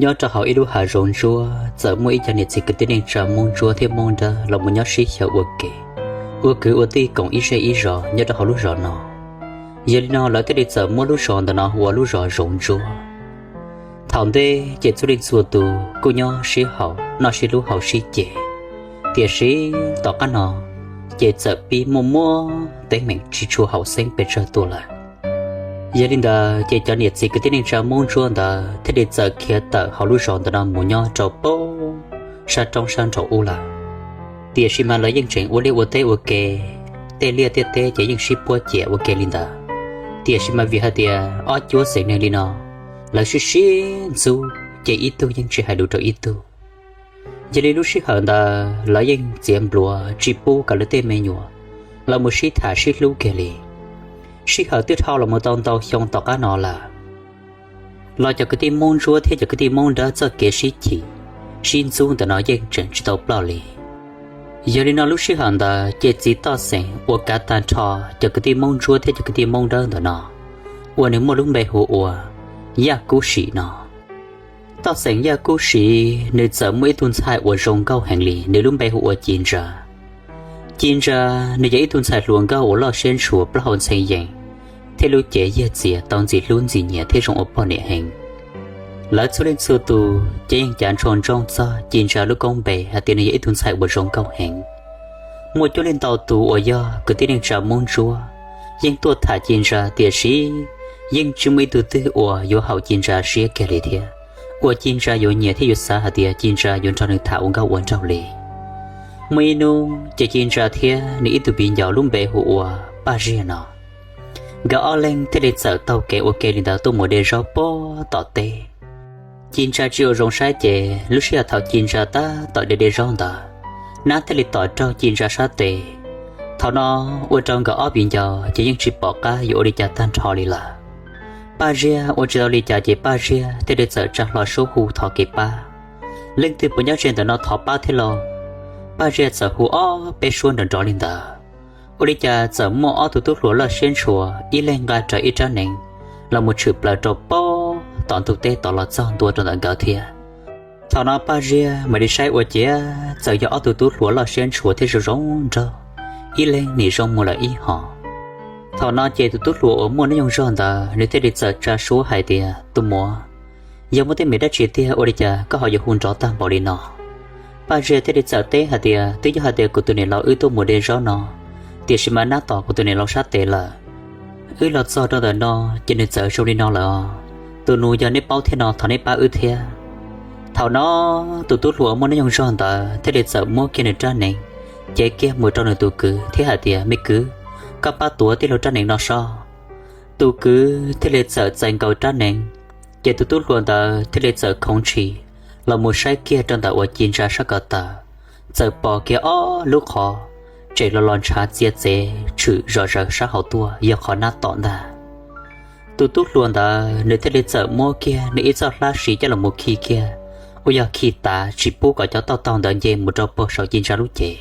Nyob rau hauv ib lub hav zoov ntsuab txawm muaj ib cov niam txiv kwv tij neej tsa Hmoob Ntsuab thiab Hmoob Dawb los mus nyob sib xyaw ua ke, ua kwv ua tij koom ib zej ib zos nyob rau hauv lub zos no. Yog li no lawv thiaj li txawm muab lub zos ntawm no hu ua lub zos Zoov Ntsuab. Thaum ntej ces txhua leej txhua tus kuj nyob sib haum noj sib hlub haus sib ce, tiam sis tom qab no ces txawm pib muaj muab teeb meem tsis tshua haum xeeb pes tsawg tuaj lawm. Yog li ntawd ces cov niam txiv kwv tij neej tsa Hmoob Ntsuab ntawd thiaj li txawm khiav tawm hauv lub zos ntawm no mus nyob rau pem sab roob sab nraum ub lawm. Tiam sis mas lawv yeej tseem ua liaj ua teb ua ke, tej liaj tej teb ces yeej sib puab ciam ua ke li ntawd. Tiam sis mas vim hais tias ob cuab xeem neeg li no, lawv sib sib ntxub ces ib tug yeej tsis hais lus rau ib tug. Yog li lub sij hawm ntawd lawv yeej txiav npluav tsis pub kom lawv tej me nyuam los mus sib tham sib hlub kiag li. Sij hawm twb dhau los mus tau ntau xyoo tom qab no lawm, los cov kwv tij Hmoob Ntsuab thiab cov kwv tij Hmoob Dawb txoj kev sib chim sib ntxub ntawm no yeej tseem tsis tau ploj li. Yog li no lub sij hawm ntawd ces txiv toj xeem uas kav tag nrho cov kwv tij Hmoob Ntsuab thiab cov kwv tij Hmoob Dawb ntawm no, uas nws muaj lub npe hu ua Yaj Kub Sim no. Toj xeem Yaj Kub Sim nws txawm muaj ib tug ntxhais uas zoo nkauj heev li, nws lub npe hu ua Ci Ntsa. Ci Ntsa nws yog ib tug ntxhais hluas nkauj uas loj siab ntshua plaub hau ntxhee yees, thiab lub cev yaj txias tau ntxim hlub ntxim nyiam thiab zoo ua poj niam heev. Lawv txhua leej txhua tus ces yeej cav ntsoov ntsoov txog Ci Ntsa lub koob npe hais tias nws yog ib tug ntxhais uas zoo nkauj heev. Muaj coob leej ntau tus uas yog kwv tij neej tsa Hmoob Ntsuab yeej tuaj tham Ci Ntsa, tiam sis yeej tsis muaj ib tug twg uas yuav haum Ci Ntsa siab kiag li thiab uas Ci Ntsa yuav nyiam thiab yuav xav hais tias Ci Ntsa yuav nrog nws tham ua nkauj ua nraug li. Muaj ib hnub ces Ci Ntsa thiab nws ib tug viv ncaus lub npe hu ua Paj Ziag no, nkawd ob leeg thiaj li txawm taug kev ua ke li ntawd tuaj mus de zaub pem tom teb. Ci Ntsa tsis ua zoo saib ces lub sij hawm thaum Ci Ntsa tab tom de de zaub ntawd, nab thiaj li tom raug Ci Ntsa sab tes. Thaum no ua rau nkawd ob viv ncaus ces yeej tsis pom qab yuav ua li cas tag nrho li lawm. Paj Ziag ua tsis tau li cas ces Paj Ziag thiaj li txawm tsa hlo suab hu thov kev pab. Leej twg puas nyob ze ntawm no thov pab thiab lauj? Paj Ziag txawm hu ob peb suab nrov nrov li ntawd. Ua li cas txawm muaj ob tug tub hluas loj siab ntshua ib leeg nqa rawv ib rab hneev los mus tshwm plaws rau pem tom ntug teb tod los txog ntua rau ntawm nkawd thiab. Thaum no Paj Ziag mam li saib ua ciav txawm yog ob tug tub hluas loj siab ntshua thiab zoo zoo nraug, ib leeg nim zoo mus lawm ib hom. Thaum no ces tus tub hluas uas muaj hnub nyoog zog ntawd nws thiaj li txawm tsa suab hais tias, Tus muam, yog muaj teeb meem dab tsi tiag ua li cas koj ho yuav hu nrov tag npaum li no? Paj Ziag thiaj li txawm teb hais tias, Twb yog hais tias kuv tus niam laus wb tuaj mus de zaub no, tiam sis mas nab tom kuv tus niam laus sab tes lawm. Wb los txog rau ntawm no ces nws txawm zoo li no lawm os. Tus nus, yog neb paub thiab no thov neb pab wb thiab. Thaum no tus tub hluas muaj hnub nyoog zog ntawd thiaj li txawm muab kiag nws rab hneev, cev kiag mus rau nws tus kwv thiab hais tias, Me kwv, koj pab tuav tij laug rab hneev no sob. Tus kwv thiaj li txawm txais nkaus rab hneev, ces tus tub hluas ntawd thiaj li txawm khoov ntshis los mus saib kiag rau ntawm uas Ci Ntsa sab ko taw, txawm pom kiag ob lub qhov tseem los los ntshav txia txev tshwm zom zaws sab hauv tuaj yog qhov nab tom ntag. Tus tub hluas ntawd nws thiaj li txawm muab kiag nws ib txoj hlab siv coj los mus khi kiag, uas yog khi tav tsis pub kom cov tauj taug ntawd nce mus rau pem saum Ci Ntsa lub cev.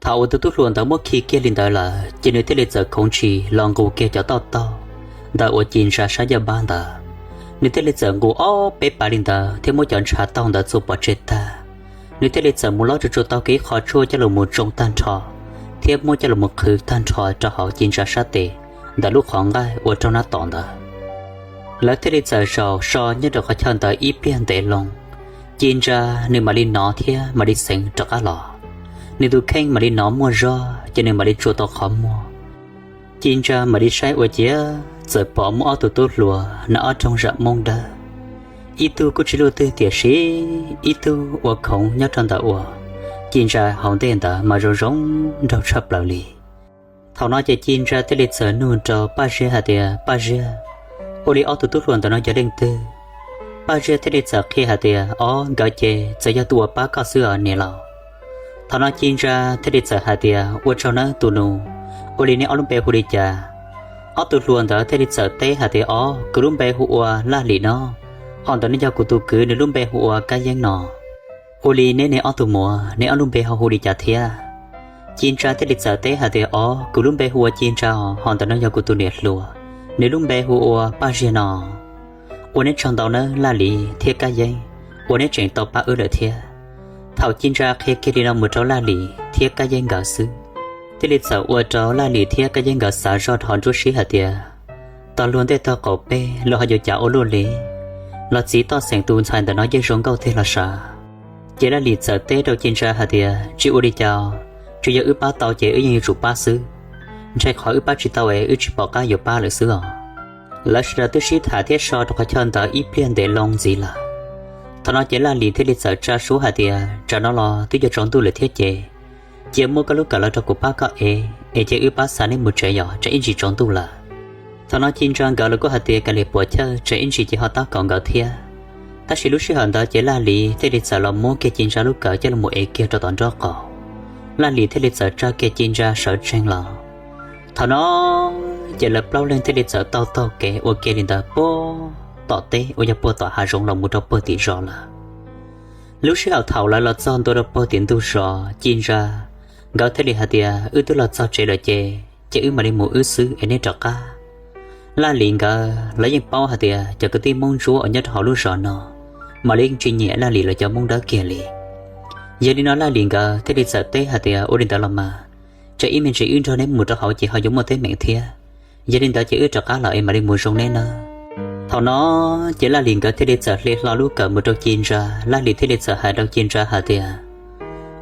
Thaum uas tus tub hluas ntawd muab khi kiag li ntawd lawm ces nws thiaj li txawm khoov ntshis los nqus kiag cov tauj taug ntawm uas Ci Ntsa sab yaj npab ntawd. Nws thiaj li txawm nqus ob peb pas li ntawd thiab muab cov ntshav taug ntawd txua pov tseg tag. Nws thiaj li txawm mus lob tsuj tsuas tau kiag ib qho tshuaj coj los mus tsoo tag nrho, thiab muab coj los mus qhwv tag nrho rau hauv Ci Ntsa sab tes ntawm lub qhov nqaij uas raug nab tom ntawd. Lawv thiaj li txawm zaum so nyob rau qhov chaw ntawd ib pliag ntev loo. Ci Ntsa nws mam li nov thiab mam li xeev rov qab los. Nws tus kheej mam li nov muaj zog ces nws mam li tsuas tau qhov muag. Ci Ntsa mam li saib ua ciav txawm pom muaj ob tug tub hluas nws ob rooj zam Hmoob Dawb. Ib tug kuj tsis luaj twg tiam sis ib tug ua khoov nyob rau ntawm uas Ci Ntsa hauv ntej ntawd mas zoo zoo nraug tshaj plaws li. Thaum no ces Ci Ntsa thiaj li txawm nug rau Paj Ziag hais tias, Paj Ziag, ua li ob tug tub hluas ntawm no yog leej twg? Paj Ziag thiaj li txawm qhia hais tias, Ob, nkawd ces txawm yog tus uas pab koj xwb os niam laus. Thaum no Ci Ntsa thiaj li txawm hais tias, Ua tsaug nawb tus nus, ua li neb ob lub npe hu li cas? Ob tug hluas ntawd thiaj li txawm teb hais tias, Ob, kuv lub npe hu ua Laj Lim no, ho ntawm no yog kuv tus kwv nws lub npe hu ua Kab Yeeb no. Ua li neb ne ob tug muam, neb ob lub npe ho hu li cas thiab? Ci Ntsa thiaj li txawm teb hais tias, Ob, kuv lub npe hu ua Ci Ntsa os, ho ntawm no yog kuv tus niam hluas, nws lub npe hu ua Paj Ziag no. Ua neb tsaug ntau nawb Laj Lim thiab Kab Yeeb, ua neb tseem tau pab wb lawm thiab. Thaum Ci Ntsa qhia kiag li no mus rau Laj Lim thiab Kab Yeeb nkawd xwb, thiaj li txawm ua rau Laj Lim thiab Kab Yeeb nkawd xav zoj rau hauv nruab siab hais tias, tos luag ntej tag qaum peb los ho yuav cav ua luaj li, los txiv toj xeem tus ntxhais ntawm no yeej zoo nkauj tiag los sav. Ces Laj Lim txawm teb rau Ci Ntsa hais tias, tsis ua li cas, tsuas yog wb pab tau ces wb yeej yuav tsum pab xwb, ntshai qhov wb pab tsis tau es wb tsis pom qab yuav pab lawm xwb os. Lawv sawv daws twb sib tham thiab so rau qhov chaw ntawd ib pliag ntev loo ntxiv lawm. Thaum no ces Laj Lim thiaj li txawm tsa suab hais tias, tsam no los twb yuav tsaus ntuj lawm thiab ces, cia muab koj lub kawm los rau kuv pab koj ev es cia wb pab xa neb mus tsev yom, tsam ib ntsis tsaus ntuj lawm. Thaum no Ci Ntsa nkawd los kuj hais tias, kav liam puas chawj, tsam ib ntsis ces ho tab kaum nkawd thiab. Tab sis lub sij hawm ntawd ces Laj Lim thiaj li txawm los muab kiag Ci Ntsa lub kawm coj los mus ev kiag rau tom nraub qaum. Laj Lim thiaj li txawm tsa kiag Ci Ntsa sawv tsees los. Thaum no ces lawv plaub leeg thiaj li txawm taug taug kev ua ke li ntawd puag tom teb uas yog puag tom hav zoov los mus rau puag tim zos lawm. Lub sij hawm thaum lawv los txog ntua rau puag tim ntug zos, Ci Ntsa nkawd thiaj li hais tias, wb twb los txog tsev lawm ces, ces wb mam li mus wb xwb es neb rov qab. Laj Lim nkawd los yeej paub hais tias cov kwv tij Hmoob Ntsuab uas nyob rau hauv lub zos no, mam li yeej tsis nyiam Laj Lim lawv cov Hmoob Dawb kiag li. Yog li no Laj Lim nkawd thiaj li txawm teb hais tias, ua li ntawd los mas, tsam ib me ntsis wb nrog neb mus rau hauv ces ho yuav muaj teeb meem thiab. Yog li ntawd ces wb rov qab los es mam li mus zoo neb nawb. Thaum no ces Laj Lim nkawd thiaj li txawm hle hlo lub kawm mus rau Ci Ntsa, Laj Lim thiaj li txawm hais rau Ci Ntsa hais tias,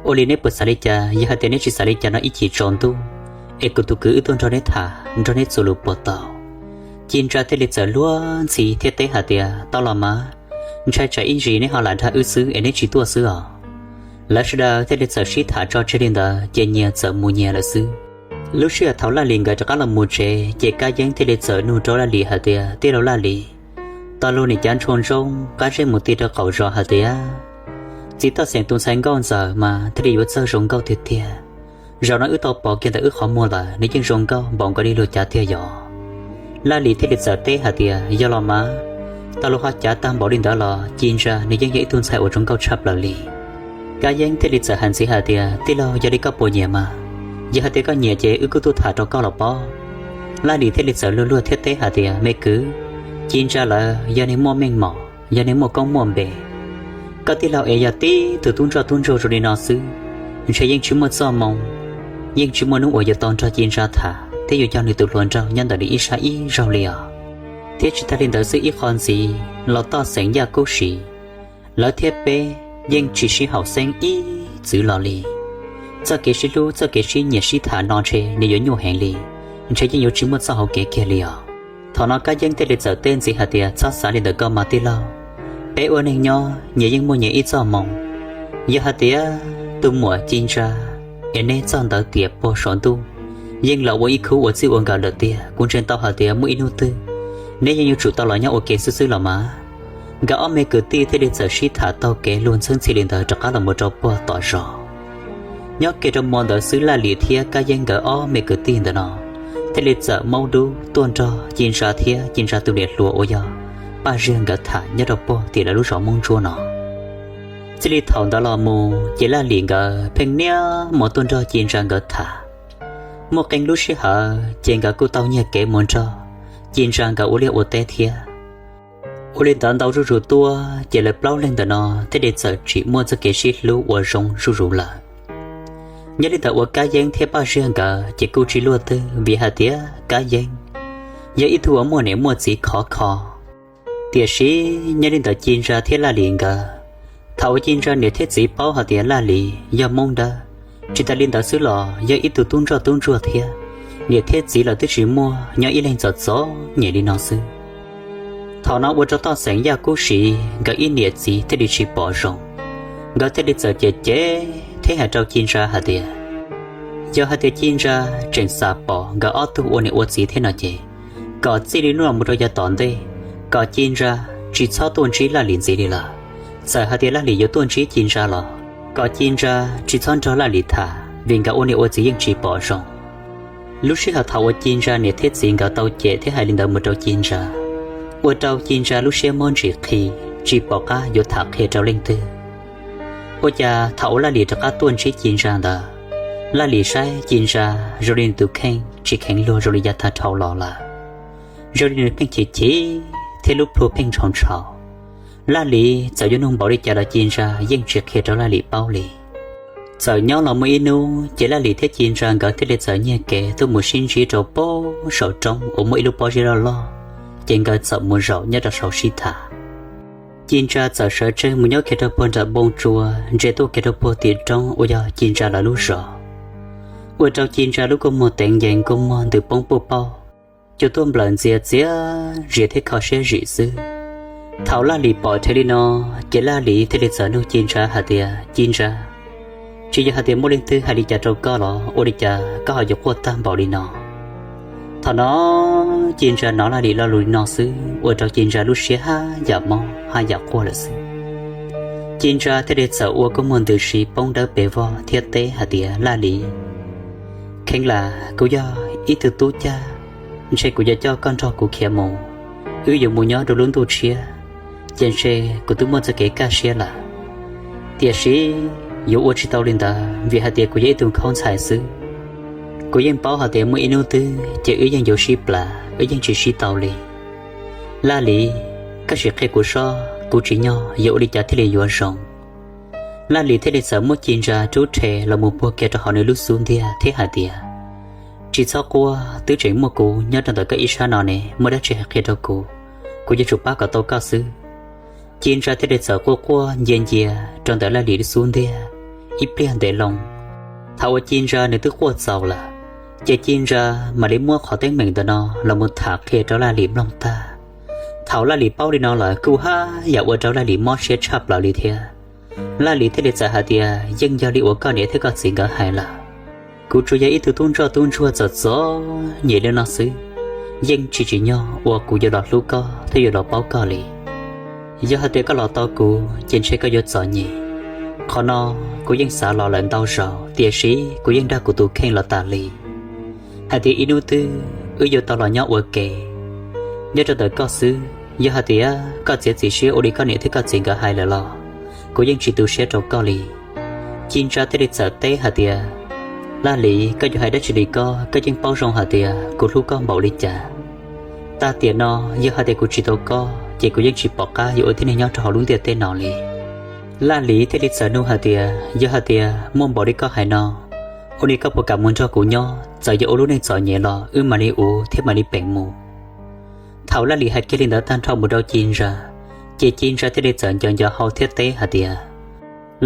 ua li neb puas xav li cas? Yog hais tias neb tsis xav li cas no ib chim tsaus ntuj es kuv tus kwv wb tuaj nrog neb tham, nrog neb txuas lus puas tau? Ci Ntsa thiaj li txawm luag ntxhi thiab teb hais tias, tau los mas, ntshai tsam ib ntsis neb ho lam dag wb xwb es neb tsis tuaj xwb os. Lawv sawv daws thiaj li txawm sib tham tso tseg li ntawd ces nyias txawm mus nyias lawm xwb. Lub sij hawm thaum Laj Lim nkawd rov qab los mus tsev ces Kab Yeeb thiaj li txawm nug rau Laj Lim hais tias, tij laug Laj Lim, tau luag nim cav ntshoo ntsoov qab zej mus ti rau qaum zos hais tias, txiv toj xeem tus ntxhais nkauj ntxawm mas thiaj li yuav txawj zoo nkauj tiag tiag. Zaum no wb tau pom kiag ntawm wb qhov muag lawm, nws yeej zoo nkauj npaum nkaus li luag cav tiag yom. Laj Lim thiaj li txawm teb hais tias, yog los mas, tau luag ho cav tag npaum li ntawd los Ci Ntsa nws yeej yog ib tug ntxhais uas zoo nkauj tshaj plaws li. Kab Yeeb thiaj li txawm hais ntxiv hais tias, tij laug, yog li koj puas nyiam mas? Yog hais tias koj nyiam ces wb kuj tuaj tham rau koj los pob. Laj Lim thiaj li txawm luag luag thiab teb hais tias, me kwv, Ci Ntsa lawv yog neeg muaj meej mom, yog neeg muaj koob muaj npe. Koj tij laug es yog tib tug tub ntsoj tub ntsuag zoo li no xwb, ntshe yeej tsis muaj txoj moo, yeej tsis muaj hnub uas yuav tau nrog Ci Ntsa tham thiab yuav cog nws tus hluas nraug nyob ntawm nws ib sab ib zaug li os. Thiab tsis tag li ntawd xwb, ib qho ntxiv los toj xeem Yaj Kub Sim, lawv thiab peb yeej tsis sib haum xeeb ib txwv los li. Txoj kev sib hlub, txoj kev sib nyiam sib tham no ntshe nws yuav nyuaj heev li, ntshe yeej yuav tsis muaj txoj hauv kev kiag li os. Thaum no Kab Yeeb thiaj li txawm teb ntxiv hais tias, txhob xav li ntawd koj mas tij laug. Peb ua neeg nyob nyias yeej muaj nyias ib txoj moo. Yog hais tias tus muam Ci Ntsa es neb txog ntawd tias puag saum ntuj yeej los ua ib khub ua txij ua nkawm lawm tiag, kuv ntseeg tau hais tias muaj ib hnub twg neb yeej yuav tsum tau los nyob ua ke xwb xwb los mas. Nkawd ob me kwv tij thiaj li txawm sib tham taug kev luag ntxhwb ntxhi li ntawd rov qab los mus rau puag tom zos. Nyob kiag rau hmo ntawd xwb Laj Lim thiab Kab Yeeb nkawd ob me kwv tij ntawm no thiaj li txawm maub dub tuaj nrog Ci Ntsa thiab Ci Ntsa tus niam hluas uas yog Paj Ziag nkawd tham nyob rau puag tim lawv lub zos Hmoob Ntsuab no. Txij li thaum ntawd los mus ces Laj Lim nkawd pheej niaj hmo tuaj nrog Ci Ntsa nkawd tham. Muaj qee lub sij hawm ces nkawd kuj tau nyiag kev mus nrog Ci Ntsa nkawd ua liaj ua teb thiab. Ua li ntawd ntau zuj zus tuaj ces lawv plaub leeg ntawm no thiaj li txawm tsim muaj txoj kev sib hlub uas zoo zuj zus lawm. Nyob li ntawd uas Kab Yeeb thiab Paj Ziag nkawd ces kuj tsis luaj twg vim hais tias Kab Yeeb yog ib tug uas muaj niam muaj txiv khov kho. Tiam sis nyob li ntawd Ci Ntsa thiab Laj Lim nkawd, thaum uas Ci Ntsa niam thiab txiv paub hais tias Laj Lim yog Hmoob Dawb, tsis tas li ntawd xwb los yog ib tug tub ntsoj tub ntsuag thiab, niam thiab txiv los twb tsis muaj, nyob ib leeg txom txom nyem li no xwb. Thaum no ua rau toj xeem Yaj Kub Siv nkawd ib niam txiv thiaj li tsis pom zoo, nkawd thiaj li txawm cem cem thiab hais rau Ci Ntsa hais tias, yog hais tias Ci Ntsa tseem xav pom nkawd ob tug ua niam ua txiv thiab no ces, kom txij li hnub no mus rau yav tom ntej, kom Ci Ntsa tsis txhob tuaj ntsib Laj Lim ntxiv li lawm. Txawm hais tias Laj Lim yuav tuaj ntsib Ci Ntsa los kom Ci Ntsa tsis txhob nrog Laj Lim tham vim nkawd ua niam ua txiv yeej tsis pom zoo. Lub sij hawm thaum uas Ci Ntsa niam thiab txiv nkawd tau cem thiab hais li ntawd mus rau Ci Ntsa, ua rau Ci Ntsa lub siab mob ntsim qhi, tsis pom qab yuav tham qhia rau leej twg. Ua cas thaum uas Laj Lim rov qab tuaj ntsib Ci Ntsa ntawd, Laj Lim saib Ci Ntsa zoo li nws tus kheej tsis kheev luag zoo li yav tag dhau los lawm, zoo li nws pheej chim chim thiab lub plhu pheej ntshau ntshau. Laj Lis txawm yuav nug npaum li cas los Ci Ntsa yeej tsis qhia rau Laj Lis paub li. Txawm nyob los muaj ib hnub ces Laj Lis thiab Ci Ntsa nkawd thiaj li txawm nyiag kev tuaj mus sib ntsib rau pem saum roob uas muaj ib lub pob zeb loj loj, ces nkawd txawm mus zaum nyob rau saud sib tham. Ci Ntsa txawm sawv tsees mus nyob kiag rau puag nram npoo tsua, ntsia tuaj kiag rau puag tim roob uas yog Ci Ntsa lawv lub zos. Ua rau Ci Ntsa lub kua muag teev yees, kua muag ntws poob puj pauj, cua tuaj nplawm ntxias txias zias thiab kho siab zim xwb. Thaum Laj Lis pom dheev li no, ces Laj Lis thiaj li txawm nug Ci Ntsa hais tias, Ci Ntsa, tsis yog hais tias muaj leej twg hais li cas rau koj los ua li cas koj ho yuav quaj tag npaum li no? Thaum no Ci Ntsa hnov Laj Lis lo lus li no xwb ua rau Ci Ntsa lub siab haj yam mob haj yam quaj lawm xwb. Ci Ntsa thiaj li txawm ua kua muag ntws si poob dawb pes vog thiab teb hais tias, Laj Lis, kheev lam kuv yog ib tug tub cag, ntshe kuv yuav coj koj nrog kuv khiav mus, wb yuav mus nyob rau lub ntuj tshiab, ces ntshe kuv twb muaj txoj kev kaj siab lawm. Tiam sis yuav ua tsis tau li ntawd vim hais tias kuv yog ib tug khaub ntxhais xwb. Kuv yeej paub hais tias muaj ib hnub twg ces wb yeej yuav sib plam, wb yeej tsis sib tau li. Laj Lis, koj sim qhia kuv seb kuv tsim nyog yuav ua li cas thiaj li yuav zoo. Laj Lis thiaj li txawm muab Ci Ntsa rub rhe los mus puag kiag rau hauv nws lub xub ntiag thiab hais tias, Tsis txhob quaj, twb tseem muaj kuv nyob rau ntawm koj ib sab no ne, muaj dab tsi hais qhia rau kuv, kuv yuav tsum pab kom tau koj xwb. Ci Ntsa thiaj li txawm quaj quaj ncia ncia rau ntawm Laj Lis lub xub ntiag ib pliag ntev loo. Thaum uas Ci Ntsa nws twb quaj txaus lawm, ces Ci Ntsa mam li muab qhov teeb meem ntawm no los mus tham qhia rau Laj Lis mloog tag. Thaum Laj Lis paub li no lawm kuj haj yam ua rau Laj Lis mob siab tshaj plaws li thiab. Laj Lis thiaj li txawm hais tias, Yeej yog li uas koj niam thiab koj txiv nkawd hais lawm. Kuv tsuas yog ib tug tub ntsoj tub ntsuag txom txom nyem li no xwb, yeej tsis tsim nyog uas kuv yuav los hlub koj thiab yuav los paub koj li. Yog hais tias koj los tau kuv ces ntshe koj yuav txom nyem. Qhov no kuv yeej xav los lawm ntau zaus, tiam sis kuv yeej dag kuv tus kheej los tas li hais tias ib hnub twg wb yuav tau los nyob ua ke nyob rau ntawm koj xwb. Yog hais tias koj txiav txim siab ua li koj niam thiab koj txiv nkawd hais lawm los kuv yeej tsis tu siab rau koj li. Ci Ntsa thiaj li txawm teb hais tias, Laj Lis, koj yuav hais dab tsi li koj, koj yeej paub zoo hais tias kuv hlub koj npaum li cas. Tag tiam no yog hais tias kuv tsis tau koj ces kuv yeej tsis pom qab yuav ua tib neeg nyob rau hauv lub ntiaj teb no li. Laj Lis thiaj li txawm nug hais tias, Yog hais tias muaj npaum li koj hais no, ua li koj puas kam mus nrog kuv nyob, txawm yuav ua lub neej txom nyem los wb mam li uv thiab mam li peem mus. Thaum Laj Lis hais kiag li ntawd tag nrho mus rau Ci Ntsa, ces Ci Ntsa thiaj li txawm nco nco hau thiab teb hais tias,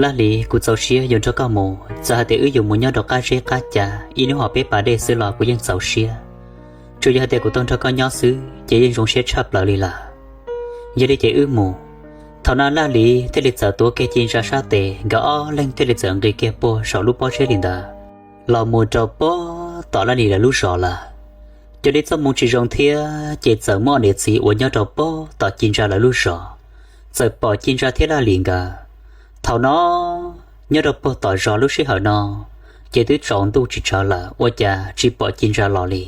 Laj Lis, kuv txaus siab yuav nrog koj mus, txawm hais tias wb yuav mus nyob rau qab zeb qab ca, ib hnub hos peb pas dej xwb los kuv yeej txaus siab. Tsuas yog hais tias kuv tau nrog koj nyob xwb ces yeej zoo siab tshaj plaws li lawm. Yog li ces wb mus. Thaum no Laj Lis thiaj li txawm tuav kiag Ci Ntsa sab tes, nkawd ob leeg thiaj li txawm nqis kiag puag saum lub pob zeb li ntawd los mus rau puag tom Laj Lis lawv lub zos lawm. Cuag li txoj hmoo tsis zoo thiab ces txawm muaj ob niam txiv uas nyob rau puag tom Ci Ntsa lawv lub zos txawm pom Ci Ntsa thiab Laj Lis nkawd. Thaum no nyob rau puag tom zos lub sij hawm no ces twb tsaus ntuj tsis tsawg lawm ua cas tsis pom Ci Ntsa los li.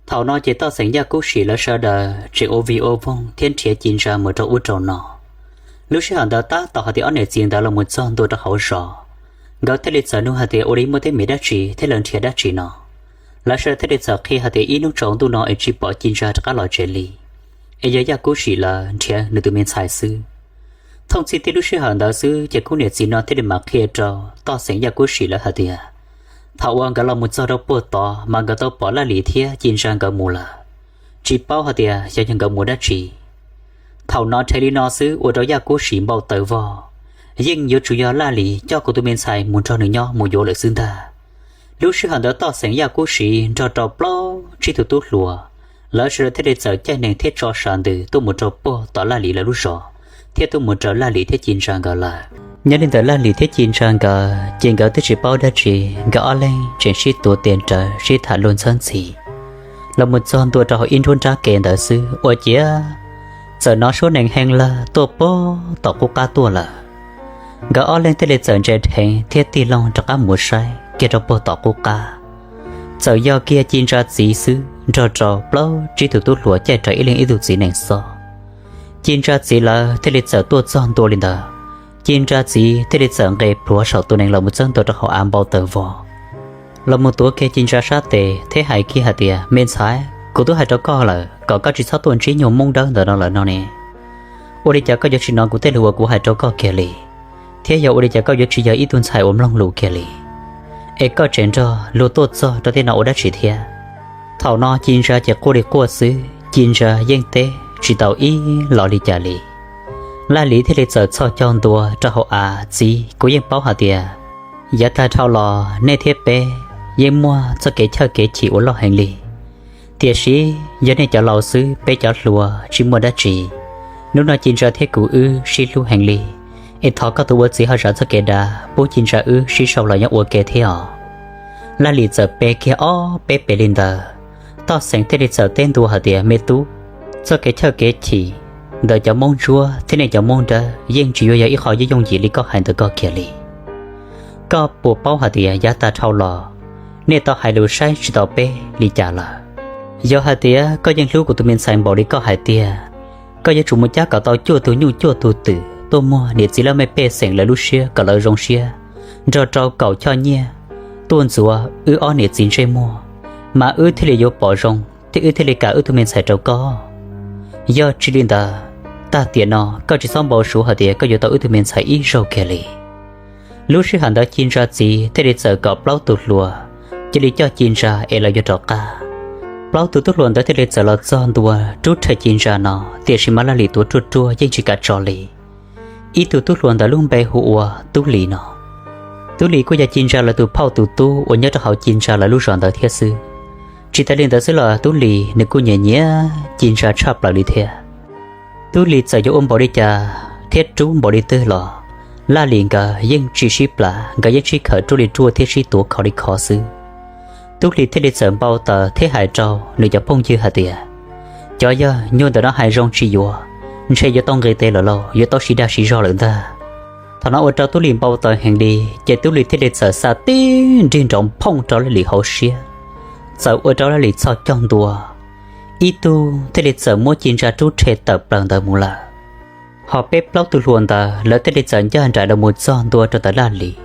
Thaum no ces Toj Xeem Yaj Kub Sim lawv sawv daws tseem ua vig ua voog thiab nrhiav Ci Ntsa mus rau ub rau no. Lub sij hawm ntawd tab tom hais tias ob niam txiv ntawd los mus txog ntua rau hauv zos, nkawd thiaj li txawm nug hais tias ua li muaj teeb meem dab tsi thiab lawv nrhiav dab tsi no. Lawv sawv daws thiaj li txawm qhia hais tias ib hnub tsaus ntuj no es tsis pom Ci Ntsa rov qab los tsev li, es yog Yaj Kub Sim lawv nrhiav nws tus me ntxhais xwb. Thooj txhij tib lub sij hawm ntawd xwb ces khub niam txiv no thiaj li mam qhia rau Toj Xeem Yaj Kub Sim lawv hais tias, thaum uas nkawd los mus txog rau puag tod mas nkawd tau pom Laj Lis thiab Ci Ntsa nkawd mus lawm, tsis paub hais tias xyov yog nkawd mus dab tsi. Thaum hnov dheev li no xwb ua rau Yaj Kub Sim npau taws vog, yeej yuav tsum yog Laj Lis coj kuv tus me ntxhais mus nrog nws nyob mus yuav lawm xwb ntag. Lub sij hawm ntawd Toj Xeem Yaj Kub Sim nrog rau plaub tsib tug tub hluas, lawv sawv daws thiaj li txawm caij nees thiab tso sam ntws tuaj mus rau puag tom Laj Lis lawv lub zos, thiab tuaj mus raws Laj Lis thiab Ci Ntsa nkawd lawm. Nyob li ntawm Laj Lis thiab Ci Ntsa nkawd ces nkawd twb tsis paub dab tsi, nkawd ob leeg tseem sib tuav tes rawv sib tham luag ntxhawb ntxhi los mus txog ntua rau hauv ib nruab nrab kev ntawd xwb ua ciav txawm hnov suab nees hee lawg tuaj puag tom qub qab tuaj lawm. Nkawd ob leeg thiaj li txawm ntsia dheev thiab tig loo rov qab mus saib kiag rau puag tom qub qab, txawm yog kiag Ci Ntsa txiv xwb nrog rau plaub tsib tug tub hluas caij rawv ib leeg ib tug txiv nees xob. Ci Ntsa txiv lawv thiaj li txawm tuaj txog ntua li ntawd, Ci Ntsa txiv thiaj li txawm nqes plhuav saum tus nees los mus txog ntua rau hauv av npau taws vog, los mus tuav kiag Ci Ntsa sab tes thiab hais kiag hais tias, me ntxhais, kuv twb hais rau koj lawm kom koj tsis txhob tuaj ntsib nyuag Hmoob dawb ntawm no lawm no ne. Ua li cas koj yuav tsis hnov kuv tej lus uas kuv hais rau koj kiag li? Thiab yog ua li cas koj yuav tsis yog ib tug ntxhais uas mloog lus kiag li, es koj tseem nrog luag tuaj txog rau tej no ua dab tsi thiab? Thaum no Ci Ntsa ces quaj li quaj xwb, Ci Ntsa yeej teb tsis tau ib los li cas li. Laj Lis thiaj li txawm txhos caug ntua rau hauv av, Txiv, kuv yeej paub hais tias yav tag dhau los nej thiab peb yeej muaj txoj kev chawj kev chim uas loj heev li. Tiam sis yog nej cov laus xwb, peb cov hluas tsis muaj dab tsi. Hnub no Ci Ntsa thiab kuv wb sib hlub heev li, es thov koj tus ua txiv ho zam txoj kev dav pub Ci Ntsa wb sib sau los nyob ua ke thiab os. Laj Lis txawm pe kiag ob peb pes li ntawd, Toj Xeem thiaj li txawm teb ntua hais tias, Me tub, txoj kev chawj kev chim ntawm cov Hmoob Ntsuab thiab nej cov Hmoob Dawb yeej tsis yuav yog ib qho yooj yooj yim li koj hais ntawd koj kiag li. Koj puas paub hais tias yav tag dhau los nej tau hais lus saib tsis taus peb li cas lawm? Yog hais tias koj yeej hlub kuv tus me ntxhais npaum li koj hais tiag, koj yuav tsum mus cab kom tau cuaj tug nyuj cuaj tug twm tuaj muag niam txiv laj mej pej xeem lawv lub siab kom lawv zoo siab, nrog rau kaum choj nyiaj tuaj ntxuav wb ob niam txiv ntsej muag, mas wb thiaj li yuav pom zoo thiab wb thiaj li kam wb tug me ntxhais rau koj. Yog tsis li ntawd, tag tiam no koj tsis txhob npau suav hais tias koj yuav tau wb tug me ntxhais ib zaug kiag li. Lub sij hawm ntawd Ci Ntsa txiv thiaj li txawm kom plaub tus hluas cia li coj Ci Ntsa es lawv yuav rov qab. Plaub tus tub hluas ntawd thiaj li txawm los txog ntua rub rhe Ci Ntsa no, tiam sis mas Laj Lis tuav ruaj ruaj yeej tsis kam tso li. Ib tug tub hluas ntawd lub npe hu ua Tub Lis no. Tub Lis kuj yog Ci Ntsa lawv tus phauj tus tub uas nyob rau hauv Ci Ntsa lawv lub zos ntawd thiab xwb. Tsis tas li ntawd xwb los Tub Lis nws kuj nyiam nyiam Ci Ntsa tshaj plaws li thiab. Tub Lis txawm yuav ua npaum li cas thiab rub npaum li twg los Laj Lis nkawd yeej tsis sib plam, nkawd yeej sib khawm ruaj li ruaj thiab sib tuav khov li khov xwb. Tub Lis thiaj li txawm npau taws thiab hais rau nws cov phooj ywg hais tias, Cov yawg, nyuag ntawm no hais zoo tsis yuav, ntshe yuav tau nqis tes lawm lauj, yuav tau siv dag siv zog lawm ntag. Thaum no ua rau Tub Lis npau taws heev li, ces Tub Lis thiaj li txawm xa tib nrig nrov phooj rau Laj Lis hauv siab, txawm ua rau Laj Lis txhos caug ntua, ib tug thiaj li txawm muab Ci Ntsa rub rhe tawm plaws ntawd mus lawm. Ho peb plaub tug hluas ntawd lawv thiaj li txawm ncaj nraim los mus txog ntua rau ntawm Laj Lis,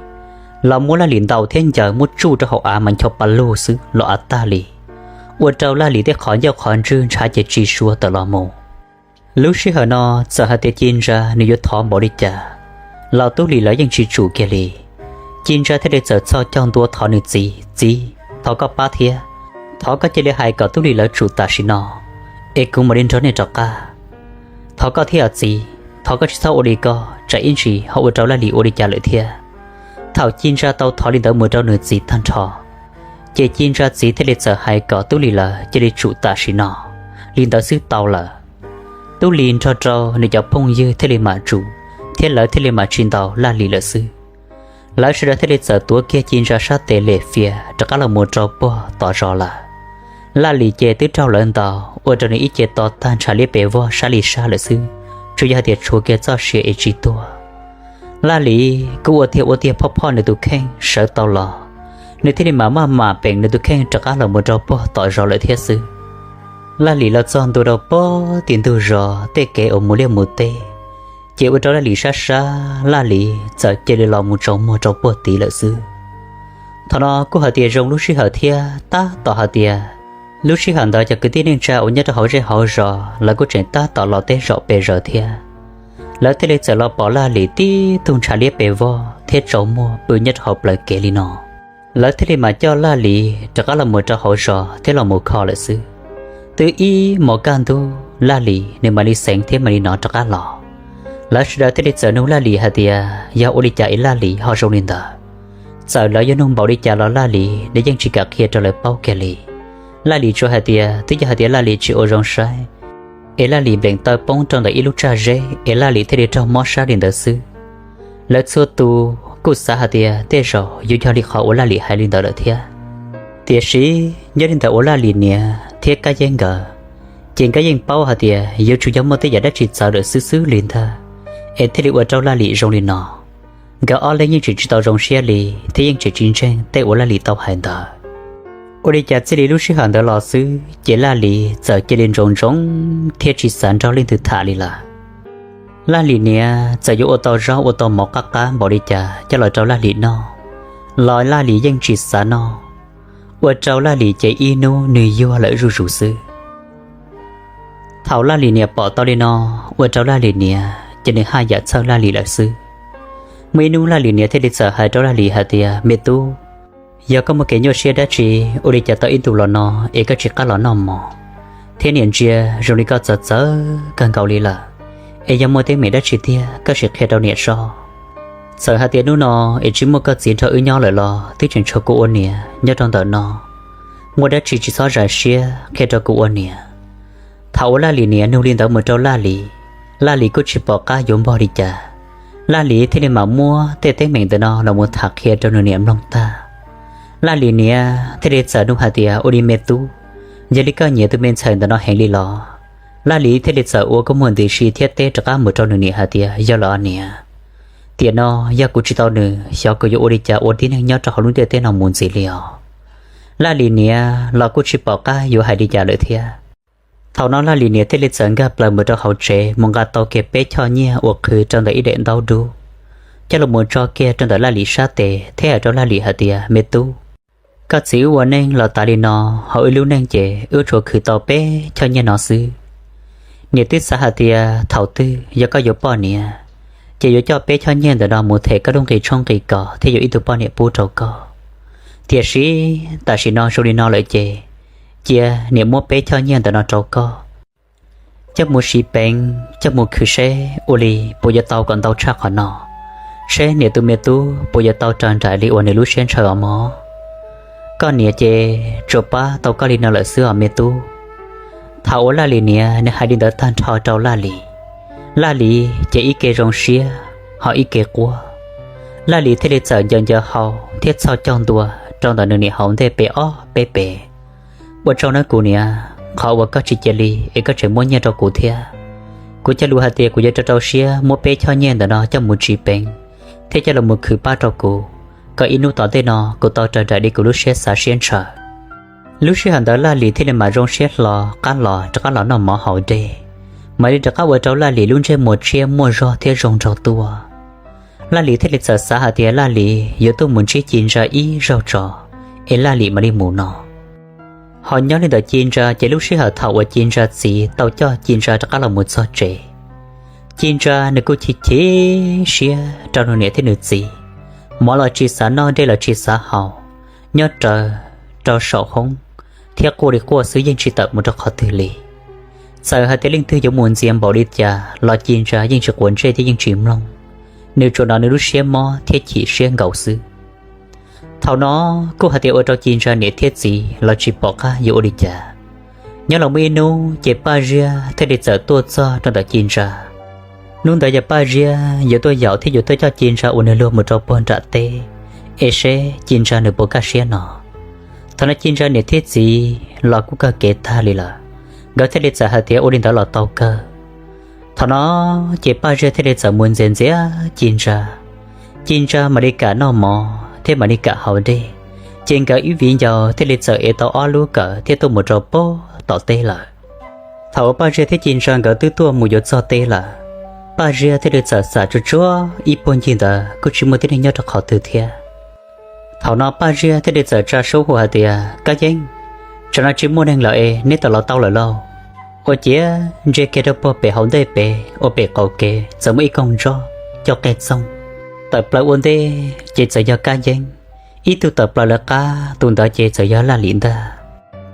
los muab Laj Lis ntaus thiab ncaws muab tsuj rau hauv av mas ncho pa lug xwb los av tag li, ua rau Laj Lis tej qhov ncauj qhov ntswg ntshav ces tsis suav tawm los mus. Lub sij hawm no txawm hais tias Ci Ntsa nws yuav thov npaum li cas los Tub Lis lawv yeej tsis tsum kiag li. Ci Ntsa thiaj li txawm txhos caug ntua thov nws txiv, Txiv, thov koj pab thiab, thov koj cia li hais kom Tub Lis lawv tsum tam sim no, es kuv mam li nrog nej rov qab. Thov koj thiab os txiv, thov koj tsis txhob ua li ko, tsam ib ntsis ho ua rau Laj Lis ua li cas lawm thiab. Thaum Ci Ntsa tau thov li ntawd mus rau nws txiv tag nrho, ces Ci Ntsa txiv thiaj li txawm hais kom Tub Lis lawv cia li tsum tam sim no, li ntawd xwb tau lawm. Tub Lis nrog rau nws cov phooj ywg thiaj li mam tsum, thiab lawv thiaj li mam tsis ntaus Laj Lis lawm xwb. Lawv sawv daws thiaj li txawm tuav kiag Ci Ntsa sab tes lem fias rov qab los mus rau puag tom zos lawm. Laj Lis ces twb raug lawv ntaus ua rau nws ib ce to tag ntshav liab pes vog sab li sab lawm xwb, tsuas yog hais tias tshuav kiag txoj sia es tsis tuag. Laj Lis kuj ua tiag ua tiag phoj phoj nws tus kheej sawv tau los, nws thiaj li mam maj mam peem nws tus kheej rov qab los mus rau puag tom zos lawm thiab xwb. Laj Lis los txog ntua rau puag tim ntug zos tej kev uas mus liaj mus teb, ces ua rau Laj Lis sab sab, Laj Lis txawm cia li los mus tsaus muag rau puag tid lawm xwb. Thaum no kuj hais tias zoo lub sij hawm thiab tab tom hais tias lub sij hawm ntawd cov kwv tij neej tsa uas nyob rau hauv zej hauv zos lawv kuj tseem tab tom los teb zom pes zaws thiab. Lawv thiaj li txawm los pom Laj Lis tib tug ntshav liab pes vog thiab tsaus muag pw nyob rau hauv plawv kev li no. Lawv thiaj li mam coj Laj Lis rov qab los mus rau hauv zos thiab los mus kho lawm xwb. Twb ib hmos kaj ntug Laj Lis nws mam li xeev thiab mam li hnov rov qab los. Lawv sawv daws thiaj li txawm nug Laj Lis hais tias yog ua li cas es Laj Lis ho zoo li ntawd. Txawm lawv yuav nug npaum li cas los Laj Lis nws yeej tsis kam qhia rau lawv paub kiag li. Laj Lis tsuas hais tias twb yog hais tias Laj Lis tsis ua zoo saib, es Laj Lis nplees taw poob rau ntawm ib lub tsaj zeb es Laj Lis thiaj li raug mob sab li ntawd xwb. Lawv txhua tus kuj xav hais tias tej zaum yuav yog li qhov uas Laj Lis hais li ntawd lawm thiab. Tiam sis nyob li ntawm uas Laj Lis niam thiab Kab Yeeb nkawd, ces nkawd yeej paub hais tias yuav tsum yog muaj tej yam dab tsi txawv lawm xwb xwb li ntag, es thiaj li ua rau Laj Lis zoo li no. Nkawd ob leeg yeej tseem tsis tau zoo siab li thiab yeej tseem tsis ntseeg tej uas Laj Lis tau hais ntawd. Ua li cas txij li lub sij hawm ntawd los xwb ces Laj Lis txawm cia li ntsoov ntsoov thiab tsis xav nrog leej twg tham li lawm. Laj Lis niam txawm yuav ua tau zaub ua tau mov qab qab npaum li cas coj los rau Laj Lis noj, los Laj Lis yeej tsis xav noj, ua rau Laj Lis ces ib hnub nws yuag lawm zuj zus xwb. Thaum Laj Lim niam pom tau li no, ua rau Laj Lim niam ces nws haj yam txhawj Laj Lim lawm xwb. Muaj ib hnub Laj Lim niam thiaj li txawm hais rau Laj Lim hais tias, Me tub, yog koj muaj kev nyuaj siab dab tsi ua li cas tau ib ntus los no es koj tsis qab los noj mov, thiab niam ntsia zoo li koj txawv txawv kawg nkaus li lawm, es yog muaj teeb meem dab tsi tiag koj sim qhia rau niam sob. Txawm hais tias hnub no es tsis muaj koj txiv nrog wb nyob lawm los twb tseem tshuav kuv ua niam nyob rau ntawm no. Muaj dab tsi tsis txhob zais siab, qhia rau kuv ua niam. Thaum uas Laj Lim niam nug li ntawd mus rau Laj Lim, Laj Lim kuj tsis pom qab yuav npog li cas. Laj Lim thiaj li mam muab tej teeb meem ntawm no los mus tham qhia rau nws niam mloog tag. Laj Lim niam thiaj li txawm nug hais tias, Ua li me tub, yog li koj nyiam tus me ntxhais ntawm no heev li los? Laj Lim thiaj li txawm ua kua muag ntws si thiab teb rov qab mus rau nws niam hais tias, Yog los niam, tiam no yog kuv tsis tau nws xyov kuv yuav ua li cas ua tib neeg nyob rau hauv lub ntiaj teb no mus ntxiv li os. Laj Lim niam los kuj tsis pom qab yuav hais li cas lawm thiab. Thaum no Laj Lim niam thiaj li txawm nkag plaws mus rau hauv tsev mus nqa tau kiag peb choj nyiaj uas qhwv rau ntawm ib daim ntaub dub, coj los mus tso kiag rau ntawm Laj Lim sab tes thiab hais rau Laj Lim hais tias, Me tub, koj txiv wb ua neej los tas li no, hauv wb lub neej ces wb tsuas khwv tau peb choj nyiaj no xwb. Niam twb xav hais tias thaum twg yog koj yuav poj niam, ces yuav coj peb choj nyiaj ntawm no mus them koj lub nqi tshoob nqi kos thiab yuav ib tug poj niam pub rau koj. Tiam sis tam sim no zoo li no lawm ces cia niam muab peb choj nyiaj ntawm no rau koj, coj mus siv peev, coj mus khwv seb ua li puas yuav tau kom ntau tshaj qhov no, seb niam tus me tub puas yuav tau raws nraim li uas nws lub siab ntshaw os mog. Koj niam ces tsuas pab tau koj li no lawm xwb os me tub. Thaum uas Laj Lim niam nws hais li ntawd tag nrho rau Laj Lim, Laj Lim ces ib ke zoo siab ho ib ke quaj. Laj Lim thiaj li txawm ncaws ncaws hau thiab txhoj coj ntua rau ntawm nws niam hauv ntej pes ob peb pes. Ua tsaug nawb kuv niam, qhov uas koj tsis cia li es koj tseem muab nyiaj rau kuv thiab. Kuv cog lus hais tias kuv yuav rau rau siab muab peb choj nyiaj ntawm no coj mus tsiv peev thiab coj los mus khwv pab rau kuv, kom ib hnub tom ntej no kuv tau raws nraim li kuv lub siab xav siab ntshaw. Lub sij hawm ntawd Laj Lim thiaj li mam zoo siab hlo qab los rov qab los noj mov haus dej, mam li rov qab ua rau Laj Lim lub ntsej muag tshiab muaj zog thiab zoo nraug tuaj. Laj Lim thiaj li txawm xav hais tias Laj Lim yuav tuaj mus ntsib Ci Ntsa ib zaug tso, es Laj Lim mam li mus no. Ho nyob li ntawm Ci Ntsa ces lub sij hawm thaum uas Ci Ntsa txiv tau coj Ci Ntsa rov qab los mus txog tsev, Ci Ntsa nws kuj chim chim siab rau nws niam thiab nws txiv, mov los tsis xav noj dej los tsis xav haus, nyob raws rau saum hoob thiab quaj li quaj xwb yeej tsis tawm mus rau qhov twg li. Txawm hais tias leej twg yuav mus ntxias npaum li cas los Ci Ntsa yeej tsis quav ntsej thiab yeej tsis mloog, nws tsuas hnov nws lub siab mob thiab chim siab nkaus xwb. Thaum no kuj hais tias ua rau Ci Ntsa niam thiab txiv los tsis pom qab yuav ua li cas. Nyob los muaj ib hnub ces Paj Ziab thiaj li txawm tuaj txog rau ntawm Ci Ntsa. Hnub ntawd yog Paj Ziab yuav tuaj yaum thiab yuav tuaj coj Ci Ntsa ua nws luag mus rau puag nram teb, es seb Ci Ntsa nws puas kaj siab no. Thaum no Ci Ntsa niam thiab txiv los kuj kawg kev tag li lawm, nkawd thiaj li txawm hais tias ua li ntawd los tau kawg. Thaum no ces Paj Ziab thiaj li txawm mus ntxias ntxias Ci Ntsa. Ci Ntsa mam li kam noj mov thiab mam li kam haus dej, ces nkawd ib viv ncaus thiaj li txawm ev tau ob lub kawm thiab tuaj mus rau puag tom teb lawm. Thaum uas Paj Ziab thiab Ci Ntsa nkawd twb tuaj mus yuav txog teb lawm, Paj Ziab thiaj li txawm xam tsuag tsuag ib puag ncig ntawd kuj tsis muaj tib neeg nyob rau qhov twg thiab. Thaum no Paj Ziab thiaj li txawm tsa suab hu hais tias, Kab Yeeb, tsam no tsis muaj neeg lawm es neb tawm los tau lawm lauj. Ua ciav ntsia kiag rau puag pem hauv ntej pem ua pem qaum kev txawm muaj ib koog ntsob coj qej txoog tawm plaws ua ntej ces txawm yog Kab Yeeb. Ib tug tawm plaws lawv qab, tus ntawd ces txawm yog Laj Lim ntag.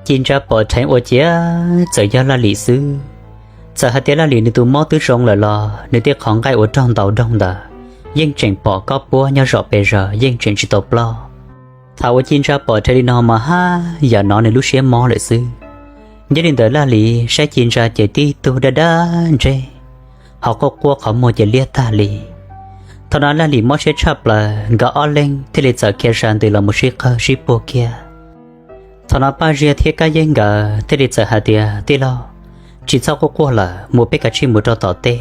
Ci Ntsa pom dheev ua ciav txawm yog Laj Lim xwb. Txawm hais tias Laj Lim nws tus mob twb zoo lawm los nws tej qhov nqaij uas raug ntaus doog ntawd yeej tseem pom kob puab nyob zom pes zaws yeej tseem tsis tau ploj. Thaum uas Ci Ntsa pom dheev li no mas haj yam hnov nws lub siab mob lawm xwb. Nyob li ntawm Laj Lim saib Ci Ntsa ces tib tug daj daj ntseg, ho quaj quaj qhov muag ces liab tag li. Thaum no Laj Lim mob siab tshaj plaws, nkawd ob leeg thiaj li txawm khiav zas ntws los mus sib qawg sib puag kiag. Thaum no Paj Ziab thiab Kab Yeeb nkawd thiaj li txawm hais tias, Tij laug, tsis txhob quaj quaj lawm, mus peb kav tsij mus rau tom teb,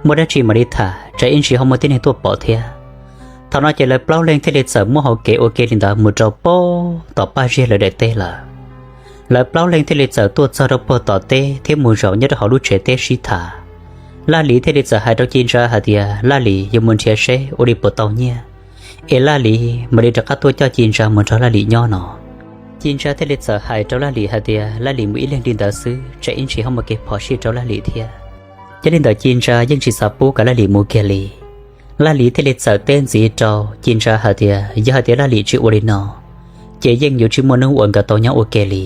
muaj dab tsi mam li tham, tsam ib ntsis ho muaj tib neeg tuaj pom thiab. Thaum no ces lawv plaub leeg thiaj li txawm muab hauv kev ua ke li ntawd mus rau puag tom Paj Ziab lawv daim teb lawm. Lawv plaub leeg thiaj li txawm tuaj txog rau puag tom teb thiab mus zaum nyob rau hauv lub tsev teb sib tham. Laj Lim thiaj li txawm hais rau Ci Ntsa hais tias Laj Lim yuav mus nrhiav seb ua li puas tau nyiaj, es Laj Lim mam li rov qab tuaj coj Ci Ntsa mus nrog Laj Lim nyob no. Ci Ntsa thiaj li txawm hais rau Laj Lim hais tias Laj Lim mus ib leeg li ntawd xwb, tsam ib ntsis ho muaj kev phom sij rau Laj Lim thiab. Yog li ntawd Ci Ntsa yeej tsis xav pub kom Laj Lim mus kiag li. Laj Lim thiaj li txawm teb ntxiv rau Ci Ntsa hais tias yog hais tias Laj Lim tsis ua li no, ces yeej yuav tsis muaj hnub uas nkawd tau nyob ua ke li.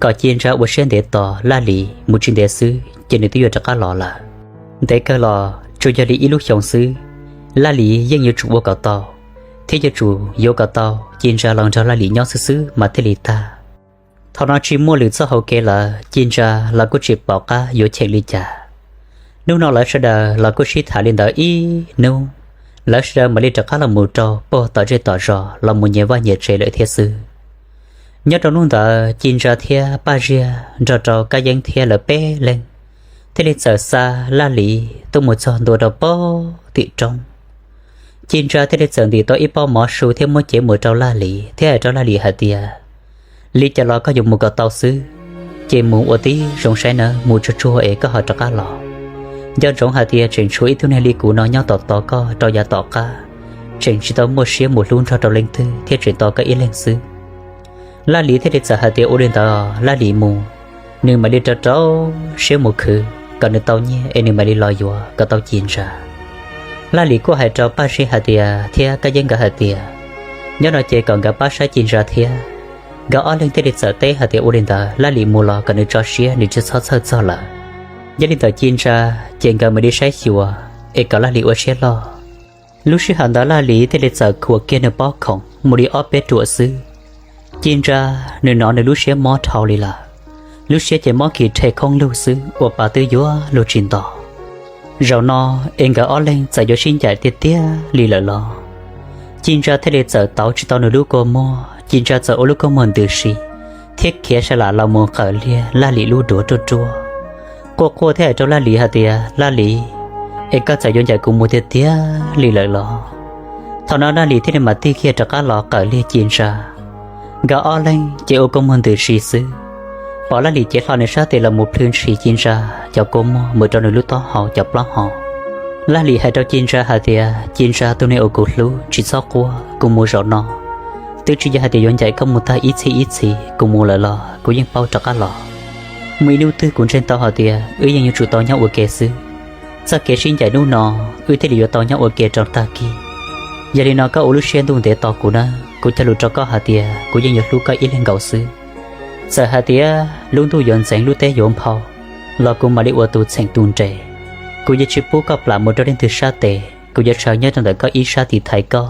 Kom Ci Ntsa ua siab ntev tos Laj Lim mus tsis ntev xwb ces nws twb yuav rov qab los lawm. Ntev kawg los tsuas yog li ib lub xyoos xwb, Laj Lim yeej yuav tsum ua kom tau, thiab yuav tsum yuav kom tau Ci Ntsa los nrog Laj Lim nyob xwb xwb mas thiaj li tag. Thaum no tsis muaj lwm txoj hauv kev lawm, Ci Ntsa los kuj tsis pom qab yuav cheem li cas. Hnub no lawv sawv daws los kuj sib tham li ntawd ib hnub, lawv sawv daws mam li rov qab los mus rau puag tom zej tom zos los mus nyias vaj nyias tsev lawm thiab xwb. Nyob rau hnub ntawd Ci Ntsa thiab Paj Ziag nrog rau Kab Yeeb thiab lawv peb leeg thiaj li txawm xa Laj Lim tuaj mus txog ntua rau puag tim roob. Ci Ntsa thiaj li txawm ntim tau ib pob mov su thiab muab cev mus rau Laj Lim thiab hais rau Laj Lim hais tias, li cas los koj yuav mus kom tau xwb, ces mus ua tib zoo saib nawb, mus tsuag tsuag es koj ho rov qab los. Nco ntsoov hais tias tseem tshuav ib tug neeg li kuv no nyob tom tos koj rau yav tom qab, tseem tsis tau muaj siab mus hlub nrog rau leej twg thiab tseem tos koj ib leeg xwb. Laj Lim thiaj li txawm hais tias ua li ntawd Laj Lim mus, nws mam li rau rau siab mus khwv kom nws tau nyiaj es nws mam li los yuav kom tau Ci Ntsa. Laj Lim kuj hais rau Paj Ziag hais tias thiab Kab Yeeb nkawd hais tias, nyob no ces kom nkawd pab saib Ci Ntsa thiab. Nkawd ob leeg thiaj li txawm teb hais tias ua li ntawd Laj Lim mus los kom nws tso siab, nws tsis txhob txhawj txog lawm. Yog li ntawd Ci Ntsa ces nkawd mam li saib xyuas es kom Laj Lim ua siab loj. Lub sij hawm ntawd Laj Lim thiaj li txawm khuam kiag nws pob khoom mus li ob peb ruam xwb. Ci Ntsa, nws hnov nws lub siab mob dhau li lawm, lub siab ces mob kis rhe khoob lug xwb ua pa twb yuav luag tsis nto. Zaum no es nkawd ob leeg txawm yuav sib ncaim tiag tiag li lawm los? Ci Ntsa thiaj li txawm tauv tsis tau nws lub kua muag, Ci Ntsa txawm ua lub kua muag ntws si thiab khiav sa lam los mus qawm liag Laj Lim lub duav ruaj ruaj, quaj quaj thiab hais rau Laj Lim hais tias, Laj Lim, es koj txawm yuav ncaim kuv mus tiag tiag li lawm los? Thaum no Laj Lim thiaj li mam tig kiag rov qab los qawm liag Ci Ntsa. Nkawd ob leeg ces ua kua muag ntws si xwb, pom Laj Lim cev hlo nws sab tes los mus plhws ntshis Ci Ntsa cov kua muag mus rau nws lub taub hau cov plaub hau. Laj Lim hais rau Ci Ntsa hais tias, Ci Ntsa tus neeg uas kuv hlub, tsis txhob quaj, kuv mus zaum no twb tsis yog hais tias yuav ncaim koj mus tag ib txhis ib txhis, kuv mus lawm los kuv yeej paub rov qab los. Muaj ib hnub twg kuv ntseeg tau hais tias wb yeej yuav tsum tau nyob ua ke xwb. Txoj kev sib ncaim hnub no, wb thiaj li yuav tau nyob ua ke rau tag kis. Yog li no koj ua lub siab ntuj ntev tos kuv nawb, kuv cog lus rau koj hais tias kuv yeej yuav hlub koj ib leeg nkaus xwb. Txawm hais tias lub ntuj yuav ntxeev lub teb yuav nphau los kuv mam li ua tus txheem tus nres. Kuv yuav tsis pub koj plam mus rau leej twg sab tes, kuv yuav sawv nyob rau ntawm koj ib sab tiv thaiv koj,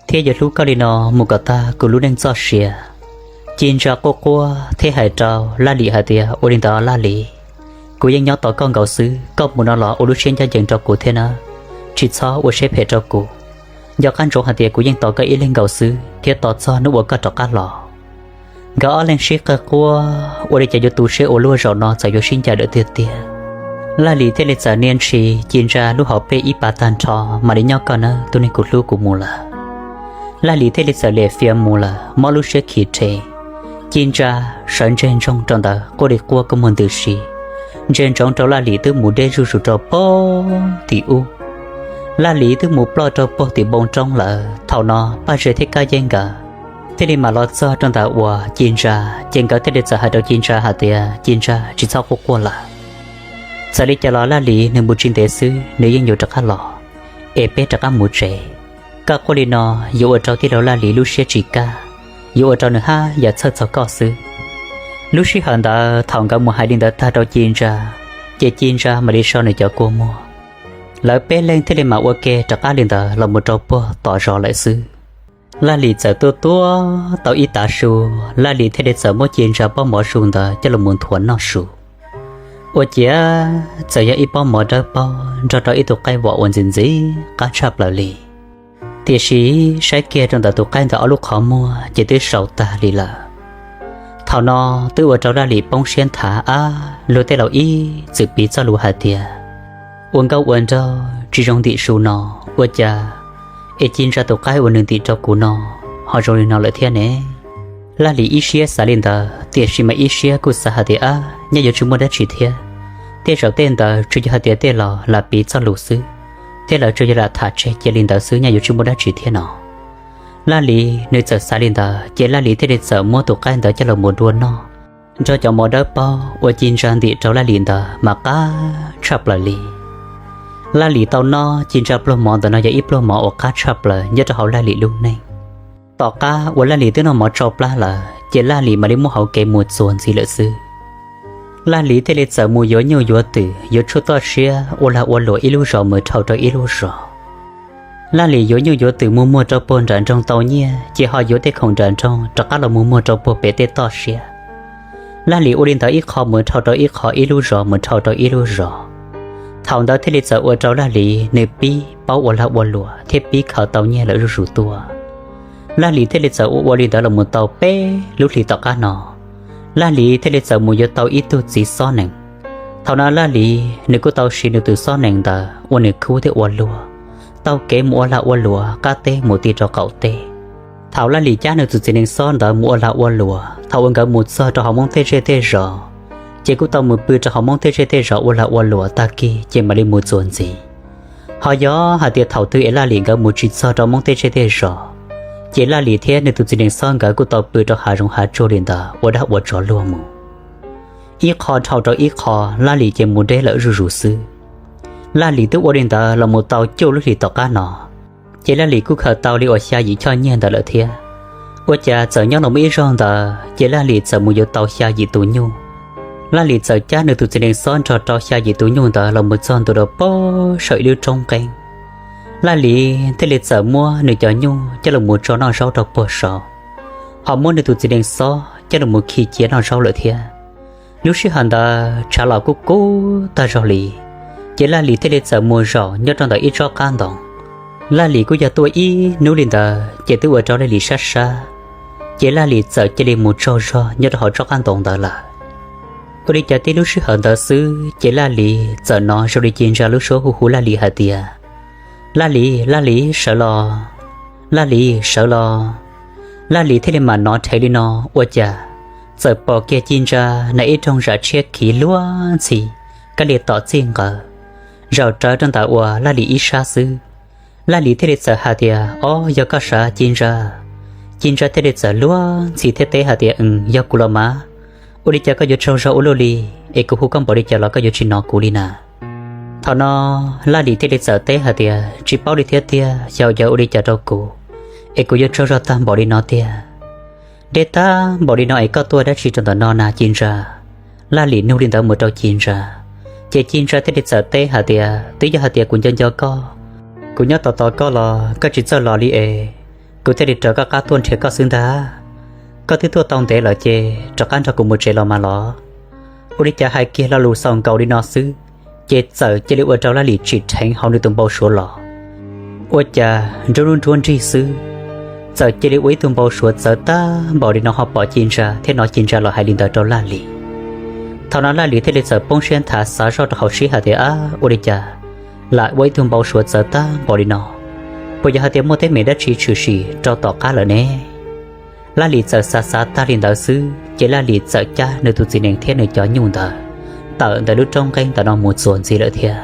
thiab yuav hlub koj li no mus kom tag kuv lub neej txoj sia. Ci Ntsa quaj quaj thiab hais rau Laj Lim hais tias, ua li ntawd Laj Lim, kuv yeej nyob tos koj nkaus xwb, koj mus no los ua lub siab ncaj ncees rau kuv thiab nawb, tsis txhob ua siab phem rau kuv. Nco qab ntsoov hais tias kuv yeej tos koj ib leeg nkaus xwb thiab tos txog hnub uas koj rov qab los. Nkawd ob leeg sib qawg quaj ua li cas yuav tu siab ua luaj, zaum no txawm yuav sib ncaim lawm tiag tiag. Laj Lim thiaj li txawm nias ntshis Ci Ntsa lub hauv pes ib pas tag nrho, mam li nyob koj nawb tus neeg kuv hlub, kuv mus lawm. Laj Lim thiaj li txawm liam fiav mus lawm, mob lub siab khiav rhe. Ci Ntsa sawv ntseg ntsoog rau ntawd quaj li quaj kua muag ntws si, ntsia ntsoov rau Laj Lim twb mus deb zuj zus rau puag tim ub. Laj Lim twb mus ploj rau puag tim npoo roob lawm. Thaum no Paj Ze thiab Kab Yeeb nkawd thiaj li mam los txog rau ntawm uas Ci Ntsa, ces nkawd thiaj li txawm hais rau Ci Ntsa hais tias, Ci Ntsa, tsis txhob quaj quaj lawm. Txawm li cas los Laj Lim nws mus tsis ntev xwb nws yeej yuav rov qab los, es peb rov qab mus tsev. Koj quaj li no yuav ua rau tij laug Laj Lim lub siab tsis kaj, yuav ua rau nws haj yam txhawj txog koj xwb. Lub sij hawm ntawd thaum nkawd mus hais li ntawd tag rau Ci Ntsa, ces Ci Ntsa mam li so nws cov kua muag. Lawv peb leeg thiaj li mam ua ke rov qab li ntawd los mus rau puag tom zos lawm xwb. Laj Lim txawm tuaj tuaj tau ib tav su, Laj Lim thiaj li txawm muab Ci Ntsa pob mov su ntawd coj los mus nthuav noj su. Ua ciav txawm yog ib pob mov dawb paug nrog rau ib tug qaib vom uas ntxim ntxim qab tshaj plaws li. Tiam sis saib kiag rau ntawm tus qaib ntawd ob lub qhov muag ces twb sau tag li lawm. Thaum no twb ua rau Laj Lim poob siab nthav, ab, luag tej laus ib txwm piv txoj lus hais tias, ua nkauj ua nraug tsis zoo ntim su no, ua cas es Ci Ntsa tus qaib uas nws ntim rau kuv no ho zoo li no lawm thiab ne? Laj Lim ib siab xav li ntawd, tiam sis mas ib siab kuj xav hais tias, ab, nyaj yuav tsis muaj dab tsi thiab. Tej zaum tej ntawd tsuas yog hais tias tej laus lam piv txoj lus xwb, thiab lawv tsuas yog lam tham tseg cia li ntawd xwb, nyaj yuav tsis muaj dab tsi thiab no. Laj Lis nws txawm xav li ntawd ces Laj Lis thiaj li txawm muab tus qaib ntawd coj los mus dua noj, nrog cov mov dawb paug uas Ci Ntsa ntim rau Laj Lis ntawd mas qab tshaj plaws li. Laj Lis tau noj Ci Ntsa pluag mov ntawm no yog ib pluag mov uas qab tshaj plaws nyob rau hauv Laj Lis lub neej. Tom qab uas Laj Lis twb noj mov tsau plab lawm ces Laj Lis mam li muaj hauv kev mus txuas ntxiv lawm xwb. Laj Lis thiaj li txawm mus yuav nyuj yuav twm, yuav tshuaj toj siab ua lag ua luam ib lub zos mus dhau rau ib lub zos. Laj Lis yuav nyuj yuav twm mus muag rau puag nram nroog tau nyiaj ces ho yuav tej khoom nram nroog rov qab los mus muag rau puag pem tej toj siab. Laj Lis ua li ntawd ib qho mus dhau rau ib qho, ib lub zos mus dhau rau ib lub zos. Thaum ntawd thiaj li txawm ua rau Laj Lis nws pib paub ua lag ua luam thiab pib khaws tau nyiaj lawm zuj zus tuaj. Laj Lis thiaj li txawm ua ua li ntawd los mus tau peb lub hlis tom qab no, Laj Lis thiaj li txawm mus yuav tau ib tug txiv xob nees. Thaum no Laj Lis nws kuj tau siv nws tus xob nees ntawd ua nws khub thiab ua luag, taug kev mus ua lag ua luam qab teb mus ti rau qaum teb. Thaum Laj Lis cab nws tus txiv nees xob ntawd mus ua lag ua luam, thaum uas nkawd mus txog rau hauv Hmoob tej zej tej zos, ces kuj tau mus pw rau hauv Hmoob tej zej tej zos ua lag ua luam tag kis ces mam li mus txuas ntxiv. Ho yog hais tias thaum twg es Laj Lis nkawd mus tsis txog rau Hmoob tej zej tej zos, ces Laj Lis thiab nws tus txiv nees xob nkawd kuj tau pw rau hav zoov hav tsuag li ntawd ua dag ua tsov luag mus. Ib qho dhau rau ib qho, Laj Lis ces mus deb lawm zuj zus xwb. Laj Lis twb ua li ntawd los mus tau cuaj lub hlis tom qab no, ces Laj Lis kuj khaws tau li uas xya yim choj nyiaj ntawd lawm thiab. Ua cas txawm nyob los muaj ib zaug ntawd ces Laj Lis txawm mus yuav tau xya yim tus nyuj. Laj Lis txawm cab nws tus txiv nees xob nrog rau xya yim tus nyuj ntawd los mus txog ntua rau puag saum ib lub roob nqeeb. Laj Lis thiaj li txawm muab nws cov nyuj coj los mus tso noj zaub rau puag saud, ho muab nws tus txiv nees xob coj los mus khi cia noj zaub lawm thiab. Lub sij hawm ntawd tshav los kuj kub tag zog li, ces Laj Lis thiaj li txawm mus zaum nyob rau ntawm ib tsob qab ntoo. Laj Lis kuj yog tuaj ib hnub li ntawd ces twb ua rau Laj Lis sab sab, ces Laj Lis txawm cia li mus tsaug zog nyob rau hauv tsob qab ntoo ntawd lawm. Ua li cas tib lub sij hawm ntawd xwb ces Laj Lis txawm hnov zoo li Ci Ntsa lub suab hu hu Laj Lis hais tias, Laj Lis, Laj Lis, sawv los! Laj Lis, sawv los! Laj Lis thiaj li mam hnov dheev li no, ua cas txawm pom kiag Ci Ntsa na ib rooj zam tshiab khiv luag ntxhi, kab li tom txij nqawd, zaum rawv rau ntawm uas Laj Lis ib sab xwb. Laj Lis thiaj li txawm hais tias, Ob, yog koj sav Ci Ntsa? Ci Ntsa thiaj li txawm luag ntxhi thiab teb hais tias, Yog kuv los mas. Ua li cas koj yuav tsaug zog ua luaj li, es kuv hu koj npaum li cas los koj yuav tsis hnov kuv li na? Thaum no Laj Lis thiaj li txawm teb hais tias, Tsis paub li thiab tiag, xyov yog ua li cas rau kuv, es kuv yuav tsaug zog tag npaum li no tiag. Deb tag npaum li no es koj tuaj dab tsi rau ntawm no na Ci Ntsa? Laj Lis nug li ntawd mus rau Ci Ntsa, ces Ci Ntsa thiaj li txawm teb hais tias, Twb yog hais tias kuv nco nco koj, kuv nyob tos tos koj los koj tsis txawj los li es kuv thiaj li raws koj qab tuaj nrhiav koj xwb ntag. Koj twb tuaj tau ntev lawm ces rov qab nrog kuv mus tsev los mas los. Ua li cas hais kiag lo lus xaus nkaus li no xwb, ces txawm cia li ua rau Laj Lis tsim dheev hauv nws tus npau suav los. Ua cas nruab hnub nruab nrig xwb, txawm cia li ua ib tug npau suav txawv tag npaum li no ho pom Ci Ntsa thiab hnov Ci Ntsa los hais li ntawd rau Laj Lis. Thaum no Laj Lis thiaj li txawm poob siab nthav xav zoj rau hauv siab hais tias, Ab, ua li cas lam ua ib tug npau suav txawv tag npaum li no? Puas yog hais tias muaj teeb meem dab tsi tshwm sim rau tom qab lawm ne? Laj Lis txawm xav xav tag li ntawd xwb, ces Laj Lis txawm cab nws tus txiv nees thiab nws cov nyuj ntawd tawm ntawm lub roob nqeeb ntawm no mus txuas ntxiv lawm thiab.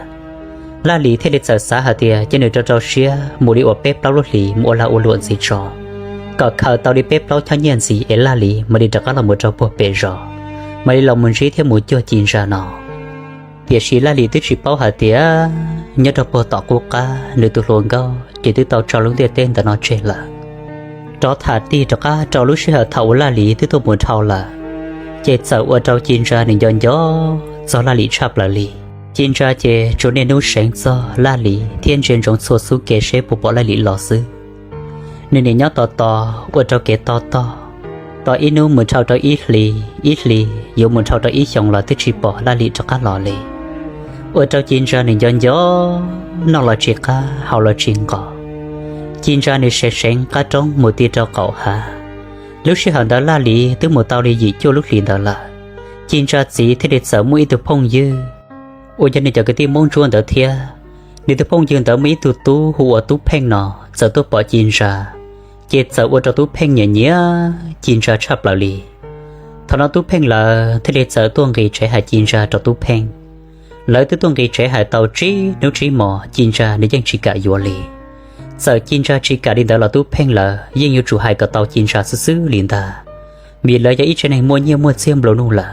Laj Lis thiaj li txawm xav hais tias cia nws rau rau siab mus li uas peb plaub lub hlis mus ua lag ua luam ntxiv tso, kom khaws tau li peb plaub choj nyiaj ntxiv es Laj Lis mam li rov qab los mus rau puag pem zos, mam li los mus ntsib thiab mus cuag Ci Ntsa no. Tiam sis Laj Lis twb tsis paub hais tias nyob rau puag tom qub qab nws tus hluas nkauj ces twb tau tso lub ntiaj teb ntawm no tseg lawm. Rov tham tig rov qab rau lub sij hawm thaum uas Laj Lis twb tuaj mus dhau lawm, ces txawm ua rau Ci Ntsa nws nco nco txog Laj Lis tshaj plaws li. Ci Ntsa ces tsuas niaj hnub seev txog Laj Lis thiab ntsia ntsoov txhua xub kev seb puas pom Laj Lis los xwb. Nws nim nyob tos tos ua rau kev tos tos, tos ib hnub mus dhau rau ib hlis, ib hlis yuav mus dhau rau ib xyoos los twb tsis pom Laj Lis rov qab los li. Ua rau Ci Ntsa nws nco nco, noj los tsis qab, haus los tsis nqos. Ci Ntsa nws seev seev qab roob mus ti rau qaum hav. Lub sij hawm ntawd Laj Lis twb mus tau li yim cuaj lub hlis ntawd lawm. Ci Ntsa txiv thiaj li txawm muaj ib tug phooj ywg uas yog nws cov kwv tij Hmoob Ntsuab ntawd thiab. Nws tus phooj ywg ntawd muaj ib tug tub hu ua Tub Pheej no txawm tuaj pom Ci Ntsa, ces txawm ua rau Tub Pheej nyiam nyiam Ci Ntsa tshaj plaws li. Thaum no Tub Pheej lawv thiaj li txawm tuaj nqis tsev hais Ci Ntsa rau Tub Pheej. Lawv twb tuaj nqis tsev hais tau tsib hnub tsib hmos Ci Ntsa nws yeej tsis kam yuav li. Txawm Ci Ntsa tsis kam li ntawd los Tub Pheej lawv yeej yuav tsum hais kom tau Ci Ntsa xwb xwb li ntag, vim lawv yog ib tsev neeg muaj nyiaj muaj txiag nplua nuj lawm,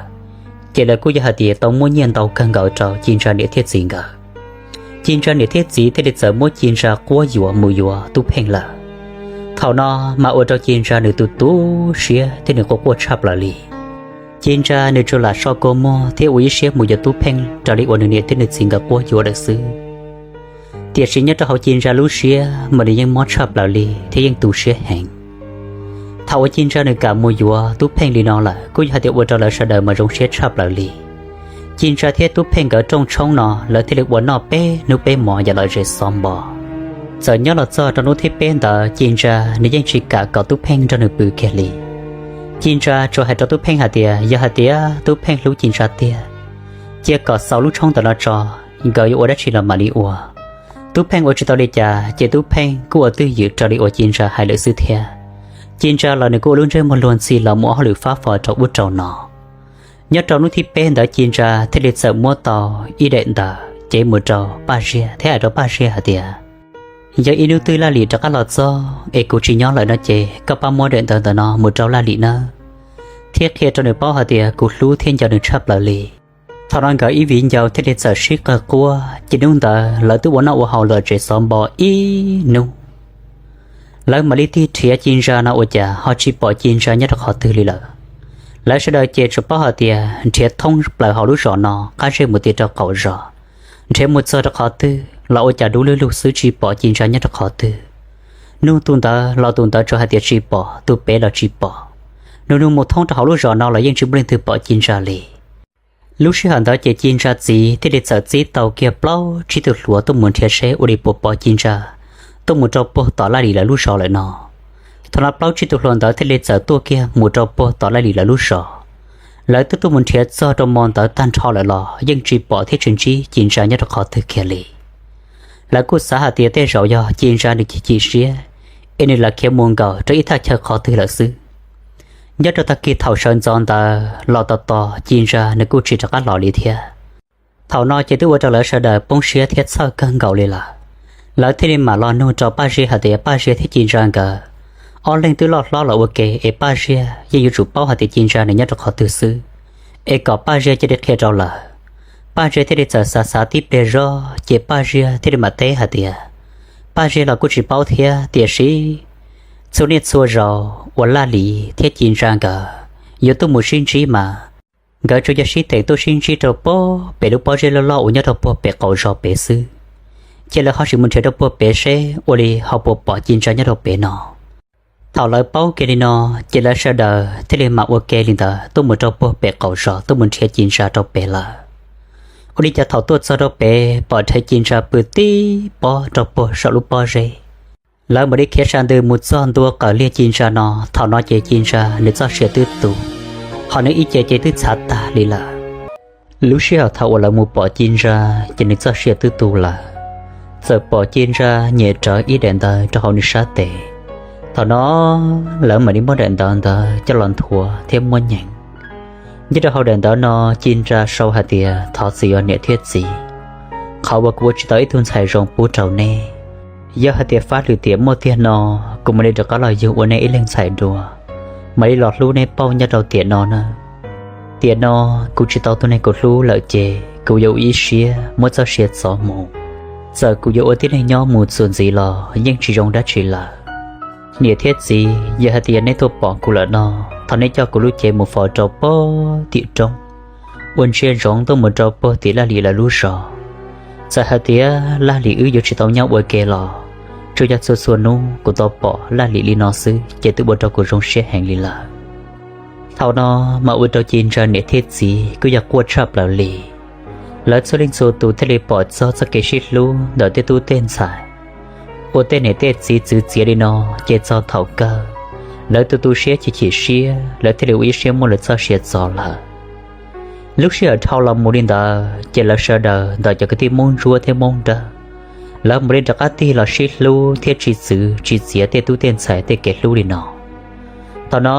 ces lawv kuj yog hais tias tau muaj nyiaj ntau kawg nkaus rau Ci Ntsa niam thiab txiv nkawd. Ci Ntsa niam thiab txiv thiaj li txawm muab Ci Ntsa quab yuam mus yuav Tub Pheej lawm. Thaum no mas ua rau Ci Ntsa nws tu tu siab thiab nws quaj quaj tshaj plaws li. Ci Ntsa nws tsuas lam so kua muag thiab ua ib siab mus yuav Tub Pheej raws li uas nws niam thiab nws txiv nkawd quab yuam lawm xwb. Tiam sis nyob rau hauv Ci Ntsa lub siab mas nws yeej mob tshaj plaws li thiab yeej tu siab heev. Thaum uas Ci Ntsa nws kam mus yuav Tub Pheej li no lawm kuj yog hais tias ua rau lawv sawv daws mas zoo siab tshaj plaws li. Ci Ntsa thiab Tub Pheej nkawd rooj tshoob no lawv thiaj li ua noj peb hnub peb hmos yam lom zem xov npo. Txawm nyob los txog rau hnub thib peb ntawd Ci Ntsa nws yeej tsis kam kom Tub Pheej nrog nws pw kiag li. Ci Ntsa tsuas hais rau Tub Pheej hais tias yog hais tias Tub Pheej hlub Ci Ntsa tiag, cia kom xaus lub tshoob ntawm no tso, nkawd yuav ua dab tsi los mam li ua. Tub Pheej ua tsis tau li cas ces Tub Pheej kuj ua twj ywm raws li uas Ci Ntsa hais lawm xwb thiab. Ci Ntsa los nws kuj ua lub ntsej muag luag ntxhi los mus ua hauj lwm fab fo rau ub rau no. Nyob rau hnub thib peb ntawd Ci Ntsa thiaj li txawm muab tau ib daim ntawv cev mus rau Paj Ziab thiab hais rau Paj Ziab hais tias, yog ib hnub twg Laj Lim rov qab los txog es kuv tsis nyob lawm no ces koj pab muab daim ntawv ntawm no mus rau Laj Lim nawb, thiab qhia rau nws paub hais tias kuv hlub thiab nco nws tshaj plaws li. Thaum no nkawd ib viv ncaus thiaj li txawm sib qawg quaj ces hnub ntawd lawv twb ua noj ua haus lom zem xov npo ib hnub. Lawv mam li tig nrhiav Ci Ntsa no ua cas ho tsis pom Ci Ntsa nyob rau qhov twg li lawm. Lawv sawv daws ces tsuas paub hais tias nrhiav thoob plaws hauv lub zos no qab zej mus ti rau qaum zos, nrhiav mus txog rau qhov twg los ua cas dub lug lug xwb tsis pom Ci Ntsa nyob rau qhov twg. Nug tus ntawd los tus ntawd tsuas hais tias tsis pom, tus pem los tsis pom. Nug nug mus thoob rau hauv lub zos no los yeej tsis muaj leej twg pom Ci Ntsa li. Lub sij hawm ntawd ces Ci Ntsa txiv thiaj li txawm txib tau kiag plaub tsib tug hluas tuaj mus nrhiav seb ua li puas pom Ci Ntsa tuaj mus rau puag tom Laj Lim lawv lub zos lawm no. Thaum no plaub tsib tug hluas ntawd thiaj li txawm tuaj kiag mus rau puag tom Laj Lim lawv lub zos. Lawv twb tuaj mus nrhiav txog rau hmo ntawd tag nrho lawm los yeej tsis pom thiab tsis ntsib Ci Ntsa nyob rau qhov twg kiag li. Lawv kuj xav hais tias tej zaum yog Ci Ntsa nws chim chim siab es nws lam khiav mus nkaum rau ib thaj chaw qhov twg lawm xwb. Nyob rau tag kis thaum sawv ntxov ntawd los tos tos Ci Ntsa nws kuj tsis rov qab los li thiab. Thaum no ces twb ua rau lawv sawv daws poob siab thiab txhawj kawg nkaus li lawm. Lawv thiaj li mam los nug rau Paj Ziab hais tias Paj Ziab thiab Ci Ntsa nkawd ob leeg twb loj hlob los ua ke es Paj Ziab yeej yuav tsum paub hais tias Ci Ntsa nws nyob rau qhov twg xwb, es kom Paj Ziab cia li qhia rau lawv. Paj Ziab thiaj li txawm xav xav tib pliag zog ces Paj Ziab thiaj li mam teb hais tias Paj Ziab los kuj tsis paub thiab, tiam sis txhua niaj txhua zaus uas Laj Lim thiab Ci Ntsa nkawd yuav tuaj mus sib ntsib mas nkawd tsuas yog sib teem tuaj sib ntsib rau puag pem lub pob zeb loj loj uas nyob rau puag pem qaum zos pem xwb. Ces lawv ho sim mus nrhiav rau puag pem seb ua li ho puas pom Ci Ntsa nyob rau pem no. Thaum lawv paub kiag li no, ces lawv sawv daws thiaj li mam ua ke li ntawd tuaj mus rau puag pem qaum zos tuaj mus nrhiav Ci Ntsa rau pem lawm. Ua li cas thaum tuaj txog rau pem pom rhev Ci Ntsa pw tib pob rau puag saum lub pob zeb. Lawv mam li khiav sa ntws mus txog ntua qawm liag Ci Ntsa no, thaum no ces Ci Ntsa nws txoj sia twb tu, ho nws ib ce ces twb txhav tag li lawm. Lub sij hawm thaum uas lawv mus pom Ci Ntsa, ces nws txoj sia twb tu lawm. Txawm pom Ci Ntsa nyem rawv ib daim ntawv rau hauv nws sab tes. Thaum no lawv mam li muab daim ntawv ntawd coj los nthuav thiab muab nyeem. Nyob rau hauv daim ntawv no, Ci Ntsa sau hais tias thov txim yog niam thiab txiv, qhov uas kuv ua tsis tau ib tug ntxhais zoo pub rau neb. Yog hais tias fab lwm tiam muaj tiag no, kuv mam li rov qab los yug ua nej ib leeg ntxhais dua, mam li los hlub neb pauj nyob rau tiam no na. Tiam no kuv tsis tau tus neeg kuv hlub lawm ces kuv yuav ua ib siab muab txoj sia txov mus. Txawm kuv yuav ua tib neeg nyob mus txuas ntxiv los yeej tsis zoo dab tsi lawm. Niam thiab txiv, yog hais tias neb tuaj pom kuv lawm no, thov neb coj kuv lub cev mus faus rau puag tim roob, ua ntsia ntsoov tuaj mus rau puag tim Laj Lim lawv lub zos. Txawm hais tias Laj Lim wb yuav tsis tau nyob ua ke los, tsuas yog txhua txhua hnub kuv tau pom Laj Lim li no xwb ces twb ua rau kuv zoo siab heev li lawm. Thaum no mas ua rau Ci Ntsa niam thiab txiv kuj yog quaj tshaj plaws li. Lawv txhua leej txhua tus thiaj li pom txog txoj kev sib hlub ntawm tej tub tej ntxhais, ua tej niam tej txiv txwv txiav li no, ces txog thaum kawg lawv tu tu siab chim chim siab, lawv thiaj li ua ib siab muab lawv txoj sia txov lawm. Lub sij hawm dhau los mus li ntawd ces lawv sawv daws ntawm cov kwv tij Hmoob Ntsuab thiab Hmoob Dawb, lawv mam li rov qab tig los sib hlub thiab tsis txwv tsis txiav tej tub tej ntxhais tej kev hlub li no. Thaum no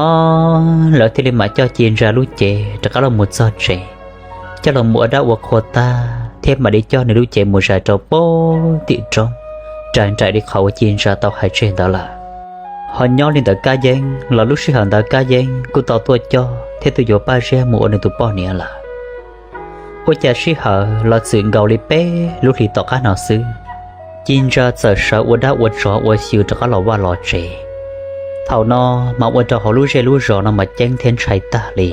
lawv thiaj li mam coj Ci Ntsa lub cev rov qab los mus txog tsev, coj los mus ua dab ua qhua tag thiab mam li coj nws lub cev mus zais rau puag tim roob, rais nraim li qhov uas Ci Ntsa tau hais tseg ntawd lawm. Ho nyob li ntawd Kab Yeeb los lub sij hawm ntawd Kab Yeeb kuj tau tuaj coj thiab tuaj yuav Paj Ziab mus ua nws tus poj niam lawm. Ua cas sij hawm los txwm nkaus li peb lub hlis tom qab no xwb, Ci Ntsa txawm sawv ua dab ua tsov ua xyw rov qab los vaj los tsev. Thaum no mas ua rau hauv lub zej lub zos no mas ceeb thiab ntshai tag li.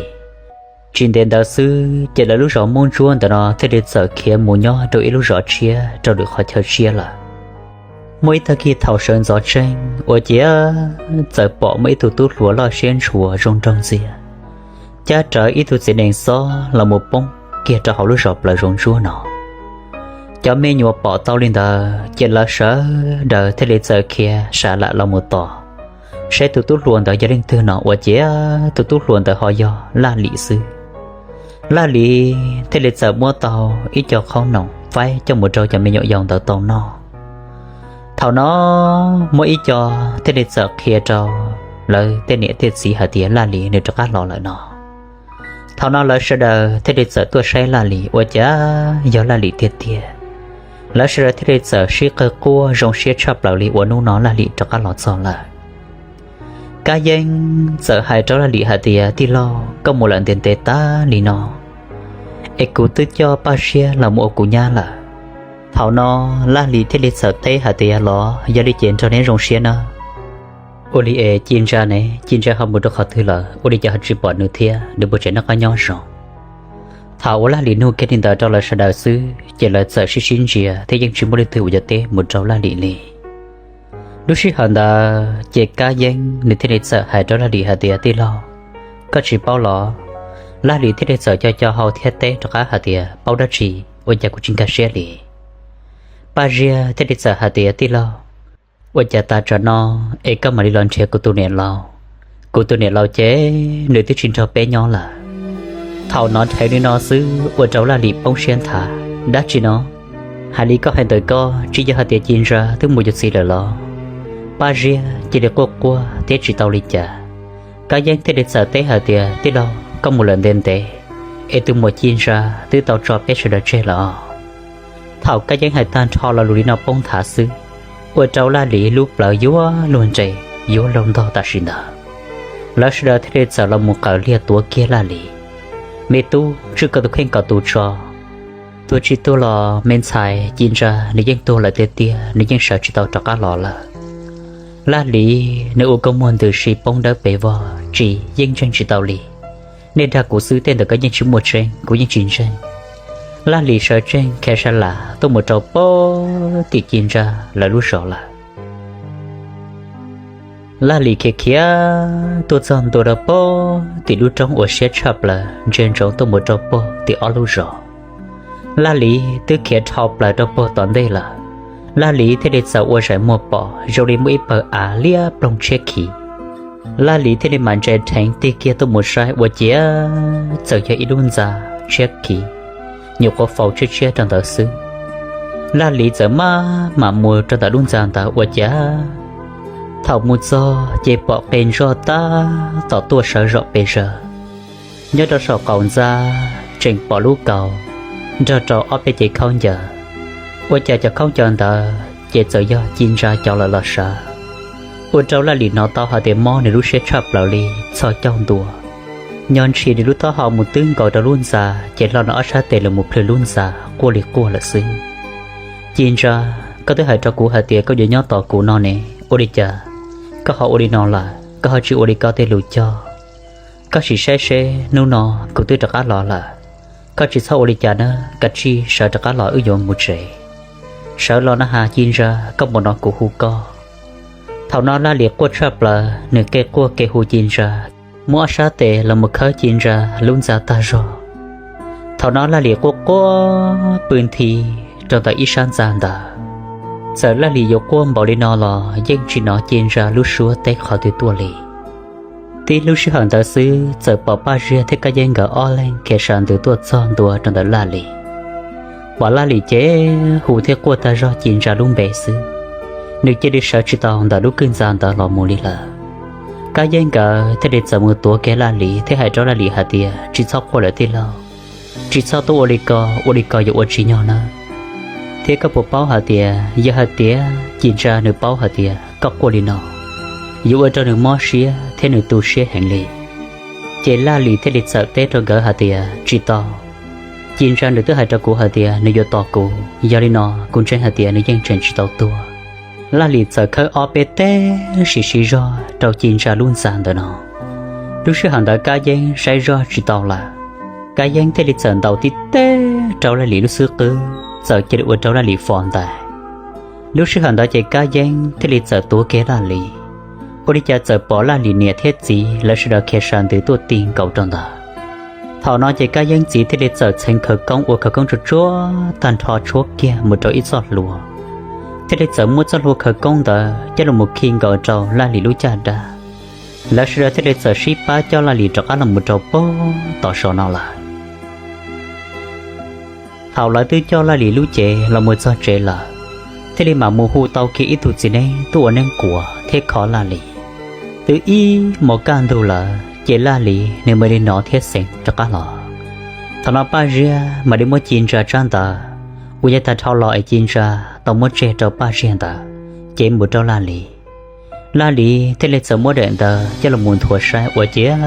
Tsis ntev ntawd xwb ces lawv lub zos Moob Ntsuab ntawd no thiaj li txawm khiav mus nyob rau ib lub zos tshiab rau lwm qhov chaw tshiab lawm. Muaj ib tag kis thaum sawv ntxov tseeb ua ciav txawm pom muaj ib tug tub hluas loj siab ntshua zoo nraug ntxiag cab rawv ib tug txiv nees xob los mus poob kiag rau hauv lub zos Plaws Zoov Ntsuab no. Cov me nyuam pom tau li ntawd ces lawv sawv daws thiaj li txawm khiav sam lam los mus tos saib tus tub hluas ntawd yog leej twg no ua ciav tus tub hluas ntawd ho yog Laj Lim xwb. Laj Lim thiaj li txawm muab tau ib co qhob noom faib coj mus rau cov me nyuam yaus ntawd tau noj. Thaum no muaj ib co thiaj li txawm qhia rau lawv tej niam tej txiv hais tias Laj Lim nws rov qab los lawm no. Thaum no lawv sawv daws thiaj li txawm tuaj saib Laj Lim ua cas yog Laj Lim tiag tiag. Lawv sawv daws thiaj li txawm sib qawg quaj zoo siab tshaj plaws li uas hnub no Laj Lim rov qab los txog lawm. Kab Yeeb txawm hais rau Laj Lim hais tias, Tij laug, koj mus lawm ntev ntev tag li no es kuv twb coj Paj Ziab los mus ua kuv nyab lawm. Thaum no Laj Lim thiaj li txawm teb hais tias, Los yog li ces nrog neb zoo siab nawb. Ua li es Ci Ntsa ne, Ci Ntsa ho mus rau qhov twg lawm, ua li cas ho tsis pom nws thiab, nws puas tseem noj qab nyob zoo? Thaum uas Laj Lim nug kiag li ntawd rau lawv sawv daws xwb ces lawv txawm sib sib ntsia thiab yeej tsis muaj leej twg uas yuav teb mus rau Laj Lim li. Lub sij hawm ntawd ces Kab Yeeb nws thiaj li txawm hais rau Laj Lim hais tias, Tij laug, koj tsis paub los? Laj Lim thiaj li txawm co co hau thiab teb rov qab hais tias, Paub dab tsi, ua cas kuv tsis nkag siab li? Paj Ziab thiaj li txawm hais tias, Tij laug, ua cas tas tsam no es koj mam li los nrhiav kuv tus niam laus? Kuv tus niam laus ces nws twb tsis nrog peb nyob lawm. Thaum no nrhiav li no xwb ua rau Laj Lim poob siab nthav, Dab tsi no? Hais li koj hais ntawm koj tsis yog hais tias Ci Ntsa twb mus yuav txiv lawm los? Paj Ziab cia li quaj quaj thiab tsis tau li cas. Kab Yeeb thiaj li txawm teb hais tias, Tij laug, koj mus lawm ntev ntev es tus muam Ci Ntsa twb tau tso peb sawv daws tseg lawm os. Thaum Kab Yeeb hais tag nrho lo lus li no poob nthav xwb, ua rau Laj Lim lub plawv yuav luag nres yuav luag ntog tam sim ntawd. Lawv sawv daws thiaj li txawm los mus qawm liag tuav kiag Laj Lim, Me tub, tswj koj tus kheej kom tus tso. Tuag tsis tuag los me ntxhais Ci Ntsa nws yeej tuag lawm tiag tiag, nws yeej sawv tsis tau rov qab los lawm. Laj Lim nws ua kua muag ntws si poob dawb pes vog tsis yeej ntseeg tsis tau li. Nej dag kuv xwb, tej ntawd koj yeej tsis muaj tseeb, kuv yeej tsis ntseeg. Laj Lim sawv tsees khiav sa lam tuaj mus rau pem tim Ci Ntsa lawv lub zos lawm. Laj Lim khiav khiav tuaj txog ntua rau pem tim lub roob uas siab tshaj plaws ntsia ntsoov tuaj mus rau pem tim ob lub zos. Laj Lim twb khiav dhau plaws rau pem tom ntej lawm. Laj Lim thiaj li txawm ua zaim muag pom zoo li muaj ib pawg av liab ploog tshiab khiv. Laj Lim thiaj li mam ntsia dheev tig kiag tuaj mus saib ua ciav txawm yog ib lub ntxa tshiab khiv, nyuam qhuav faus tshiab tshiab rau ntawd xwb. Laj Lim txawm maj mam mus rau ntawm lub ntxa ntawd ua ciav thaum mus txog ces pom qe ntsoj tab tom tuaj sawv zom pes zaws. Nyob rau saum qaum ntxa tseem pom lub kaus nrog rau ob peb cev khaub ncaws. Ua cas cov khaub ncaws ntawd ces txawm yog Ci Ntsa cov lawm los sawv. Ua rau Laj Lim hnov tau hais tias mob nws lub siab tshaj plaws li txhos caug ntua. Nyob ntshis nws lub taub hau mus twb nkaus rau lub ntxa ces hlo nws ob sab tes los mus plhws lub ntxa quaj li quaj lawm xwb. Ci Ntsa, koj twb hais rau kuv hais tias koj yuav nyob tos kuv no ne, ua li cas koj ho ua li no lawm, koj ho tsis ua li koj tej lus cog? Koj sim saib seb hnub no kuv twb rov qab los lawm, koj tsis txhob ua li cas na, kav tsij sawv rov qab los wb yuav mus tsev. Sawv los na has Ci Ntsa, koj mus no kuv hu koj. Thaum no Laj Lim quaj tshaj plaws, nws kev quaj kev hu Ci Ntsa, muab ob sab tes los mus khawb Ci Ntsa lub ntxa tag zog. Thaum no Laj Lim quaj quaj pw nthi rau ntawm ib sab ntxa ntawd. Txawm Laj Lim yuav quaj npaum li no los yeej tsis hnov Ci Ntsa lub suab teb qhov twg tuaj li. Tib lub sij hawm ntawd xwb txawm pom Paj Ziag thiab Kab Yeeb nkawd ob leeg khiav sa ntws tuaj txog ntua rau ntawm Laj Lim. Pom Laj Lim ces hu thiab quaj tag zog Ci Ntsa lub npe xwb, nws cia li sawv tsis tau ntawm lub kwj ntxa ntawd los mus li lawm. Kab Yeeb nkawd thiaj li txawm mus tuav kiag Laj Lim thiab hais rau Laj Lim hais tias, Tsis txhob quaj lawm tij laug, tsis txhob tuaj ua li ko, ua li ko yuav ua tsis nyog nawb. Thiab koj puas paub hais tias yog hais tias Ci Ntsa nws paub hais tias koj quaj li no, yuav ua rau nws mob siab thiab nws tu siab heev li. Ces Laj Lis thiaj li txawm teb rau nkawd hais tias, Tsis tau. Ci Ntsa nws twb hais rau kuv hais tias nws yuav tos kuv, yog li no kuv ntseeg hais tias nws yeej tseem tsis tau tuag. Laj Lis txawm khawb ob peb teg sim siv zog rau Ci Ntsa lub ntxa ntawm no. Lub sij hawm ntawd Kab Yeeb saib zog tsis tau lawm, Kab Yeeb thiaj li txawm ntaus tib teg rau Laj Lis lub xub qwb, txawm cia li ua rau Laj Lis fo ntais. Lub sij hawm ntawd ces Kab Yeeb thiaj li txawm tuav kiag Laj Lis, ua li cas txawm pom Laj Lis niam thiab txiv lawv sawv daws khiav sas ntws tuaj ti nkaus rau ntawd. Thaum no ces Kab Yeeb txiv thiaj li txawm txheev khawv koob ua khawv koob tsuag tsuag tag nrho tshuab kiag mus rau ib txoj hlua, thiaj li txawm muab txoj hlua khawv koob ntawd coj los mus khi nkaus rau Laj Lis lub caj dab. Lawv sawv daws thiaj li txawm sib pab coj Laj Lis rov qab los mus rau pem tom zos no lawm. Thaum lawv twb coj Laj Lis lub cev los mus txog tsev lawm, thiaj li mam mus hu tau kiag ib tug txiv neeb tuaj ua neeb quas thiab kho Laj Lis. Twb ib hmos kaj ntug lawm ces Laj Lis nws mam li hnov thiab xeev rov qab los. Thaum no Paj Ziag mam li muab Ci Ntsa tsab ntawv uas yog tag dhau los es Ci Ntsa tau muab tseg rau Paj Ziag ntawd cev mus rau Laj Lis. Laj Lis thiaj li txawm muab daim ntawv coj los mus nthuav saib ua ciav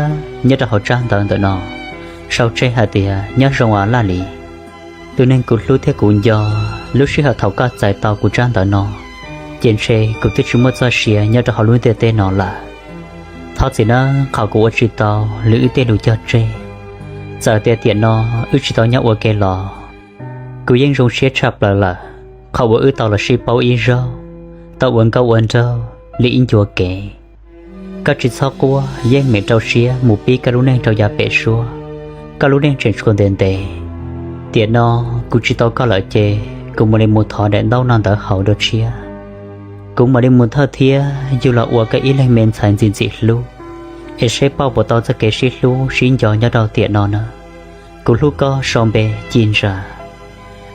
nyob rau hauv tsab ntawv ntawm no sau tseg hais tias, Nyob zoo as Laj Lis, tus neeg kuv hlub thiab kuv nco, lub sij hawm thaum koj txais tau kuv tsab ntawv no, ces ntshe kuv twb tsis muaj txoj sia nyob rau hauv lub ntiaj teb no lawm. Thov txim nawb qhov kuv ua tsis tau li wb tej lus cog tseg. Txawm tias tiam no wb tsis tau nyob ua ke los kuv yeej zoo siab tshaj plaws lawm, qhov uas wb tau los sib paub ib zaug, tau ua nkauj ua nraug li ib ncua kev. Koj tsis txhob quaj, yeej meem rau siab mus pib koj lub neej rau yav pem suab, koj lub neej tseem tshuav ntev ntev. Tiam no kuv tsis tau koj lawm ces kuv mam li mus thov daim ntaub no ntawv haus dua tshiab. Kuv mam li mus thawj thiab yug los ua koj ib leeg me ntxhais ntxim ntxim hlub, es seb pauj puas tau txoj kev sib hlub sib nco nyob rau tiam no na. Kuv hlub koj sau npe Ci Ntsa.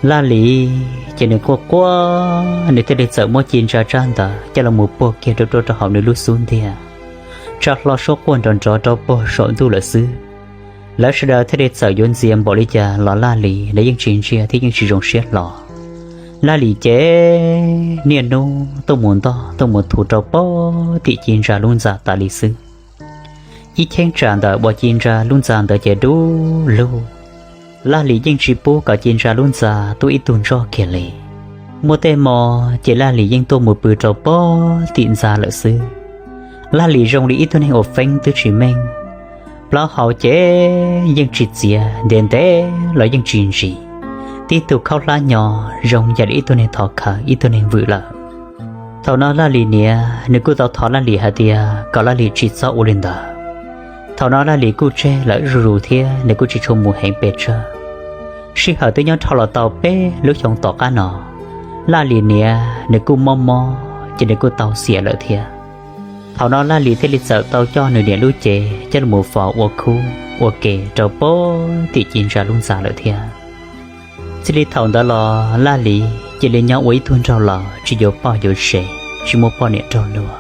Laj Lis ces nws quaj quaj, nws thiaj li txawm muab Ci Ntsa tsab ntawv coj los mus puag kiag rau rau rau hauv nws lub xub ntiag, tsa hlo suab quaj nrov nrov rau puag saum ntuj lawm xwb. Lawv sawv daws thiaj li txawm yuav ntxias npaum li cas los Laj Lis nws yeej tsis ntsia thiab yeej tsis zoo siab hlo. Laj Lis ces niaj hnub tuaj mus ntog tuaj mus thuv rau puag tim Ci Ntsa lub ntxa tas li xwb. Ib cheeb tsam ntawm uas Ci Ntsa lub ntxa ntawd ces dub lug. Laj Lis yeej tsis pub kom Ci Ntsa lub ntxa tuaj ib tug ntsoj kiag li. Muaj tej hmo ces Laj Lis yeej tuaj mus pw rau puag tim ntxa lawm xwb. Laj Lis zoo li ib tug neeg uas feeb twb tsis meej, plaub hau ces yeej tsis txiav, ntev ntev los yeej tsis ntsis, tib tug khaub hlab nyo zoo yam li ib tug neeg thov khawv ib tug neeg vwm lawm. Thaum no Laj Lis niam nws kuj tau thov Laj Lis hais tias kom Laj Lis tsis txhob ua li ntawd. Thaum no Laj Lis kuj tseg lawm zuj zus thiab nws kuj tsis tshua mus heev pes tsawg. Sij hawm twb nyob dhau los tau peb lub xyoo tom qab no, Laj Lis niam nws kuj mob mob ces nws kuj tau xiam lawm thiab. Thaum no Laj Lis thiaj li txawm tau coj nws niam lub cev coj los mus faus ua khub ua ke rau puag tim Ci Ntsa lub ntxa lawm thiab. Txij li thaum ntawd los Laj Lis cia li nyob ua ib tug nraug laus tsis yuav poj yuav sev, tsis muaj poj niam nrog luag.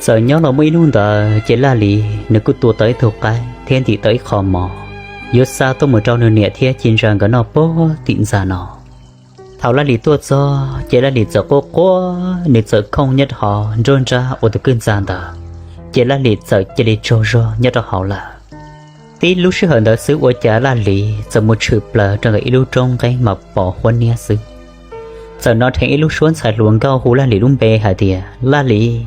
Txawm nyob los muaj ib hnub ntawd ces Laj Lis nws kuj tua tau ib tug qaib thiab ntim tau ib qho mov, yuav xa tuaj mus rau nws niam thiab Ci Ntsa nkawd noj puag tim ntxa no. Thaum Laj Lis tuaj txog ces Laj Lis txawm quaj quaj, nws txawm khooj nyob rau hauv nruab nrab uas tus kwj ntxa ntawd, ces Laj Lis txawm cia li tsaug zog nyob rau hauv lawm. Tib lub sij hawm ntawd xwb ua cas Laj Lis txawm mus tshwm plaws rau ntawm ib lub roob nqeeb mas pos huab niab xwb. Txawm hnov dheev ib lub suab ntxhais hluas nkauj hu Laj Lis lub npe hais tias, Laj Lis.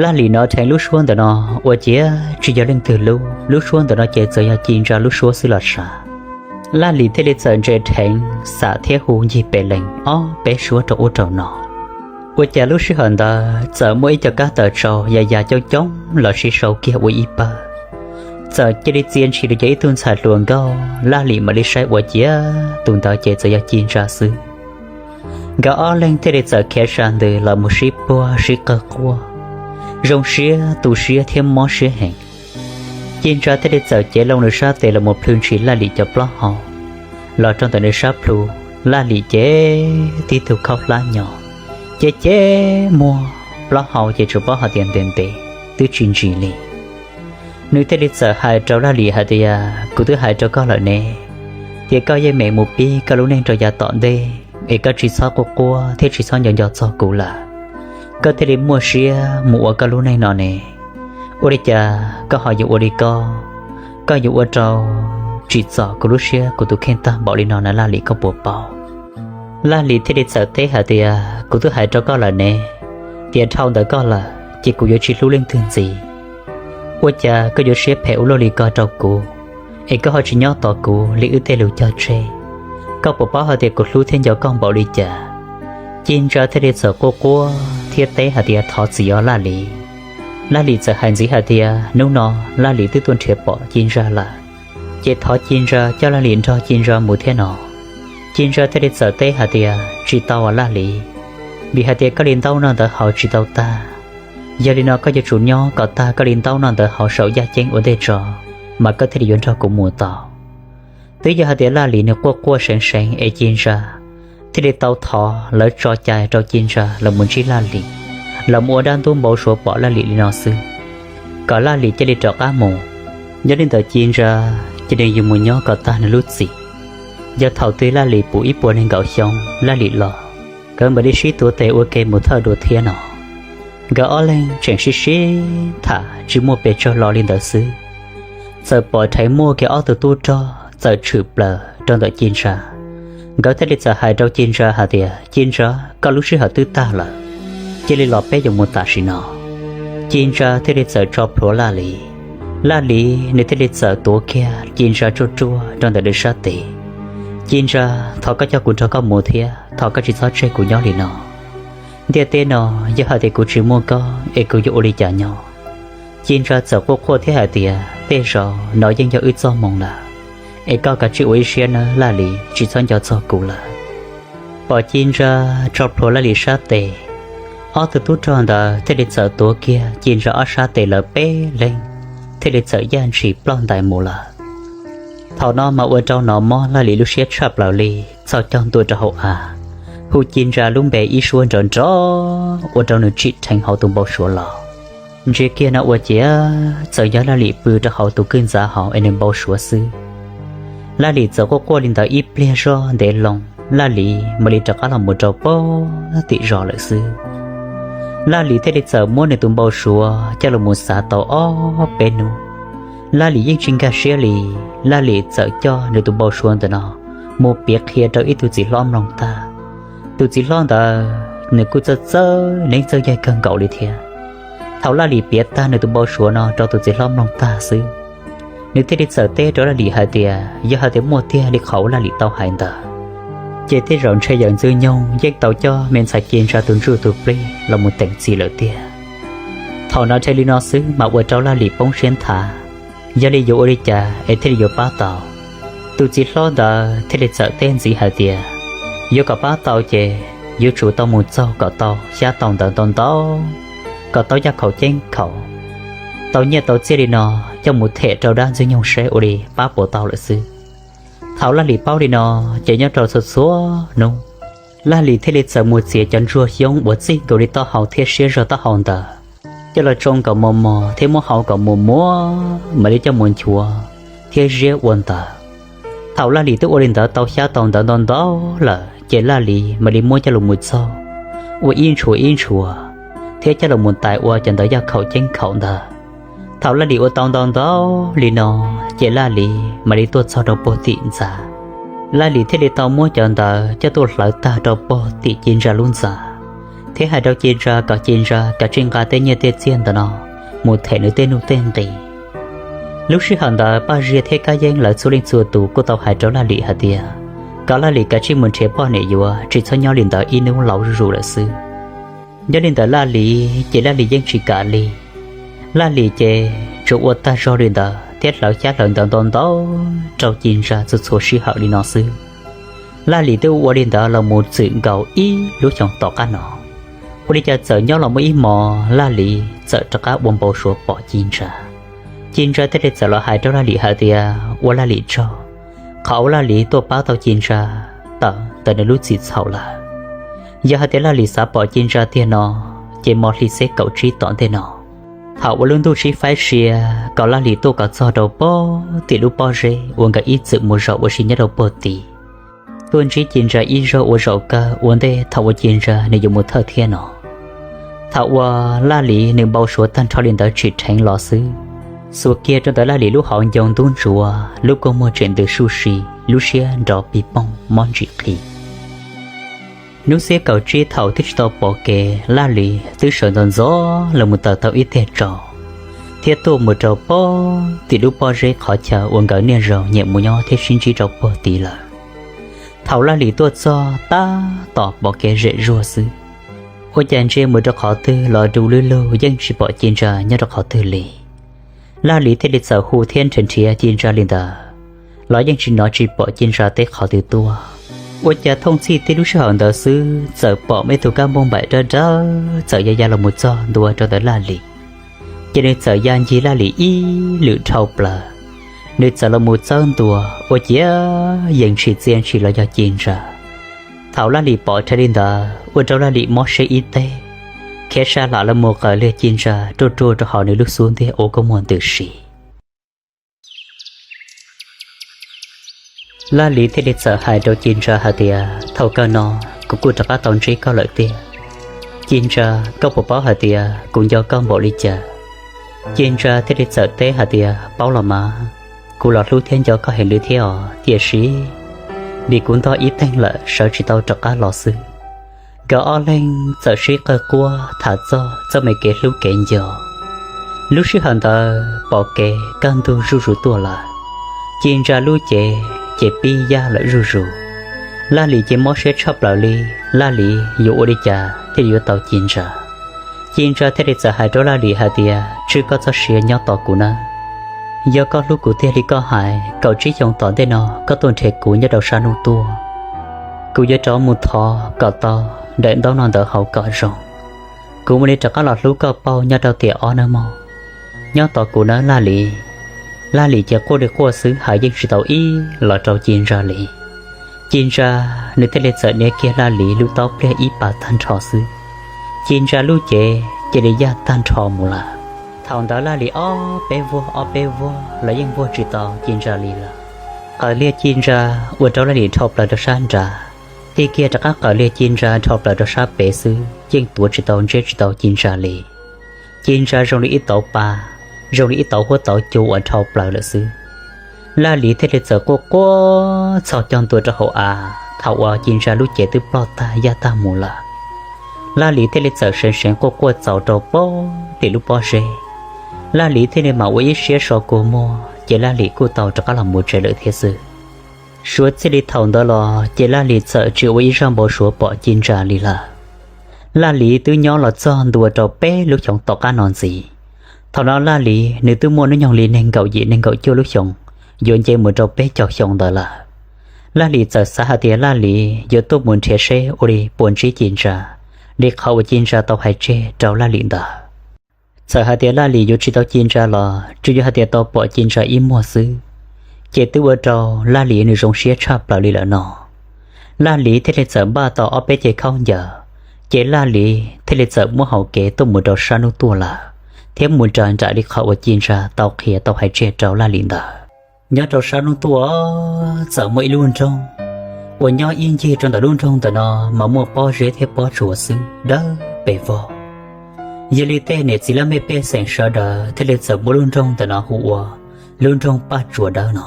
Laj Lis hnov dheev lub suab ntawm no ua ciav tsis yog leej twg lub, lub suab ntawm no ces txawm yog Ci Ntsa lub suab xwb los sav. Laj Lis thiaj li txawm ntsia dheev xam thiab hu ncig pem lees ob peb suab rau ub rau no. Ua cas lub sij hawm ntawd txawm muaj ib co kab taws tsaus ya ya coob coob los sib sau kiag ua ib pawg. Txawm cia li txia ntshis rau cov ib tug ntxhais hluas nkauj, Laj Lis mam li saib ua ciav tus ntawd ces txawm yog Ci Ntsa xwb. Nkawd ob leeg thiaj li txawm khiav sas ntws los mus sib puag sib qawg quaj, zoo siab tu siab thiab mob siab heev. Ci Ntsa thiaj li txawm cev loo nws sab tes los mus plhws ntshis Laj Lis cov plaub hau los rau ntawm nws sab plhu. Laj Lis ces tib tug khaub hlab nyo, ces ces muag plaub hau ces tsuas paub hais tias ntev ntev, twb tsis ntsis li. Nws thiaj li txawm hais rau Laj Lis hais tias, Kuv twb hais rau koj lawm ne, tias koj yeej meem mus pib koj lub neej rau yav tom ntej, es koj tsis txhob quaj quaj thiab tsis txhob nco nco txog kuv lawm, koj thiaj li muaj siab mus ua koj lub neej no ne. Ua li cas koj ho yuav ua li ko? Koj yuav ua rau tsim txom kuv lub siab kuv tus kheej tag npaum li no na Laj Lis, koj puas paub? Laj Lis thiaj li txawm teb hais tias, kuv twb hais rau koj lawm ne, tias dhau ntawm koj lawm ces kuv yuav tsis hlub leej twg ntxiv. Ua cas koj yuav siab phem ua luaj li ko rau kuv, es koj ho tsis nyob tos kuv li wb tej lus cog tseg? Koj puas paub hais tias kuv hlub thiab nco koj npaum li cas? Ci Ntsa thiaj li txawm quaj quaj thiab teb hais tias, thov txim os Laj Lis. Laj Lis txawm hais ntxiv hais tias, hnub no Laj Lis twb tuaj nrhiav pom Ci Ntsa lawm, ces thov Ci Ntsa coj Laj Lis nrog Ci Ntsa mus thiab no. Ci Ntsa thiaj li txawm teb hais tias, tsis tau os Laj Lis, vim hais tias koj li ntaub noj ntawv haus tsis tau tag. Yog li no koj yuav tsum nyob kom tag koj li ntaub noj ntawv haus saum yaj ceeb ua ntej tso, mas koj thiaj li yuav nrog kuv mus tau. Twb yog hais tias Laj Lis nws quaj quaj seev seev es Ci Ntsa thiaj li tau thov lawv tso cai rau Ci Ntsa los mus ntsib Laj Lis, los mus ua dab ntub npau suav pom Laj Lis li no xwb, kom Laj Lis cia li rov qab mus. Nyob li ntawd Ci Ntsa ces nws yuav mus nyob kom tag nws lub txim. Yog thaum twg Laj Lis puv ib puas nees nkaum xyoo Laj Lis los, nkawd mam li sib tuav tes ua ke mus thawj dua thiab no. Nkawd ob leeg tseem sib sib tham tsis muaj pes tsawg lo li ntawd xwb, txawm pom rheev muaj kiag ob tug tub rog txawm tshwm plaws rau ntawm Ci Ntsa. Nkawd thiaj li txawm hais rau Ci Ntsa hais tias, Ci Ntsa, koj lub sij hawm twb tag lawm, cia li los peb yuav mus tam sim no. Ci Ntsa thiaj li txawm tso plhuav Laj Lis. Laj Lis nws thiaj li txawm tuav kiag Ci Ntsa ruaj ruaj rau ntawm nws sab tes. Ci Ntsa, thov koj coj kuv nrog koj mus thiab, thov koj tsis txhob tseg kuv nyob li no. Ntiaj teb no, yog hais tias kuv tsis muaj koj es kuv yuav ua li cas nyob? Ci Ntsa txawm quaj quaj thiab hais tias, tej zaum no yeej yog wb txoj hmoo lawm, es koj kav tsij ua ib siab nawb Laj Lis, tsis txhob nco txog kuv lawm. Pom Ci Ntsa tso plhuav Laj Lis sab tes, ob tug tub rog ntawd thiaj li txawm tuav kiag Ci Ntsa ob sab tes lawv peb leeg, thiaj li txawm yaj ntshis ploj ntais mus lawm. Thaum no mas ua rau hnov mob Laj Lis lub siab tshaj plaws li, txhos caug ntua rau hauv av, hu Ci Ntsa lub npe ib suab nrov nrov ua rau nws tsim dheev hauv tus npau suav los. Ntsia kiag no ua ciav txawm yog Laj Lis pw rau hauv tus kwj ntxav hauv es nws npau suav xwb. Laj Lis txawm quaj quaj li ntawd ib pliag zoj ntev loo, Laj Lis mam li rov qab los mus rau pem tim zos lawm xwb. Laj Lis thiaj li txawm muab nws tus npau suav coj los mus xav tau ob peb hnub, Laj Lis yeej tsis nkag siab li. Laj Lis txawm coj nws tus npau suav ntawm no mus piav qhia rau ib tug txiv hlob mloog tag. Tus txiv hlob ntawd nws kuj txawj txawj neeb txawj yaig kawg nkaus li thiab. Thaum Laj Lis piav tag nws tus npau suav no rau tus txiv hlob mloog tag xwb, nws thiaj li txawm teb rau Laj Lis hais tias yog hais tias muaj tiag li qhov uas Laj Lis tau hais ntawd, ces tej zaum ntshe yawm Ntxwg Nyoog yeej tau coj me ntxhais Ci Ntsa tus ntsuj tus plig los mus teem txim lawm tiag. Thaum no ntshe li no xwb mas ua rau Laj Lis poob siab nthav, yog li yuav ua li cas es thiaj li yuav pab tau. Tus txiv hlob ntawd thiaj li txawm teb ntxiv hais tias yuav kom pab tau ces yuav tsum tau mus txaug kom tau xyab tau ntawv ntau ntau, kom tau yaj khaum ceeb khaum, tau nyiaj tau txiaj li no coj mus them rau dab Ntxwg Nyoog seb ua li pab puas tau lawm xwb. Thaum Laj Lis paub li no, ces nyob rau txhua txhua hnub, Laj Lis thiaj li txawm mus txiav cov ntsuag xyoob uas txij nkaus li taub hau thiab siab zog taub hau ntawd coj los tsoo kom mos mos thiab muab hau kom muas muas mam li coj mus nchuav thiab ziab ua ntawv. Thaum Laj Lis twb ua li ntawd tau xyab tau ntawv ntau ntau lawm ces Laj Lis mam li muab coj los mus txaug ua ib ntshuas ib ntshuas thiab coj los mus tais ua cov ntawv yaj khaum ceeb khaum ntawd. Thaum Laj Lis ua tau ntau ntau li no, ces Laj Lis mam li tuaj txog rau puag tim ntxa. Laj Lis thiaj li tau muab cov ntawv coj tuaj hlawv tag rau puag tim Ci Ntsa lub ntxa, thiab hais rau Ci Ntsa kom Ci Ntsa kav tsij nqa tej nyiaj tej txiaj ntawm no mus them nws tej nuj tej nqis. Lub sij hawm ntawd Paj Ziag thiab Kab Yeeb lawv txhua leej txhua tus kuj tau hais rau Laj Lis hais tias kom Laj Lis kav tsij mus nrhiav poj niam yuav, tsis txhob nyob li ntawd ib hnub laus zuj zus lawm xwb. Nyob li ntawd Laj Lis ces Laj Lis yeej tsis kam li. Laj Lis ces tsuas ua tag zog li ntawd thiab hlawv xyab hlawv ntawv ntau ntau rau Ci Ntsa txhua txhua sij hawm li no xwb. Laj Lis twb ua li ntawd los mus txwm nkaus ib lub xyoos tom qab no, ua li cas txawm nyob los muaj ib hmos Laj Lis txawm rov qab ua npau suav pom Ci Ntsa. Ci Ntsa thiaj li txawm los hais rau Laj Lis hais tias ua Laj Lis tsaug, qhov uas Laj Lis tuaj pab tau Ci Ntsa tawm ntawm nws lub txim txhaum lawm. Yog hais tias Laj Lis xav pom Ci Ntsa tiag no, ces hmo hli xiab kaum tsib tom ntej no, thaum uas lub ntuj sib faib sia, kom Laj Lis tuaj kom txog rau puag tim lub pob zeb uas nkawd ib txwm mus zaum ua si nyob rau puag tid. tuaj ntsib Ci Ntsa ib zaug ua zaum kawg ua ntej thaum uas Ci Ntsa nws yuav mus thawj thiab no. Thaum uas Laj Lis nws npau suav tag nrho li ntawd tsim dheev los xwb, xuas kiag rau ntawm Laj Lis lub hauv ncoo ntub ntsuav, lub kua muag tseem ntws suj si, lub siab nrov pig poog mob ntsim qhi. Hnub xiab kaum tsib thaum twb tsis tau pom kev, Laj Lis twb sawv ntxov ntxov los mus taws tau ib teg tsau, thiab tuaj mus rau pem tim lub pob zeb qhov chaw uas nkawd niaj zaus nyiam mus nyob thiab sib ntsib rau puag tid lawm. Thaum Laj Lis tuaj txog tab tom pom kev zem zuag xwb, ua cas ntsia mus rau qhov twg los du lug lug yeej tsis pom Ci Ntsa nyob rau qhov twg li. Laj Lis thiaj li txawm hu thiab nrhiav nrhiav Ci Ntsa li ntawd, los yeej tsis hnov tsis pom Ci Ntsa teb qhov twg tuaj. Ua cas thooj txhij tib lub sij hawm ntawd xwb txawm pom muaj ib tug kab npauj npaim dawb dawb txawm ya ya los mus txog ntua rau ntawm Laj Lis. Ces nws txawm ya ncig Laj Lis ib lwm dhau plaws, nws txawm los mus txawb ntua, ua ciav yees ntshis txia ntshis los yog Ci Ntsa. Thaum Laj Lis pom dheev li ntawd ua rau Laj Lis mob siab ib teg, khiav sa lam los mus qaws liag Ci Ntsa ruaj ruaj rau hauv nws lub xub ntiag ua kua muag ntws si. Laj Lis thiaj li txawm hais rau Ci Ntsa hais tias, thaum kawg no kuv kuj rov qab tau ntsib koj lawm tiag. Ci Ntsa, koj puas paub hais tias kuv nco koj npaum li cas? Ci Ntsa thiaj li txawm teb hais tias, paub los mas, kuv los hlub thiab nco koj heev li thiab os, tiam sis vim kuv ntog ib teeg lawm sawv tsis tau rov qab los xwb. Nkawd ob leeg txawm sib qawg quaj tham txog txoj me kev hlub kev nco. Lub sij hawm ntawd pom kev kaj ntug zuj zus tuaj lawm, Ci Ntsa lub cev ces pib yaj lawm zuj zus. Laj Lis ces mob siab tshaj plaws li, Laj Lis yuav ua li cas thiaj yuav tau Ci Ntsa. Ci Ntsa thiaj li txawm hais rau Laj Lis hais tias, tswj koj txoj sia nyob tos kuv nawb. Yog koj hlub kuv tiag li koj hais, kaum tsib xyoo tom ntej no koj tuaj nrhiav kuv nyob rau sab hnub tuaj, kuv yuav rov mus thov kom tau daim ntaub no ntawv hauv kom zoo. Kuv mam li rov qab los hlub koj pauj nyob rau tiam ob nawb mog. Nyob tos kuv nawb Laj Lis. Laj Lis ces quaj li quaj xwb hais yeej tsis tau ib los rau Ci Ntsa li. Ci Ntsa nws thiaj li txawm nias kiag Laj Lis lub taub pliag ib pas tag nrho xwb, Ci Ntsa lub cev cia li yaj tag nrho mus lawm. Thaum ntawd Laj Lis ob peb vuag ob peb vuag los yeej vuag tsis tau Ci Ntsa li lawm. Qaws liag Ci Ntsa ua rau Laj Lis dhau plaws rau sab nrad, tig kiag rov qab qaws liag Ci Ntsa dhau plaws rau sab pem xwb yeej tuav tsis tau ntsej tsis tau Ci Ntsa li. Ci Ntsa zoo li ib tauv pa, zoo li ib tauv huab tauv cua uas dhau plaws lawm xwb. Laj Lis thiaj li txawm quaj quaj txhos caug ntua rau hauv av thaum uas Ci Ntsa lub cev twb ploj tag yaj tag mus lawm. Laj Lis thiaj li txawm seev seev quaj quaj txaus rau pem tim lub pob zeb. Laj Lis thiaj li mam ua ib siab so kua muag ces Laj Lis kuj tau rov qab los mus tsev lawm thiab xwb. Suav txij li thaum ntawd los ces Laj Lis txawm tsis ua ib zaj npau suav pom Ci Ntsa li lawm. Laj Lis twb nyob los txog ntua rau peb lub xyoos tom qab no ntxiv. Thaum no Laj Lis nws twb muaj hnub nyoog li nees nkaum yim nees nkaum cuaj lub xyoos, yuav nce mus rau peb caug xyoo ntawd lawm. Laj Lis txawm xav hais tias Laj Lis yuav tuaj mus nrhiav seb ua li puas ntsib Ci Ntsa, li qhov uas Ci Ntsa tau hais tseg rau Laj Lis ntawd. Txawm hais tias Laj Lis yuav tsis tau Ci Ntsa los tsuas yog hais tias tau pom Ci Ntsa ib muag xwb, ces twb ua rau Laj Lis nws zoo siab tshaj plaws li lawm no. Laj Lis thiaj li txawm npaj tau ob peb ce khaub ncaws, ces Laj Lis thiaj li txawm muab hau kev tuaj mus rau sab hnub tuaj lawm, thiab mus raws nraim li qhov uas Ci Ntsa tau qhia tau hais tseg rau Laj Lis ntawd. Nyob rau sab hnub tuaj txawm muaj ib lub nroog, uas nyob ib ncig rau ntawm lub nroog ntawm no mas muaj pob zeb thiab pob tsuas xwb dawb pes vog. Yog li tej niam txiv laj mej pej xeem sawv daws thiaj li txawm muab lub nroog ntawm no hu ua lub nroog Paj Tsuas Dawb no.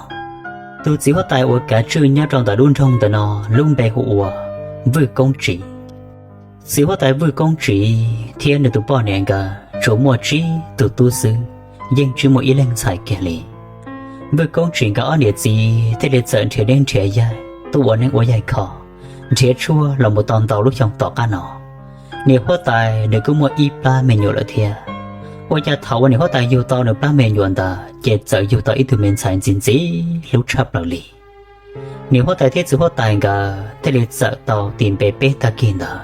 Tus txiv huab tais uas kav tswj nyob rau ntawm lub nroog ntawm no lub npe hu ua Vwj Koob Tsiv. Txiv huab tais Vwj Koob Tsiv thiab nws tus poj niam nkawd tsuas muaj tsib tus tub xwb, yeej tsis muaj ib leeg ntxhais kiag li. Vwj Koob Tsiv nkawd ob niam txiv thiaj li txawm nrhiav neeb nrhiav yaig tuaj ua neeb ua yaig kho, nrhiav tshuaj los mus tau ntau lub xyoo tom qab no. Niam huab tais nws kuj muaj ib plab me nyuam lawm thiab. Ua cas thaum uas niam huab tais yug tau nws plab me nyuam ntawd ces txawm yug tau ib tug me ntxhais ntxim ntxim hlub tshaj plaws li. Niam huab tais thiab txiv huab tais nkawd thiaj li txawm tau tis npe peb tag kis ntawd,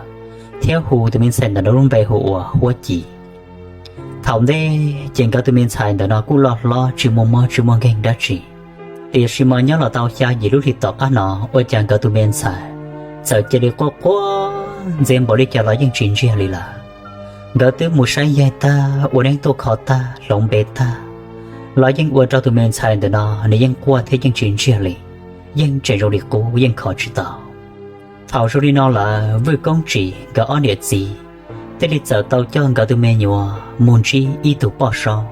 thiab hu tus me ntxhais ntawm no lub npe hu ua Huab Ci. Thaum ntej ces nkawd tus me ntxhais ntawm no kuj loj hlob tsis muaj mob tsis muaj nkeeg dab tsi, tiam sis mas nyob los tau xya yim lub hli tom qab no ua cas nkawd tus me ntxhais txawm cia li quaj quaj ntxias npaum li cas los yeej tsis ntsiag li lawm. Nkawd twb mus saib yaig tag, ua neeb tuaj kho tag, hloov npe tag, los yeej ua rau tus me ntxhais ntawm no nws yeej quaj thiab yeej tsis ntsiag li, yeej tseem zoo li qub yeej kho tsis tau. Thaum zoo li no lawm Vwj Koob Tsim nkawd ob niam txiv thiaj li txawm tau coj nkawd tus me nyuam mus ntsib ib tug poj saub.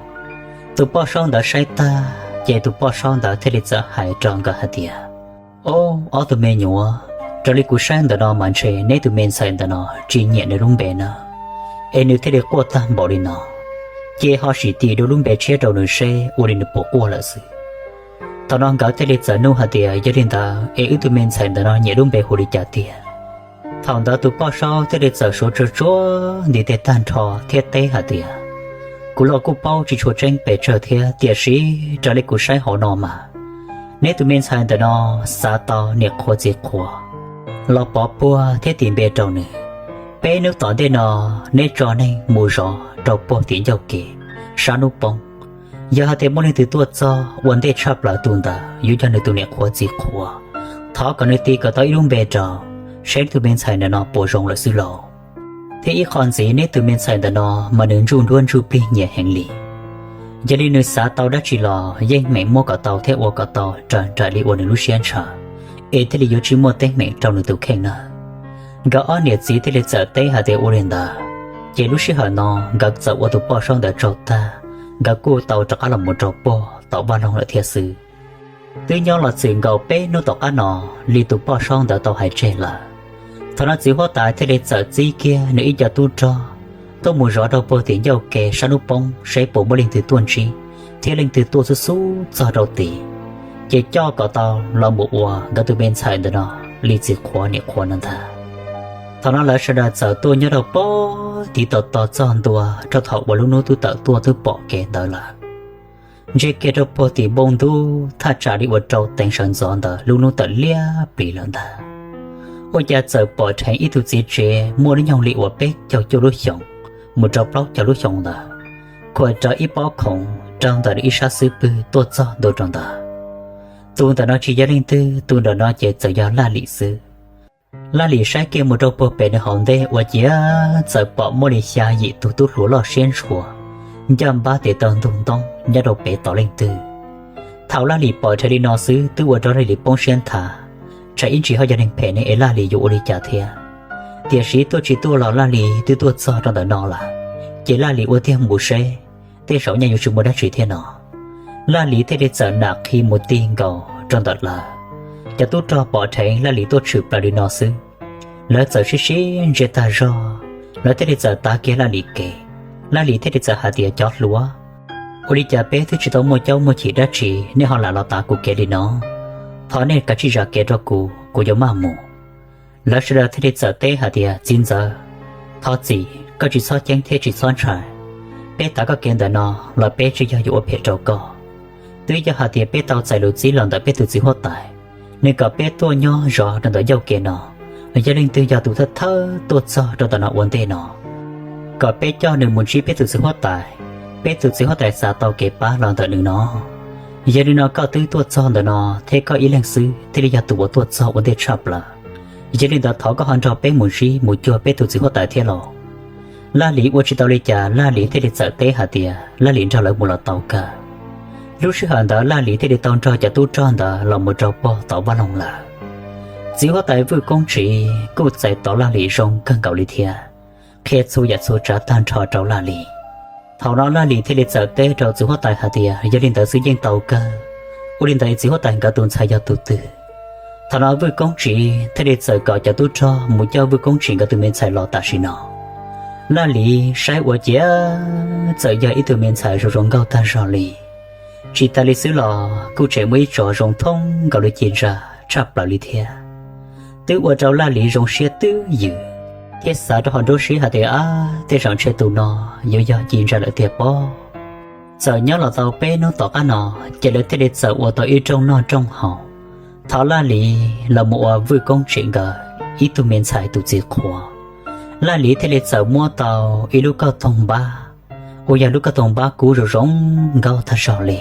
Tus poj saub ntawd saib tag ces tus poj saub ntawd thiaj li txawm hais rau nkawd hais tias, Ob, ob tug me nyuam, raws li kuv saib ntawm no mas ntshe neb tus me ntxhais ntawm no tsis nyiam nws lub npe na, es nws thiaj li quaj tag npaum li no. Ces ho sim tis dua lub npe tshiab rau nws seb ua li nws puas quaj lawm xwb. Thaum no nkawd thiaj li txawm nug hais tias, Yog li ntawd es wb tus me ntxhais ntawm no nyiam lub npe hu li cas tiag? Thaum ntawd tus poj saub thiaj li txawm suav tsuag tsuag ntiv tes tag nrho thiab teb hais tias, Kuv los kuj paub tsis tshua tseeb pes tsawg thiab, tiam sis raws li kuv saib hauv no mas neb tus me ntxhais ntawm no xav tau niam qhuav txiv qhuav los pov puag thiab tis npe rau nws. Peb hnub tom ntej no neb tso neeg mus zov rau puag tim ncauj kev sab hnub poob. Yog hais tias muaj leej twg tuaj txog ua ntej tshaj plaws tus ntawd yuav yog nws tus niam qhuav txiv qhuav. Thov kom nws tis kom tau ib lub npe rau, seb neb tus me ntxhais ntawm no puas zoo lawm xwb lauj. Thiab ib qho ntxiv neb tus me ntxhais ntawm no mas nws ntsuj nruab ntsuj plig nyiam heev li. Yog li nws xav tau dab tsi los yeej meem muab kom tau thiab ua kom tau raws nraim li uas nws lub siab ntshaw, es thiaj li yuav tsis muaj teeb meem rau nws tus kheej na. Nkawd ob niam txiv thiaj li txawm teb hais tias ua li ntawd. Ces lub sij hawm no nkawd txawm ua tus poj saub ntawd tsaug tag, nkawd kuj tau rov qab los mus rau puag tom vaj loog lawm thiab xwb. Twb nyob los txwm nkaus peb hnub tom qab no li tus poj saub ntawd tau hais tseg lawm. Thaum no txiv huab tais thiaj li txawm txib kiag nws ib co tub rog tuaj mus zov rau puag tim ncauj ke sab hnub poob seb puas muaj leej twg tuaj ntsib thiab leej twg tuaj xub xub txog rau tid, ces coj kom tau los mus ua nkawd tus me ntxhais ntawm no li txiv qhuav niam qhuav no ntag. Thaum no lawv sawv daws txawm tuaj nyob rau puag tim tos tos txog ntua rau thaum uas lub hnub twb tawm tuaj twb pom kev ntawd lawm. Ntsia kiag rau puag tim npoo ntuj thaj tsam li uas rau teev sawv ntxov ntawd lub hnub tawm liab plis lawm ntag. Ua cas txawm pom dheev ib tug txiv tsev muaj lub nyoog li uas peb caug cuaj lub xyoos mus rau plaub caug lub xyoos ntawd, khuam rawv ib pob khoom rau ntawm nws ib sab xub pwg tuaj txog ntua rau ntawd. Tus ntawm no tsis yog leej twg, tus ntawm no ces txawm yog Laj Lim xwb. Laj Lim saib kiag mus rau puag pem nws hauv ntej ua ciav txawm pom muaj li xya yim tus tub hluas loj siab ntshua ncaj npab tes taw ntug ntoob nyob rau pem tos leej twg. Thaum Laj Lim pom dheev li no xwb twb ua rau Laj Lim poob siab nthav, tsam ib ntsis ho yog neeg phem ne es Laj Lim yuav ua li cas thiab. Tiam sis tuaj tsis tuaj los Laj Lim twb tuaj txog rau ntawm no lawm, ces Laj Lim ua tiag mus seb tej zaum nyaj yuav tsis muaj dab tsi thiab no. Laj Lim thiaj li txawm nam qhi mus ti nkaus rau ntawm lawv. Cov tub rog pom dheev Laj Lim tuaj tshwm plaws li no xwb, lawv txawm sib sib ntsia tag zog, lawv thiaj li txawm tav kiag Laj Lim kev. Laj Lim thiaj li txawm hais tias, Cov hluas, ua li cas peb twb tsis tau muaj caub muaj chim dab tsi nej ho lam los tav kuv kev li no? Thov nej kav tsij zam kev rau kuv, kuv yuav maj mus. Lawv sawv daws thiaj li txawm teb hais tias, Txiv ntxawm, thov txim, koj tsis txhob ceeb thiab tsis txhob ntshai. Peb tav koj kev ntawm no los peb tsis yog yuav ua phem rau koj. Twb yog hais tias peb tau txais lus txib los ntawm peb tus txiv huab tais, nws kom peb tuaj nyob zov rau ntawm ncauj kev no. Yog leej twg yog tus thawj thawj tuaj txog rau ntawm no ua ntej no, kom peb coj nws mus ntsib peb tus txiv huab tais, peb tus txiv huab tais xav tau kev pab los ntawm nws no. Yog li no koj twb tuaj txog ntawm no thiab koj ib leeg xwb thiaj li yog tus uas tuaj txog ua ntej tshaj plaws. Yog li ntawd thov koj ho nrog peb mus ntsib mus cuag peb tus txiv huab tais thiab los. Laj Lis ua tsis tau li cas, Laj Lis thiaj li txawm teb hais tias Laj Lis nrog lawv mus los tau kawg. Lub sij hawm ntawd Laj Lis thiaj li tau nrog cov tub rog ntawd los mus rau puag tom vaj loog lawm. Txiv huab tais Vwj Koob Tsiv kuj txais tos Laj Lis zoo kawg nkaus li thiab, qhia txhua yam txhua tsav tag nrho rau Laj Lis. Thaum no Laj Lis thiaj li txawm teb rau txiv huab tais hais tias yog li ntawd xwb yeej tau kawg, ua li ntawd txiv huab tais nkawd tus ntxhais yog tus twg? Thaum no Vwj Koob Tsiv thiaj li txawm kom cov tub rog mus coj Vwj Koob Tsiv nkawd tus me ntxhais los tam sim no. Laj Lis saib ua ciav txawm yog ib tug me ntxhais zoo zoo nkauj tag zog li. Tsis tas li xwb los kuj tseem muaj ib tsov zoo thoob nkaus li ci ntsa tshaj plaws li thiab. Twb ua rau Laj Lis zoo siab twb ywm, thiab xav rau hauv nruab siab hais tias, Ab, tej zaum ntshe tus no yuav yog ci ntsa lawm tiag pob. Txawm nyob los tau peb hnub tom qab no, ces lawv thiaj li txawm ua tau ib rooj noj rooj haus, thov Laj Lis los mus ua Vwj Koob Tsiv nkawd ib tug me ntxhais tus txiv qhua. Laj Lis thiaj li txawm muab tau ib lub kauj toog npab, uas yog lub kauj toog npab kub zoo zoo nkauj tag zog li,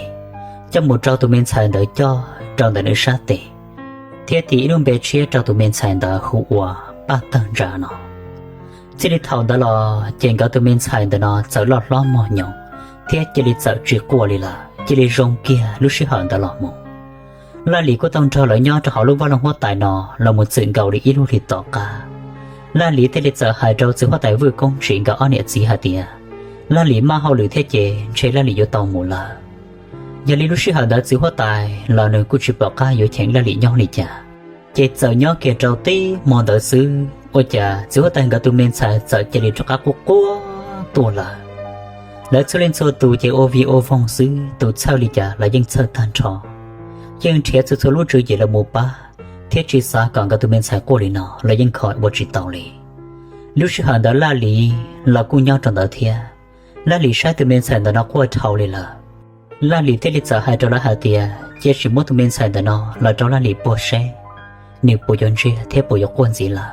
coj mus rau tus me ntxhais ntawd coj rau ntawm nws sab tes, thiab tis ib lub npe tshiab rau tus me ntxhais ntawd hu ua Paj Tawg Ntsa no. Txij li thaum ntawd los ces nkawd tus me ntxhais ntawm no txawm loj hlob mog nyoos, thiab cia li txawm tsis quaj li lawm, cia li zoo kiag lub sij hawm ntawd los mus. Laj Lis kuj tau nrog lawv nyob rau hauv lub vaj loog huab tais no los mus txwm nkaus li ib lub hlis tom qab. Laj Lis thiaj li txawm hais rau txiv huab tais Vwj Koob Tsim nkawd ob niam txiv hais tias, Laj Lis maj hauj lwm thiab ces ntshe Laj Lis yuav tau mus lawm. Yog li lub sij hawm ntawd txiv huab tais los nws kuj tsis pom qab yuav cheem Laj Lis nyob li cas, ces txawm nyob kiag rau tib hmo ntawd xwb ua cas txiv huab tais nkawd tus me ntxhais txawm cia li rov qab quaj quaj tuaj lawm. Lawv txhua leej txhua tus ces ua vij ua voog xwb, tus txhawj li cas los yeej txhawj tag nrho, yeej nrhiav txhua txhua lub tswv yim los mus pab, thiab tsis xav kom nkawd tus me ntxhais quaj li no los yeej kho ua tsis tau li. Lub sij hawm ntawd Laj Lis los kuj nyob rau ntawd thiab. Laj Lis saib tus me ntxhais ntawm no quaj dhau li lawm, Laj Lis thiaj li txawm hais rau lawv hais tias cia sim muab tus me ntxhais ntawm no los rau Laj Lis puag seb nws puas yuav ntsiag thiab puas yuav quaj ntxiv lawm.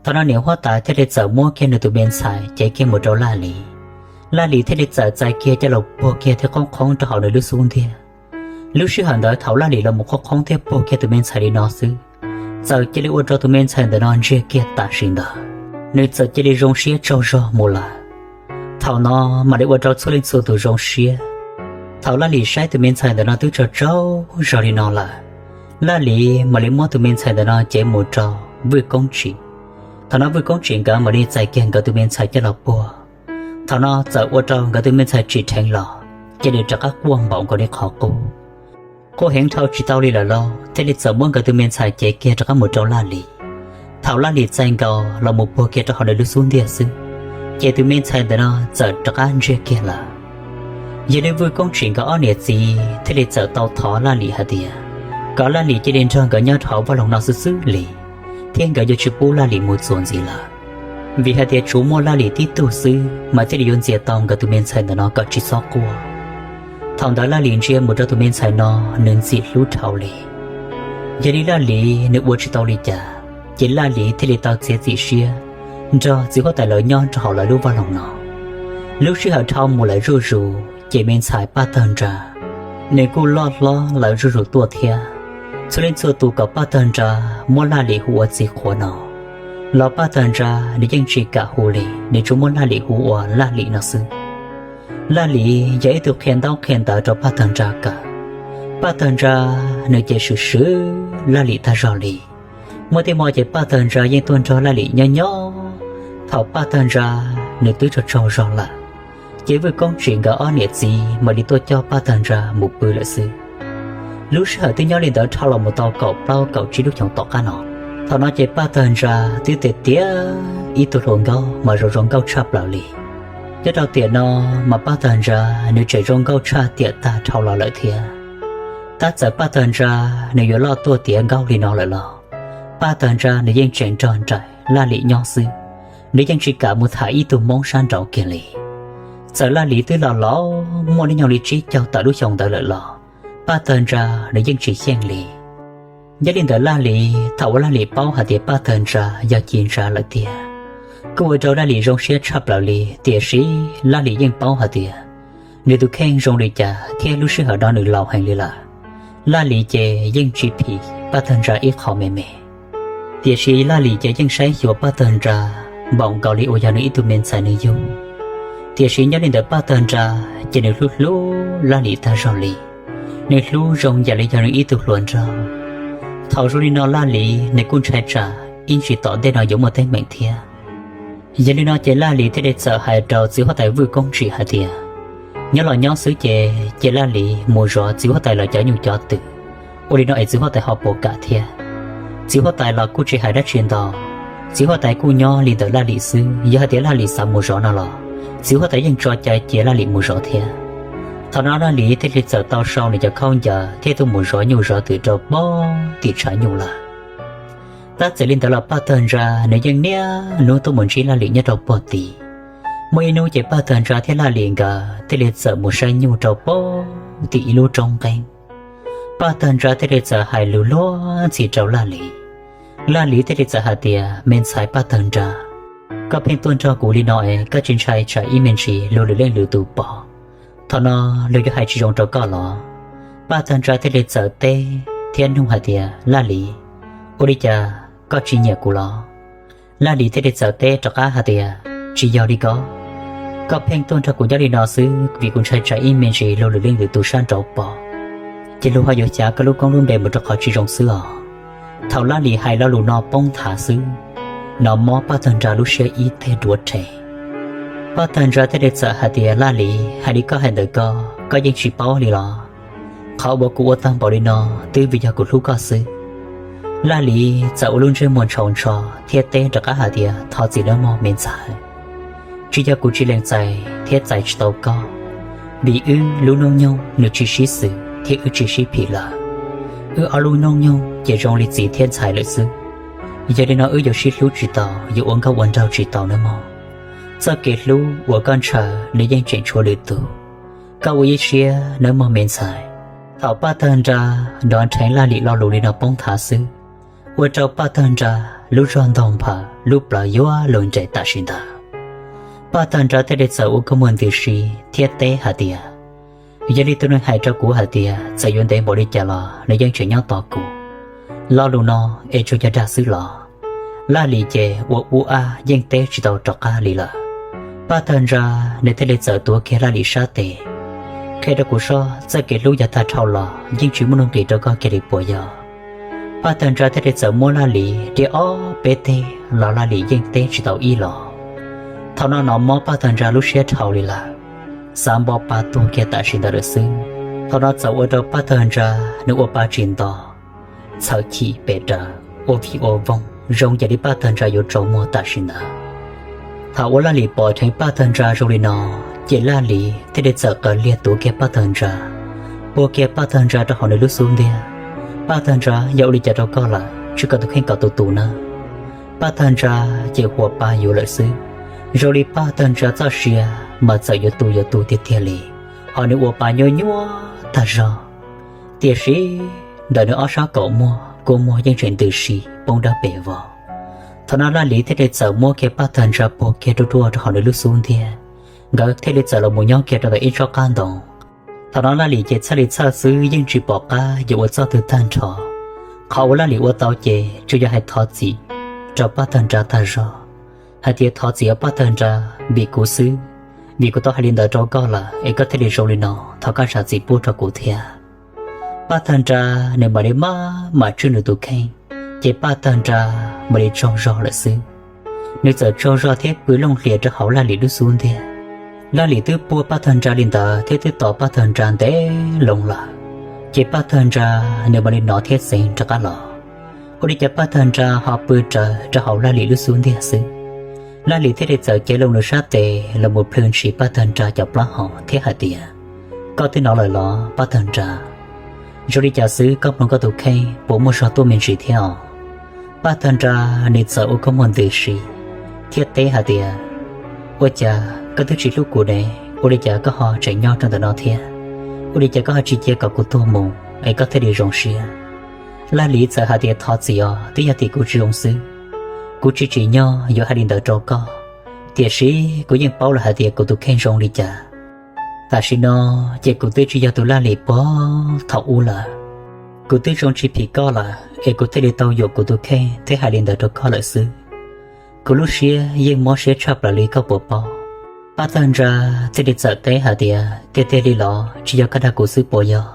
Thaum no niam huab tais thiaj li txawm muab kiag nws tus me ntxhais cev kiag mus rau Laj Lis. Laj Lis thiaj li txawm txais kiag coj los puag kiag thiab qoob qhoob rau hauv nws lub xub ntiag. Lub sij hawm ntawd thaum Laj Lis los mus qoob qhoob thiab puag kiag tus me ntxhais li no xwb, txawm cia li ua rau tus me ntxhais ntawm no ntsiag kiag tam sim ntawd, nws txawm cia li zoo siab tsaug zog mus lawm. Thaum no mam li ua rau txhua leej txhua tus zoo siab. Thaum Laj Lis saib tus me ntxhais ntawm no twb tsaug tsaug zog li no lawm, Laj Lis mam li muab tus me ntxhais ntawm no cev mus rau Vwj Koob Tsim. Thaum no Vwj Koob Tsim nkawd mam li txais kiag nkawd tus me ntxhais coj los puag. Thaum no txawm ua rau nkawd tus me ntxhais tsim dheev los, cia li rov qab quaj npaum nkaus li qhov qub. Quaj heev dhau tsis tau li lawm lauj, thiaj li txawm muab nkawd tus me ntxhais cev kiag rov qab mus rau Laj Lis. Thaum Laj Lis txais nkaus los mus puag kiag rau hauv nws lub xub ntiag xwb, ces tus me ntxhais ntawm no txawm rov qab ntsiag kiag lawm. Yog li Vwj Koob Tsim nkawd ob niam txiv thiaj li txawm tau thov Laj Lis hais tias, kom Laj Lis cia li nrog nkawd nyob rau hauv vaj loog no xwb xwb li, thiab nkawd yuav tsis pub Laj Lis mus txuas ntxiv lawm. Vim hais tias tsuas muaj Laj Lis tib tug xwb mas thiaj li yuav ntxias tau nkawd tus me ntxhais ntawm no kom tsis txhob quaj. Thaum ntawd Laj Lis ntsia mus rau tus me ntxhais no, nws ntxim hlub dhau li. Yog li Laj Lis nws ua tsis tau li cas, ces Laj Lis thiaj li tau txiav txim siab nrog txiv huab tais lawv nyob rau hauv lawv lub vaj loog no. Lub sij hawm dhau mus lawm zuj zus ces me ntxhais Paj Tawg Nra, nws kuj loj hlob lawm zuj zus tuaj thiab. Txhua leej txhua tus kom Paj Tawg Nra muab Laj Lis hu ua txiv qhuav no, los Paj Tawg Nra nws yeej tsis kam hu li, nws tsuas muab Laj Lis hu ua Laj Lis no xwb. Laj Lis yog ib tug qhia ntaub qhia ntawv rau Paj Tawg Nra kawm. Paj Tawg Nra nws ces swm swm Laj Lis tag zog li. Muaj tej hmo ces Paj Tawg Nra yeej tuaj nrog Laj Lis nyob nyob. Thaum Paj Tawg Nra nws twb tsaug tsaug zog lawm, ces Vwj Koob Tsim nkawd ob niam txiv mam li tuaj coj Paj Tawg Nra mus pw lawm xwb. Lub sij hawm twb nyob li ntawd dhau los mus tau kaum plaub kaum tsib lub xyoos tom qab no. Thaum no ces Paj Tawg Nra twb tiav tiav ib tug hluas nkauj mas zoo zoo nkauj tshaj plaws li. Nyob rau tiam no mas Paj Tawg Nra nws tseem zoo nkauj tshaj tiam tag dhau los lawm thiab. Tab txawm Paj Tawg Nra nws yuav loj tuaj tiav nkauj li no lawm los Paj Tawg Nra nws yeej tseem nrog nraim Laj Lis nyob xwb, nws yeej tsis kam mus tham ib tug Hmoob sab nraud kiag li. Txawm Laj Lis twb los laus muaj hnub nyoog li tsib caug tawm lub xyoo ntawd lawm los Paj Tawg Nra nws yeej tsis xyeej li. Nyob li ntawd Laj Lis, thaum uas Laj Lis paub hais tias Paj Tawg Nra yog Ci Ntsa lawm tiag, kuj ua rau Laj Lis zoo siab tshaj plaws li. Tiam sis Laj Lis yeej paub hais tias nws tus kheej zoo li cas thiab lub sij hawm no nws laus heev li lawm. Laj Lis ces yeej tsis phim Paj Tawg Nra ib qho me me. Tiam sis Laj Lis ces yeej saib xyuas Paj Tawg Nra npaum nkaus li uas yog nws ib tug me ntxhais nws yug. Tiam sis nyob li ntawd Paj Tawg Nra ces nws hlub hlub Laj Lis tag zog li. Nws hlub zoo yam li yog nws ib tug hluas nraug. Thaum zoo li no Laj Lis nws kuj ntshai tsam ib ntsis tom ntej no yuav muaj teeb meem thiab. Yog li no ces Laj Lis thiaj li txawm hais rau txiv huab tais Vwj Koob Tsim hais tias, nyob los nyob xwb ces cia Laj Lis mus zov txiv huab tais lawv cov nyuj cov twm, ua li no es txiv huab tais ho puas kam thiab. Txiv huab tais los kuj tsis hais dab tsi ntau, txiv huab tais kuj nyob li ntawm Laj Lis xwb. Yog hais tias Laj Lis xav mus zov no los txiv huab tais yeej tso cai cia Laj Lis mus zov thiab. Thaum no Laj Lis thiaj li txawm tau sau nws cov khaub ncaws thiab tuaj mus zov nyuj zov twm rau pem tim tshav nyuj lawm. Tab txawm li ntawd los Paj Tawg Nra nws yeej niaj hnub tuaj mus ntsib Laj Lis nyob rau pem tid. Muaj ib hnub ces Paj Tawg Nra thiab Laj Lis nkawd thiaj li txawm mus saib nyuj rau pem tim ib lub roob nqeeb. Paj Tawg Nra thiaj li txawm hais lus luag ntxhi rau Laj Lis. Laj Lis thiaj li txawm hais tias, me ntxhais Paj Tawg Nra, koj pheej tuaj nrog kuv li no es koj tsis ntshai tsam ib me ntsis luag lwm leej lwm tus pom, thaum no luag yuav hais tsis zoo rau koj los? Paj Tawg Nra thiaj li txawm teb thiab nug hais tias, Laj Lis, ua li cas koj tsis nyiam kuv los? Laj Lis thiaj li txawm teb rov qab hais tias, tsis yog li ko, koj pheej tuaj nrog kuv nyob li no xwb vim kuv ntshai tsam ib me ntsis luag lwm leej lwm tus sab nraud pom. ces luag ho yuav xyav koj lub koob lub npe mus rau qhov tsis zoo xwb os. Thaum Laj Lim hais lo lus no poob nthav xwb, no mob Paj Tawg Nra lub siab ib teg duav rhe. Paj Tawg Nra thiaj li txawm hais tias, Laj Lim, hais li koj hais ntawd ko, koj yeej tsis paub li los? Qhov uas kuv ua tag npaum li no twb vim yog kuv hlub koj xwb. Laj Lim txawm ua lub ntsej muag ntshau ntsho thiab teb rov qab hais tias, Thov txim nawb mog me ntxhais. Tsis yog kuv tsis lees txais thiab txais tsis tau koj, vim wb lub hnub nyoog nws tsis sib xws thiab wb tsis sib phim lawm. Wb ob lub hnub nyoog ces zoo li txiv thiab ntxhais lawm xwb. Yog li no wb yuav sib hlub tsis tau, yuav ua nkauj ua nraug tsis tau nawb mog. Txoj kev hlub uas koj ntshaw nws yeej tseem tshuav lwm tus. Koj ua ib siab nawb mog me ntxhais. Thaum Paj Tawg Nra nrov nrheev Laj Lim lo lus li no poob nthav xwb, ua rau Paj Tawg Nra lub zog ntaug nphaws, lub plawv yuav luag nres tam sim ntawd. Paj Tawg Nra thiaj li txawm ua kua muag ntws si thiab teb hais tias, Yog li tus neeg hais rau kuv hais tias txawm yuav ntev npaum li cas los nws yeej tseem nyob tos kuv. Lo lus no es tsuas yog dag xwb los? Laj Lim ces ua ub ab yeej teb tsis tau rov qab li lawm. Paj Tawg Nra nws thiaj li txawm tuav kiag Laj Lim sab tes, Qhia rau kuv soj, txoj kev hlub yav tag dhau los yeej tsis muaj nuj nqis rau koj kiag li puas yog? Paj Tawg Nra thiaj li txawm muab Laj Lim riam ob peb teg los Laj Lim yeej teb tsis tau ib los. Thaum no no mob Paj Tawg Nra lub siab dhau li lawm, xav npo pa tuag kiag tam sim ntawd lawm xwb. Thaum no txawm ua rau Paj Tawg Nra nws ua pa tsis nto, txhawv chim pes rawv, ua vij ua voog zoo yam li Paj Tawg Nra yuav tsaus muag tam sim ntawd. Thaum uas Laj Lim pom dheev Paj Tawg Nra zoo li no, ces Laj Lim thiaj li txawm qawm liag tuav kiag Paj Tawg Nra, puag kiag Paj Tawg Nra rau hauv nws lub xub ntiag. Paj Tawg Nra, yog ua li cas rau koj lawm? Tsis kom tus kheej kom tus tus nawb. Paj Tawg Nra ces huas pa yuav lawm xwb, zoo li Paj Tawg Nra txoj sia mas txawm yuav tu yuav tu tiag tiag li, ho nws ua pa nyuaj nyuaj tag zog. Tiam sis ntawm nws ob sab kaum muag, kua muag yeej tseem ntws si poob dawb pes vog. Thaum no Laj Lim thiaj li txawm muab kiag Paj Tawg Nra puag kiag ruaj ruaj rau hauv nws lub xub ntiag, nkawd thiaj li txawm los mus nyob kiag rau ntawm ib tsob qab ntoo. Thaum no Laj Lim ces txhawj li txhawj xwb, yeej tsis pom qab yuav ua txoj twg tag nrho. Qhov uas Laj Lim ua tau ces tsuas yog hais thov txim rau Paj Tawg Nra tag zog, hais tias, Thov txim os Paj Tawg Nra, vim kuv xwb, vim kuv tau hais li ntawd rau koj lawm es koj thiaj li zoo li no, thov koj zam txim pub rau kuv thiab. Paj Tawg Nra nws mam li maj mam tswj nws tus kheej, ces Paj Tawg Nra mam li tsaug zog lawm xwb. Nws txawm tsaug zog thiab pw looj hlias rau hauv Laj Lim lub xub ntiag. Laj Lim twb puag Paj Tawg Nra li ntawd thiab twb tos Paj Tawg Nra ntev loo lawm, ces Paj Tawg Nra nws mam li nov thiab xeev rov qab los. Ua li cas Paj Tawg Nra ho pw rawv rau hauv Laj Lim lub xub ntiag xwb. Laj Lim thiaj li txawm cev loo nws sab tes los mus plhws ntshis Paj Tawg Nra cov plaub hau thiab hais tias, Koj twb nov lawm los Paj Tawg Nra? Zoo li cas xwb koj mloog koj tus kheej puas muaj zog tuaj me ntsis thiab os? Paj Tawg Nra nws txawm ua kua muag ntws si thiab teb hais tias, Ua cas koj twb tsis hlub kuv ne? Ua li cas koj ho tseem nyob rau ntawm no thiab? Ua li cas koj ho tsis cia kom kuv tuag mus es koj thiaj li zoo siab? Laj Lim txawm hais tias, Thov txim os, twb yog tim kuv tsis zoo xwb. Kuv tsis tsim nyog yuav hais li ntawd rau koj, tiam sis kuv yeej paub lawm hais tias kuv tus kheej zoo li cas. Tam sim no ces kuv twb tsis yog tus Laj Lim puag thaum ub lawm. Kuv twb zoo tsis phim koj lawm es kuv thiaj li tau yuam kuv tus kheej thiab hais li ntawd rau koj lawm xwb. Kuv lub siab yeej mob siab tshaj plaws li koj puas paub? Paj Tawg Ntsa thiaj li txawm teb hais tias, Tiag tiag li los tsis yog koj dag kuv xwb puas yog?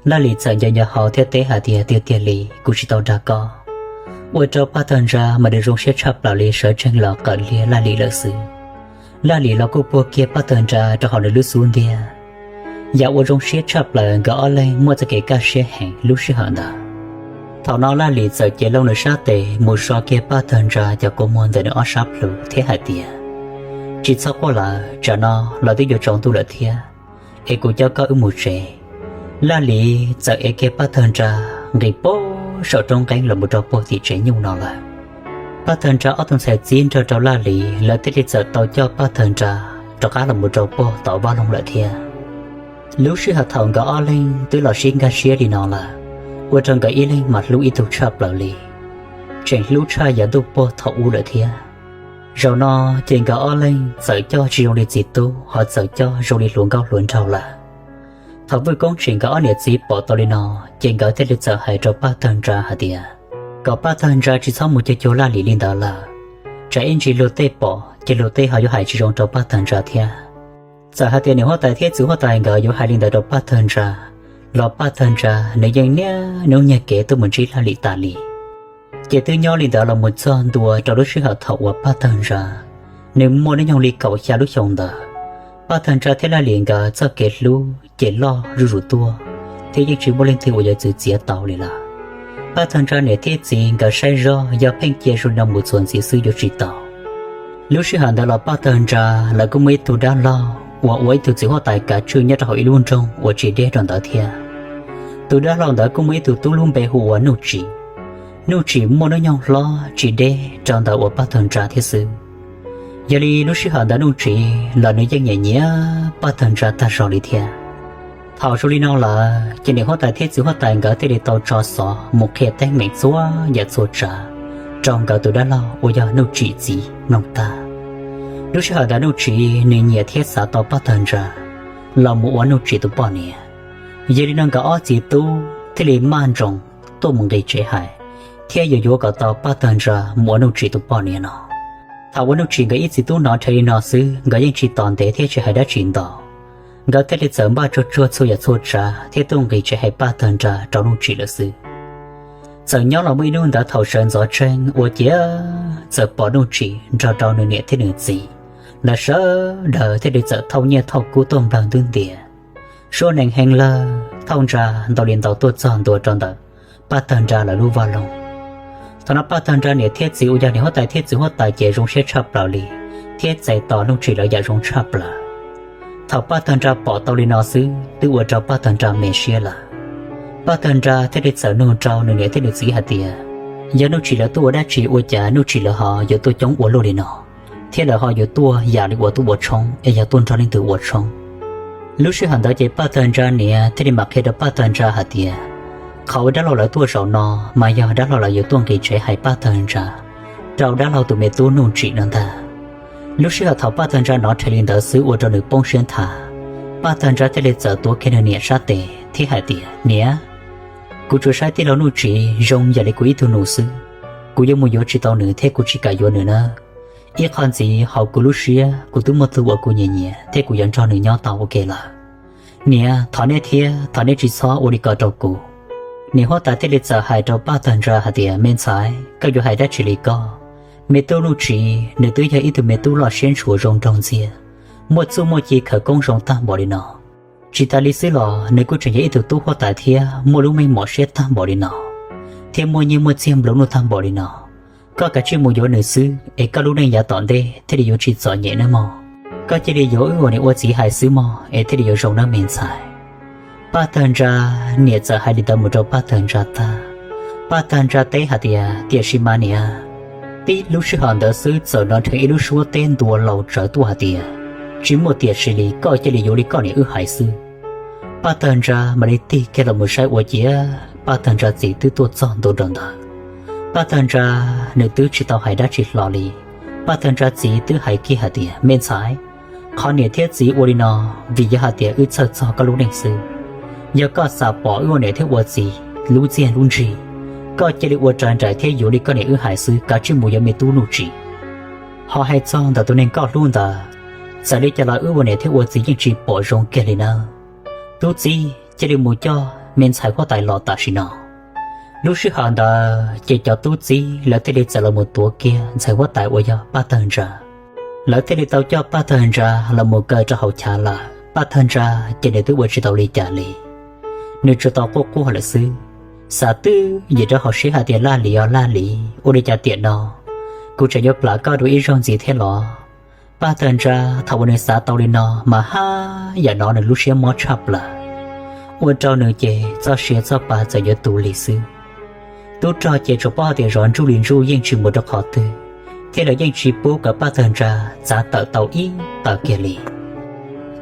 Laj Lim txawm nco nco hau thiab teb hais tias, Tiag tiag li, kuv tsis tau dag koj. Ua rau Paj Tawg Ntsa mas nws zoo siab tshaj plaws li sawv tsees los qawm liag Laj Lim lawm xwb. Laj Lim los kuj puag kiag Paj Tawg Ntsa rau hauv nws lub xub ntiag. Yam uas zoo siab tshaj plaws nkawd ob leeg muaj txoj kev kaj siab heev lub sij hawm ntawd. Thaum no Laj Lim txawm cev loo nws sab tes mus so kiag Paj Tawg Ntsa cov kua muag ntawm nws ob sab plhu thiab hais tias, Tsis txhob quaj lawm, tsam no los twb yuav tsaus ntuj lawm thiab, es kuv coj koj wb mus tsev. Laj Lim txawm ev kiag Paj Tawg Ntsa nqis puag saum roob nqeeb los mus rau puag tim tsev nyuj no lawm. Paj Tawg Ntsa ob tug ntxhais txib nrog rau Laj Lim lawv thiaj li txawm tau coj Paj Tawg Ntsa rov qab los mus rau puag tom vaj loog lawm thiab. Lub sij hawm thaum nkawd ob leeg twb los sib nkag siab li no lawm, ua rau nkawd ib leeg mas hlub ib tug tshaj plaws li, tseem hlub tshaj yav ntuj puag thaum ub lawm thiab. Zaum no ces nkawd ob leeg txawm coj tsis zoo li txiv tub ho txawm coj zoo li hluas nkauj hluas nraug lawm. Thaum Vwj Koob Tseem nkawd ob niam txiv pom tau li no, ces nkawd thiaj li txawm hais rau Paj Tawg Ntsa hais tias, kom Paj Tawg Ntsa tsis txhob mus cuag cuag Laj Lim li ntawd lawm, tsam ib ntsis luag tej pom ces luag tej ho yuav hais tsis zoo rau Paj Tawg Ntsa thiab. Txawm hais tias niam huab tais thiab txiv huab tais nkawd yuav hais li ntawd rau Paj Tawg Ntsa, los Paj Tawg Ntsa nws yeej niaj hnub nyiag kev tuaj mus ntsib Laj Lim tas li. Ces twb nyob li ntawd los mus txog ntua rau lub sij hawm thaum uas Paj Tawg Ntsa nws muaj hnub nyoog li kaum xya lub xyoo ntawd, Paj Tawg Ntsa thiab Laj Lim nkawd txoj kev hlub ces loj zuj zus tuaj, thiab yeej tsis muaj leej twg uas yuav txwv txiav tau li lawm. Paj Tawg Ntsa niam thiab txiv nkawd saib zoj yog pheej cia zoo li no mus txuas ntxiv xwb yuav tsis tau. Lub sij hawm ntawd los Paj Tawg Ntsa lawv kuj muaj ib tug dab laug uas ua ib tug txiv huab tais kav tswj nyob rau hauv ib lub nroog uas tsis deb rau ntawd thiab. Tus dab laug ntawd kuj muaj ib tug tub lub npe hu ua Nuj Tsim. Nuj Tsim muaj hnub nyoog hlob tsis deb rau ntawm uas Paj Tawg Ntsa thiab xwb. Yog li lub sij hawm ntawd Nuj Tsim los nws yeej nyiam nyiam Paj Tawg Ntsa tag zog li thiab. Thaum zoo li no lawm ces niam huab tais thiab txiv huab tais nkawd thiaj li tau tso xov mus qhia teeb meem txhua yam txhua tsav rau nkawd tus dab laug uas yog Nuj Tsim txiv mloog tag. Lub sij hawm ntawd Nuj Tsim nws nyiam thiab xav tau Paj Tawg Ntsa los mus ua Nuj Tsim tus poj niam. Yog li no nkawd ob txiv tub thiaj li maj nroos tuaj mus nqis tsev hais, thiab yuav yuav kom tau Paj Tawg Ntsa mus ua Nuj Tsim tus poj niam no. Thaum uas Nuj Tsim nkawd ib txiv tub hnov nrhe li no xwb nkawd yeej tsis tos ntev thiab tsis hais dab tsi ntau. Nkawd thiaj li txawm npaj tsuag tsuag txhua yam txhua tsav thiab tuaj nqis tsev hais Paj Tawg Ntsa rau Nuj Tsim lawm xwb. Txawm nyob los muaj ib hnub ntawd thaum sawv ntxov tseeb ua ciav txawm pom Nuj Tsim nrog rau nws niam thiab nws txiv, lawv sawv daws thiaj li txawm thauj nyiaj thauj kub tuaj nplawg ntub ntias. Suab nees heev lawg thauj Ntsa ntau li ntau tuaj txog ntua rau ntawm Paj Tawg Ntsa lawv lub vaj loog. Thaum no Paj Tawg Ntsa niam thiab txiv uas yog niam huab tais thiab txiv huab tais ces zoo siab tshaj plaws li, thiab txais tos Nuj Tsim lawv yam zoo tshaj plaws. Thaum Paj Tawg Ntsa pom tau li no xwb twb ua rau Paj Tawg Ntsa me siab lawm. Paj Tawg Ntsa thiaj li txawm nug rau nws niam thiab nws txiv hais tias, yog Nuj Tsim lawv tuaj ua dab tsi ua cas Nuj Tsim lawv ho yuav tuaj coob ua luaj li no, thiab lawv ho yuav tuaj yam li uas tuaj ua tshoob es yog tuaj nrog leej twg ua tshoob? Lub sij hawm ntawd ces Paj Tawg Ntsa niam thiaj li mam qhia rau Paj Tawg Ntsa hais tias, qhov uas dab laug lawv tuaj zaum no mas yog dab laug lawv yuav tuaj nqis tsev hais Paj Tawg Ntsa rau dab laug tus me tub Nuj Tsim no ntag. Lub sij hawm thaum Paj Tawg Ntsa hnov nrhe li ntawd xwb ua rau nws poob siab nthav. Paj Tawg Ntsa thiaj li txawm tuav kiag nws niam sab tes thiab hais tias, niam, kuv tsuas saib tij laug Nuj Tsim zoo yam li kuv ib tug nus xwb, kuv yuav mus yuav tsis tau nws thiab kuv tsis kam yuav nws nawb. Ib qho ntxiv hauv kuv lub siab kuv twb muaj tug uas kuv nyiam nyiam thiab kuv yuav nrog nws nyob tau ua ke lawm. Niam, thov nej thiab thov nej tsis txhob ua li ko rau kuv. Niam huab tais thiaj li txawm hais rau Paj Tawg Ntsa hais tias, me ntxhais, koj yuav hais dab tsi li koj? Me tub Nuj Tsim nws twb yog ib tug me tub loj siab ntshua zoo nraug ntxiag, muaj txuj muaj ci khawv koob zoo tag npaum li no. Tsis tas li xwb los nws kuj tseem yog ib tug tub huab tais thiab muaj lub meej mom siab tag npaum li no, thiab muaj nyiaj muaj txiag nplua nuj tag npaum li no. Koj kav tsij mus yuav nws xwb es koj lub neej yav tom ntej thiaj li yuav tsis txom nyem nawb mog. Koj cia li yuav wb ua niam ua txiv hais xwb mog es thiaj li yuav zoo nawb me ntxhais. Paj Tawg Ntsa niam txawm hais li ntawd mus rau Paj Tawg Ntsa tag, Paj Tawg Ntsa teb hais tias, tiam sis mas niam, tib lub sij hawm ntawd xwb txawm hnov nrhe ib lub suab teb ntua laus tsawv tuaj hais tias, tsis muaj tiam sis li, koj cia li yuav li koj niam wb hais xwb. Paj Tawg Ntsa mam li tig kiag los mus saib ua ciav Paj Tawg Ntsa txiv twb tuaj txog ntua rau ntawd. Paj Tawg Ntsa nws twb tsis tau hais dab tsi hlo li, Paj Tawg Ntsa txiv twb hais kiag hais tias, me ntxhais, qhov niam thiab txiv ua li no vim yog hais tias wb txhawj txog koj lub neej xwb. Yog koj xav pom wb ua niam thiab ua txiv lub txiaj lub ntsig, koj cia li ua raws nraim thiab yuav li koj niam wb hais xwb, kav tsij mus yuav me tub Nuj Tsim. Ho hais txog ntawm tus neeg koj hlub ntawd, txawm li cas los wb ua niam thiab ua txiv yeej tsis pom zoo kiag li nawb. Tub txib, cia li mus coj me ntxhais huab tais los tam sim no. Lub sij hawm ntawd ces cov tub txib lawv thiaj li txawm los mus tuav kiag ntxhais huab tais uas yog Paj Tawg Ntsa. Lawv thiaj li tau coj Paj Tawg Ntsa los mus kaw rau hauv chav lawm. Paj Tawg Ntsa ces nws twb ua tsis tau li cas li. Nws tsuas tau quaj quaj lawm xwb, xav twb ywm rau hauv siab hais tias, Laj Lis os Laj Lis, ua li cas tiam no kuv tseem yuav plam koj dua ib zaug ntxiv thiab los? Paj Tawg Ntsa thaum uas nws xav tau li no mas haj yam no nws lub siab mob tshaj plaws, ua rau nws ces txoj sia txoj pa txawm yuav tu li xwb. Tub rog ces tsuas paub hais tias zov ntsuj li ntsuj yeej tsis mus rau qhov twg, thiab lawv yeej tsis pub kom Paj Tawg Ntsa txav tawm tau ib tawm kiag li.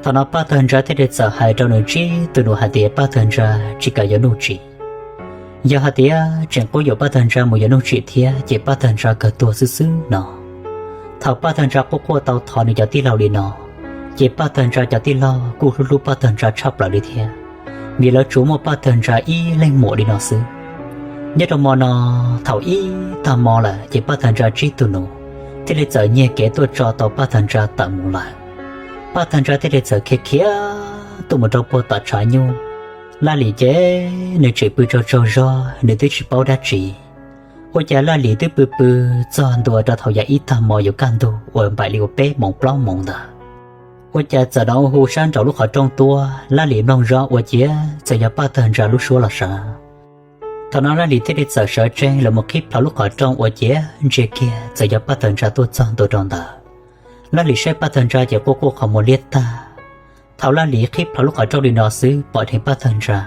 Thaum no Paj Tawg Ntsa thiaj li txawm hais rau nws tsib tus nus hais tias, Paj Tawg Ntsa tsis kam yuav Nuj Tsim. Yog hais tias tseem quab yuam Paj Tawg Ntsa mus yuav Nuj Tsim thiab ces Paj Tawg Ntsa kawg tuag xwb xwb no. Thaum Paj Tawg Ntsa quaj quaj tau thov nws cov tij laug li no, ces Paj Tawg Ntsa cov tij laug kuj hlub hlub Paj Tawg Ntsa tshaj plaws li thiab, vim lawv tsuas muaj Paj Tawg Ntsa ib leeg muam li no xwb. Nyob rau hmo no, thaum ib tag hmo lawm ces Paj Tawg Ntsa tsib tug nus thiaj li txawm nyiag kev tuaj tso tau Paj Tawg Ntsa tawm mus lawm. Paj Tawg Ntsa thiaj li txawm khiav khiav tuaj mus rau puag tom tshav nyuj, Laj Lim ces nws tseem pw tsaug tsaug zog, nws twb tsis paub dab tsi. Ua cas Laj Lim twb pw pw txog ntua rau thaum yam ib tag hmo yuav kaj ntug uas npaum li uas peb moos plaub moos ntawd, ua cas txawm hnov hu sab nraum lub qhov rooj tuaj. Laj Lim mloog zoj ua ciav txawm yog Paj Tawg Ntsa lub suab los sav. Thaum no Laj Lim thiaj li txawm sawv tsees los mus qhib plho lub qhov rooj ua ciav ntsia kiag txawm yog Paj Tawg Ntsa tuaj txog ntua rau ntawd. Laj Lim saib Paj Tawg Ntsa ces quaj quaj qhov muag liab tag. Thaum Laj Lim qhib plho lub qhov rooj li no xwb pom dheev Paj Tawg Ntsa,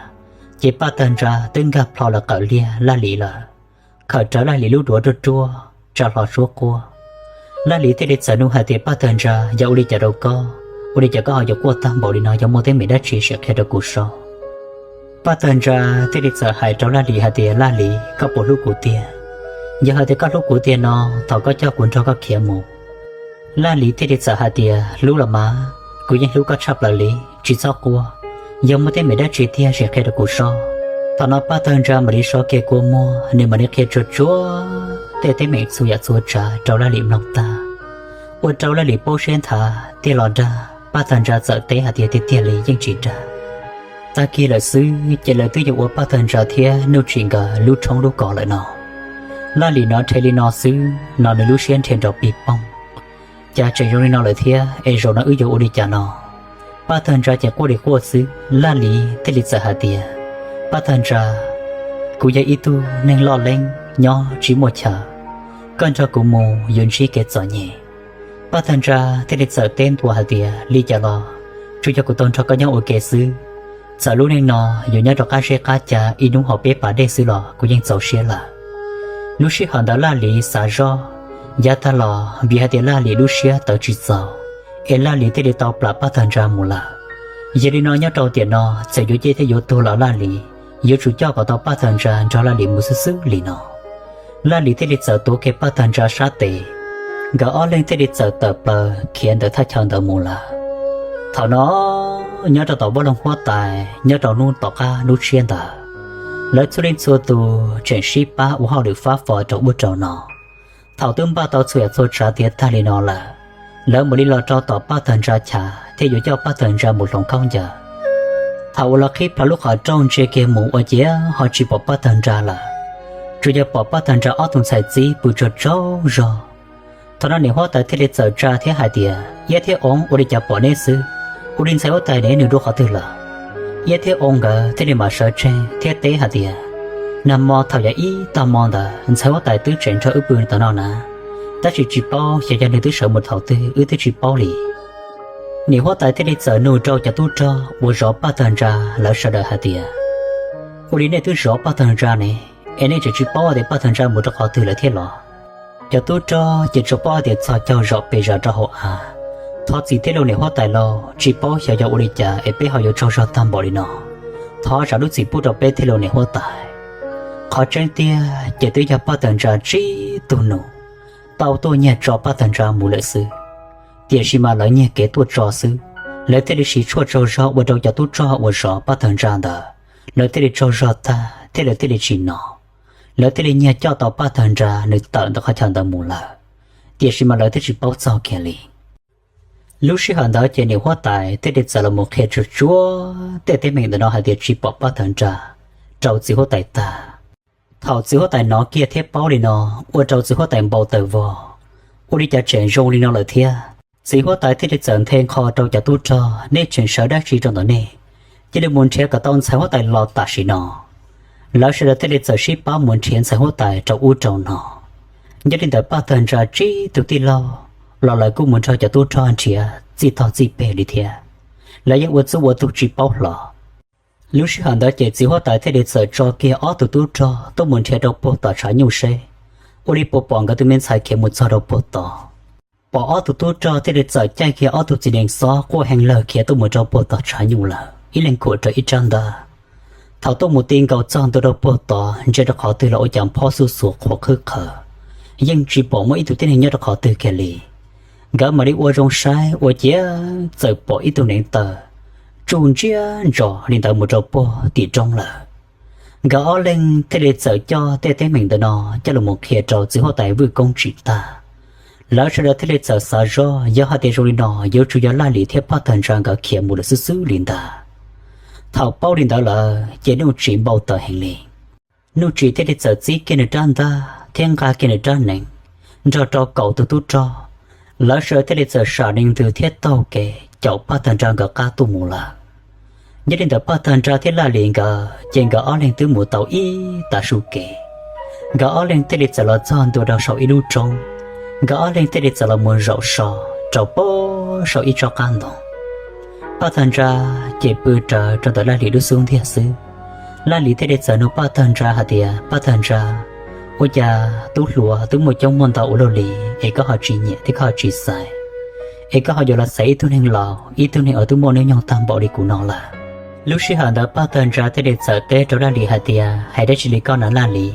ces Paj Tawg Ntsa twb nkag plho lawm qawm liag Laj Lim lawm, khawm rawv Laj Lim lub duav ruaj ruaj tsa hlo suab quaj. Laj Lim thiaj li txawm nug hais tias, Paj Tawg Ntsa, yog ua li cas rau koj? Ua li cas koj ho yuav quaj tag npaum li no? Yog muaj teeb meem dab tsi sim qhia rau kuv sob. Paj Tawg Ntsa thiaj li txawm hais rau Laj Lim hais tias, Laj Lim, koj puas hlub kuv tiag? Yog hais tias koj hlub kuv tiag no, thov koj coj kuv nrog koj khiav mus. Laj Lim thiaj li txawm hais tias, Hlub los mas, kuv yeej hlub koj tshaj plaws li, tsis txhob quaj. Yog muaj teeb meem dab tsi tiag sim qhia rau kuv sob. Thaum no Paj Tawg Ntsa mam li so kiag kua muag, nws mam li qhia tsuag tsuag tej teeb meem txhua yam txhua tsav rau Laj Lim mloog tag, ua rau Laj Lim paub siab nthav tiag los dag. Paj Tawg Ntsa txawm teb hais tias, Tiag tiag li, yeej tsis dag. Tag kis lawm xwb ces lawv twb yuav ua Paj Tawg Ntsa thiab Nuj Tsim nkawd lub tshoob lub kos lawm no. Laj Lim hnov rhe li no xwb no nws lub siab nrhe nrov pig poog. Cas tseem zoo li no lawm thiab es zaum no wb yuav ua li cas no? Paj Tawg Ntsa ces quaj li quaj xwb, Laj Lim thiaj li txawm hais tias, Paj Tawg Ntsa, kuv yog ib tug neeg loj leeb nyob tsis muaj chaw, koj nrog kuv mus yuav ntsib kev txom nyem. Paj Tawg Ntsa thiaj li txawm teb ntua hais tias, Li cas los tsuas yog kuv tau nrog koj nyob ua ke xwb. Txawm lub neej no yuav nyob rau qab zeb qab ca ib hnub hauv peb pas dej xwb los kuv yeej txaus siab lawm. Lub sij hawm ntawd Laj Lim xav zoj, yav tag los vim hais tias Laj Lim lub siab tawv tsis txaus, es Laj Lim thiaj li tau plam Paj Tawg Ntsa mus lawm. Yog li no nyob rau tiam no txawm yuav ciaj thiab yuav tuag los Laj Lim yuav tsum coj kom tau Paj Tawg Ntsa nrog Laj Lim mus xwb xwb li no. Laj Lim thiaj li txawm tuav kiag Paj Tawg Ntsa sab tes, nkawd ob leeg thiaj li txawm tawm plaws khiav ntawm thaj chaw ntawd mus lawm. Thaum no nyob rau tom vaj loog huab tais nyob rau hnub tom qab hnub tshiab ntawd, lawv txhua leej txhua tus tseem sib pab ua hauj lwm fab fo rau ub rau no. Thaum twb npaj tau txhua yam txhua tsav tiav tag li no lawm, lawv mam li los rau tom Paj Tawg Ntsa chav thiab yuav coj Paj Tawg Ntsa mus hloov khaub ncaws. Thaum uas lawv qhib plho lub qhov rooj ntsia kiag mus ua ciav ho tsis pom Paj Tawg Ntsa lawm, tsuas yog pom Paj Tawg Ntsa ob tug ntxhais txib pw tsaug tsaug zog. Thaum no niam huab tais thiaj li txawm tsa thiab hais tias, Iab thiab Oo, ua li cas pom neb xwb? Ua li ntxhais huab tais ne nws dua qhov twg lawm? Iab thiab Oo nkawd thiaj li mam sawv tsees thiab teb hais tias, Nag hmo thaum yog ib tag hmo ntawd ntxhais huab tais twb tseem nrog wb pw tom no na, tab sis tsis paub xyov yog nws twb sawv mus thaum twg wb twb tsis paub li. Niam huab tais thiaj li txawm nug rau cov tub rog uas zov Paj Tawg Ntsa lawv sawv daws hais tias, Ua li nej twb zov Paj Tawg Ntsa ne, es nej tseem tsis paub hais tias Paj Tawg Ntsa mus rau qhov twg lawm thiab los? Cov tub rog ces tsuas paub hais tias txhos caug zom pes zom rau hauv av, thov txim thiab lauj niam huab tais lauj, tsis paub xyov yog ua li cas es peb ho yuav tsaug zog tag npaum li no. Thov zam lub txim pub rau peb thiab lauj niam huab tais. Qhov tseeb tiag ces twb yog Paj Tawg Ntsa tsib tug nus tau tuaj nyiag tso Paj Tawg Ntsa mus lawm xwb. Tiam sis mas lawv nyiag kev tuaj tso xwb, lawv thiaj li siv tshuaj tsaug zog ua rau cov tub rog uas zov Paj Tawg Ntsa ntawd, lawv thiaj li tsaug zog tag thiab lawv thiaj li tsim no. Lawv thiaj li nyiag coj tau Paj Tawg Ntsa nws tawm ntawm qhov chaw ntawd mus lawm, tiam sis mas lawv twb tsis paub txog kiag li. Lub sij hawm ntawd ces niam huab tais thiaj li txawm los mus qhia tsuag tsuag tej teeb meem ntawm no hais tias tsis pom Paj Tawg Ntsa rau txiv huab tais tag. Thaum txiv huab tais hnov kiag thiab paub li no, ua rau txiv huab tais npau taws vog, ua li cas tseem zoo li no lawm thiab. Txiv huab tais thiaj li txawm nthe nqho rau cov tub rog, Nej tseem sawv dab tsi rau ntawm nej? Cia li mus nrhiav kom tau ntxhais huab tais los tam sim no. Lawv sawv daws thiaj li txawm sib pab mus nrhiav ntxhais huab tais rau ub rau no. Nyob li ntawd Paj Tawg Ntsa tsib tug tij laug los lawv kuj mus nrog cov tub rog nrhiav txij tog txij peg li thiab. Lawv yeej ua txuj ua tug tsis paub hlo. Lub sij hawm ntawd ces txiv huab tais thiaj li txawm tso kiag ob tug tub rog tuaj mus nrhiav rau puag tom tshav nyuj seb, ua li puas pom nkawd tus me ntxhais khiav mus txog rau puag tod. Pom ob tug tub rog thiaj li txawm caij kiag ob tug txiv nees xob quaj heev lawg khiav tuaj mus rau puag tom tshav nyuj lawm, ib leeg khuam rau ib rab ntaj. Thaum tuaj mus ti nkaus txog ntua rau puag tod, ntsia rau qhov twg los ua cas phob xuj xuav qhuav qhwb qhawv, yeej tsis pom muaj ib tug tib neeg nyob rau qhov twg kiag li. Nkawd mam li ua zoo saib ua ciav txawm pom ib tug neev taw tsuj ntsiag ntsos li ntawd mus rau puag tim roob lawm. Nkawd ob leeg thiaj li txawm coj tej teeb meem ntawm no coj los mus qhia rau txiv huab tais Vwj Koob Tsim tag. Lawv sawv daws thiaj li txawm xav zoj, yog hais tias zoo li no yuav tsum yog Laj Lim thiab Paj Tawg Ntsa nkawd khiav mus lawm xwb xwb li ntag. Thaum paub li ntawd lawm ces Nuj Tsis npau taws heev li. Nuj Tsis thiaj li txawm txib kiag nws rab ntaj thiab nqa kiag nws rab hneev, nrog rau kaum tus tub rog, lawv sawv daws thiaj li txawm sam nees ntws thiab taug kev caum Paj Tawg Nra nkawd qab tuaj mus lawm. Nyob li ntawm Paj Tawg Nra thiab Laj Lis nkawd ces nkawd ob leeg twb mus tau ib tav su kev. Nkawd ob leeg thiaj li txawm los txog ntua rau saum ib lub roob, nkawd ob leeg thiaj li txawm los mus zaum so rau pem saum ib tsob qab ntoo. Paj Tawg Nra ces pw rawv rau ntawm Laj Lis lub xub ntiag xwb. Laj Lis thiaj li txawm nug Paj Tawg Nra hais tias, Paj Tawg Nra, ua cas tub hluas twb muaj coob muaj ntau ua luaj li es koj ho tsis nyiam thiab koj ho tsis xaiv, es koj ho yuav los xaiv ib tug neeg laus, ib tug neeg uas twb muaj hnub nyoog tag npaum li kuv no lawm? Lub sij hawm ntawd Paj Tawg Nra thiaj li txawm teb rau Laj Lis hais tias, Hais dab tsi li koj na Laj Lis?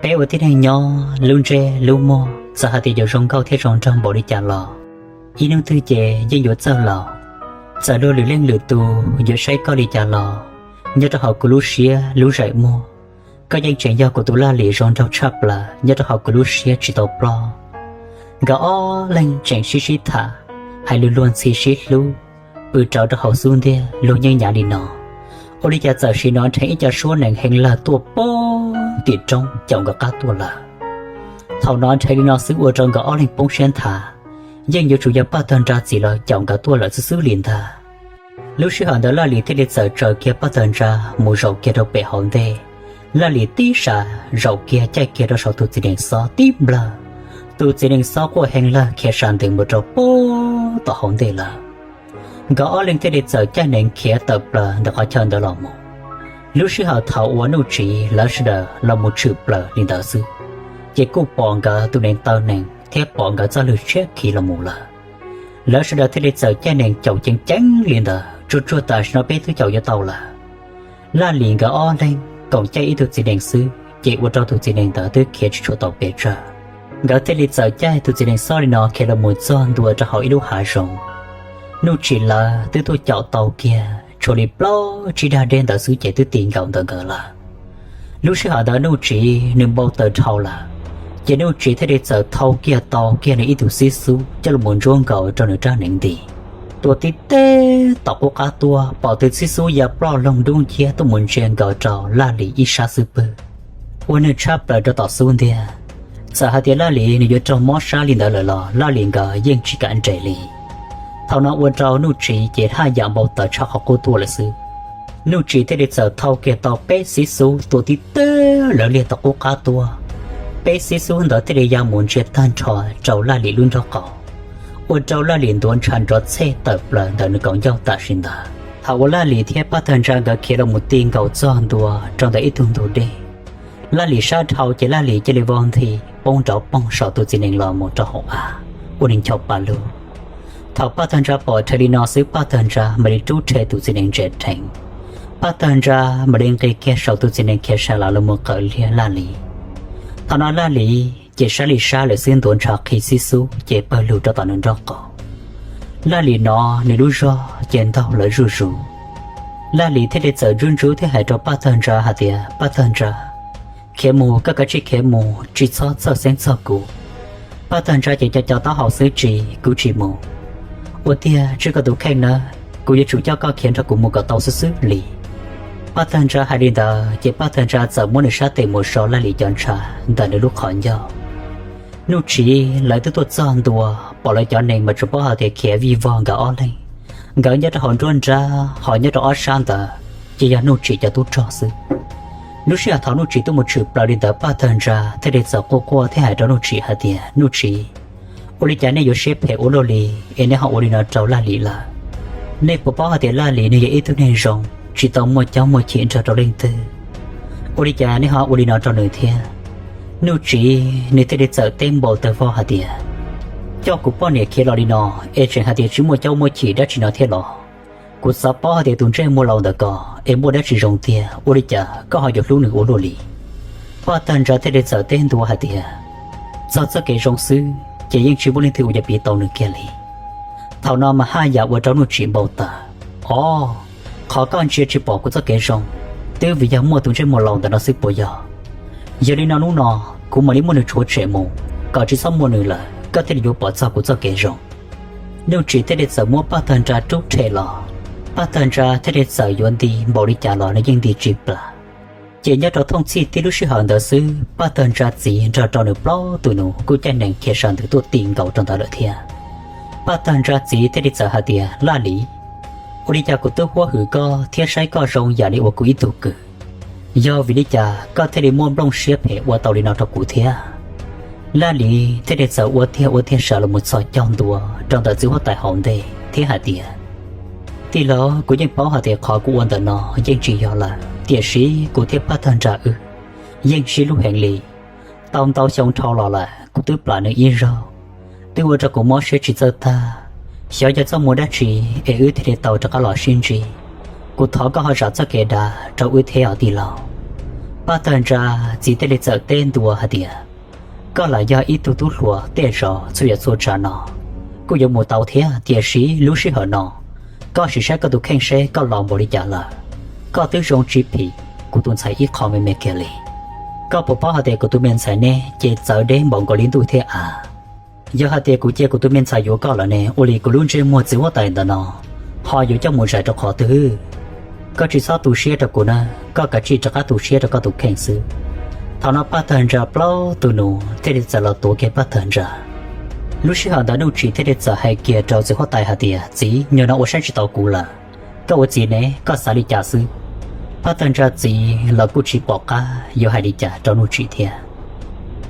Peb ua tib neeg nyob, lub ntsej lub muag txawm hais tias yuav zoo nkauj thiab zoo nraug npaum li cas los ib hnub twg ces yeej yuav txawj laus. Txawm luag lwm leej lwm tus yuav saib koj li cas los, nyob rau hauv kuv lub siab lub zeem muag, koj yeej tseem yog kuv tus Laj Lis zoo nraug tshaj plaws nyob rau hauv kuv lub siab tsis tau ploj. Nkawd ob leeg tseem sib sib tham, hais lus luag ntxhi sib hlub, pw rawv rau hauv xub ntiag luag yeej nyav li no. Ua li cas txawm sim hnov nrheev ib co suab nees heev lawg tuaj pem tim roob caum nkawd qab tuaj lawm. Thaum hnov nrheev li no xwb ua rau nkawd ob leeg poob siab nthav, yeej yuav tsum yog Paj Tawg Nra txim los caum nkawd tuaj lawm xwb xwb li ntag. Lub sij hawm ntawd Laj Lis thiaj li txawm tsaws kiag Paj Tawg Nra mus zaum kiag rau pem hauv ntej. Laj Lis tib sam zaum kiag caij kiag rau saum tus txiv nees xob tib nplawg, tus txiv nees xob quaj heev lawg khiav sam ntees mus rau pem tom hauv ntej lawm. Nkawd ob leeg thiaj li txawm caij nees khiav tawm plaws ntawm qhov chaw ntawd los mus. Lub sij hawm thaum uas Nuj Tsiv lawv sawv daws los mus tshwm plaws li ntawd xwb, ces kuj pom nkawd tus nees taw nees thiab pom nkawd txoj hlwb tshiab khiv los mus lawm. Lawv sawv daws thiaj li txawm caij nees caum ceev ceev li ntawd, tsuag tsuag tam sim no peb twb caum yuav tau lawm. Laj Lis nkawd ob leeg koom caij ib tug txiv nees xwb ces ua rau tus txiv nees ntawd twb khiav tsis tshua tau pes tsawg. Nkawd thiaj li txawm caij tus txiv nees xob li no khiav los mus txog ntua rau hauv ib lub hav zoov. Nuj Tsiv lawv twb tuaj caum tau kiag tshuav li plaub tsib dag deb ntawd xwb ces twb ti nkaus ntawm nkawd lawm. Lub sij hawm ntawd Nuj Tsiv nws npau taws dhau lawm, ces Nuj Tsiv thiaj li txawm thau kiag tau kiag nws ib tug xib xub coj los mus ntsuab nkaus rau nws rab hneev nti. Tua tib teb tom qub qab tuaj pom tus xib xub ya ploj loog dub nciab tuaj mus ntsia nkaus rau Laj Lis ib sab xub pwg, ua nws tshab plaws rau tom xub ntiag. Txawm hais tias Laj Lis nws yuav raug mob sab li ntawd lawm los Laj Lis nkawd yeej tsis kam nres li. Thaum no ua rau Nuj Tsiv ces haj yam npau taws tshaj qhov qub tuaj lawm xwb. Nuj Tsiv thiaj li txawm thau kiag tau peb xib xub tua tib teb lawv liag tom qub qab tuaj. Peb xib xub ntawd thiaj li ya mus ntsia tag nrho rau Laj Lis lub nraub qaum, ua rau Laj Lis ntuav ntshav nrov txhej tawm plaws ntawm nws kaum ncauj tam sim ntawd. Thaum uas Laj Lis thiab Paj Tawg Ntsa nkawd khiav los mus ti nkaus txog ntua rau ntawm ib tug ntug dej, Laj Lis sab dhau ces Laj Lis cia li vau nthi poob nrov poog saum tus txiv nees los mus rau hauv av, ua nws ncho pa lug. Thaum Paj Tawg Ntsa pom rhe li no xwb Paj Tawg Ntsa mam li rub rhe tus txiv nees ntsia dheev. Paj Tawg Ntsa mam li nqis kiag saum tus txiv nees khiav sa las los mus qawm liag Laj Lis. Thaum no Laj Lis ces sab li sab lawm xwb ntuav ntshav qhi xib xub ces pawg lug rau tom nws nraub qaum. Laj Lis no nws lub zog ces ntaug lawv zuj zus. Laj Lis thiaj li txawm ntsub ntsub thiab hais rau Paj Tawg Ntsa hais tias, Paj Tawg Ntsa, khiav mus, koj kav tsij khiav mus, tsis txhob txhawj xeeb txhawj kuv. Paj Tawg Ntsa ces co co taub hau xwb, Tsis, kuv tsis mus. Ua tiag, tswj koj tus kheej nawb, kuv yuav tsum coj koj khiav nrog kuv mus kom tau xwb xwb li. Paj Tawg Ntsa hais li ntawd ces Paj Tawg Ntsa txawm muab nws sab tes mus so Laj Lis cov ntshav ntawm nws lub qhov ncauj. Nuj Tsiv lawv twb tuaj txog ntua, pom lawv cov nees mas tsuas paub hais tias khiav vij vog nkawd ob leeg. Nkawd nyob rau hauv nruab nrab ho nyob rau ob sab ntawd ces yog Nuj Tsiv cov tub rog xwb. Lub sij hawm thaum Nuj Tsiv tuaj mus tshwm plaws li ntawd Paj Tawg Ntsa thiaj li txawm quaj quaj thiab hais rau Nuj Tsiv hais tias, Nuj Tsiv, ua li cas nej yuav siab phem ua luaj li es nej ho ua li no rau Laj Lis lawm? Nej puas paub hais tias Laj Lis nws yog ib tug neeg zoo, tsis tau muaj caub muaj chim nrog rau leej twg, ua li cas nej ho ua li no rau nws thiab? Nuj Tsiv nws thiaj li txawm teb npau taws vog hais tias, Coj kuv poj niam khiav los li no es tseem hais tias tsis muaj caub muaj chim dab tsi no thiab los? Kuv xav paub hais tias tus ntsej muag laus ntawm ko es muaj dab tsi zoo tiag, ua li cas koj ho yuav hlub nws ua luaj li? Paj Tawg Ntsa thiaj li txawm teb ntua hais tias, Txog txoj kev zoo xwb ces yeej tsis muaj leej twg uas yuav piv tau nws kiag li. Thaum no mas haj yam ua rau Nuj Tsiv npau taws, Os, qhov koj ntsia tsis pom kuv txoj kev zoo twb vim yog muaj tus ntsej muag laus ntawm no xwb puas yog? Yog li no hnub no kuv mam li muab nws tshuav tshem mus, kom tsis txhob muaj nws lawm koj thiaj li yuav pom txog kuv txoj kev zoo. Nuj Tsiv thiaj li txawm muab Paj Tawg Ntsa rub rhe los, Paj Tawg Ntsa thiaj li txawm yuav nti npaum li cas los nws yeej nti tsis plam. Ces nyob rau thooj txhij tib lub sij hawm ntawd xwb, Paj Tawg Ntsa txiv nrog rau nws plaub tus nus kuj caij nees khiav sawv ntws tuaj ti nkaus rau ntawd lawm thiab. Paj Tawg Ntsa txiv thiaj li txawm hais tias, Laj Lis, ua li cas kuv twb huab hwm koj thiab saib koj zoo yam li uas kuv ib tug kwv, yog vim li cas koj thiaj li muaj nplooj siab phem ua tau li no rau kuv thiab? Laj Lis thiaj li txawm ua tiag ua tiag sawv los mus txog caug ntua rau ntawm txiv huab tais hauv ntej thiab hais tias, Tij laug, kuv yeej paub hais tias qhov kuv ua ntawm no yeej tsis yog lawm, tiam sis kuv thiab Paj Tawg Ntsa wb yeej sib hlub heev li. Tau ntau xyoo dhau los lawm kuv twb plam nws ib zaug, twb ua rau kuv mob siab tsis txawj tag. Xyov yog txoj hmoo dab tsi es wb thiaj li tau rov qab los sib ntsib. Kuv thov koj ho zam txoj kev dav rau wb thiab os tij laug. Paj Tawg Ntsa txiv thiaj li txawm teb ntua hais tias, Koj lam yog ib tug tub hluas tej zaum txhua yam txhua tsav no kuj yuav mus tau thiab, tiam sis lub sij hawm no koj sim saib koj tus kheej seb koj los npaum li cas lawm. Koj twb zoo tsis phim kuv tus ntxhais ib qho me me kiag li. Koj puas paub hais tias kuv tus me ntxhais neb ces txawv deb npaum nkaus li ntuj thiab av. Yog hais tias kuv cia kuv tus me ntxhais yuav koj lawm ne, ua li kuv lub ntsej muag txiv huab tais ntawm no ho yuav coj mus zais rau qhov twg? Koj tsis txhob tu siab rau kuv na, koj kav tsij rov qab tu siab rau koj tus kheej xwb. Thaum no Paj Tawg Ntsa plaub tus nus thiaj li txawm los tuav kiag Paj Tawg Ntsa. Lub sij hawm ntawd Nuj Tsim thiaj li txawm hais kiag rau txiv huab tais hais tias, Txiv, nyuag no ua saib tsis tau kuv lawm. Koj ua txiv ne, koj xav li cas xwb? Paj Tawg Ntsa txiv los kuj tsis pom qab yuav hais li cas rau Nuj Tsim thiab.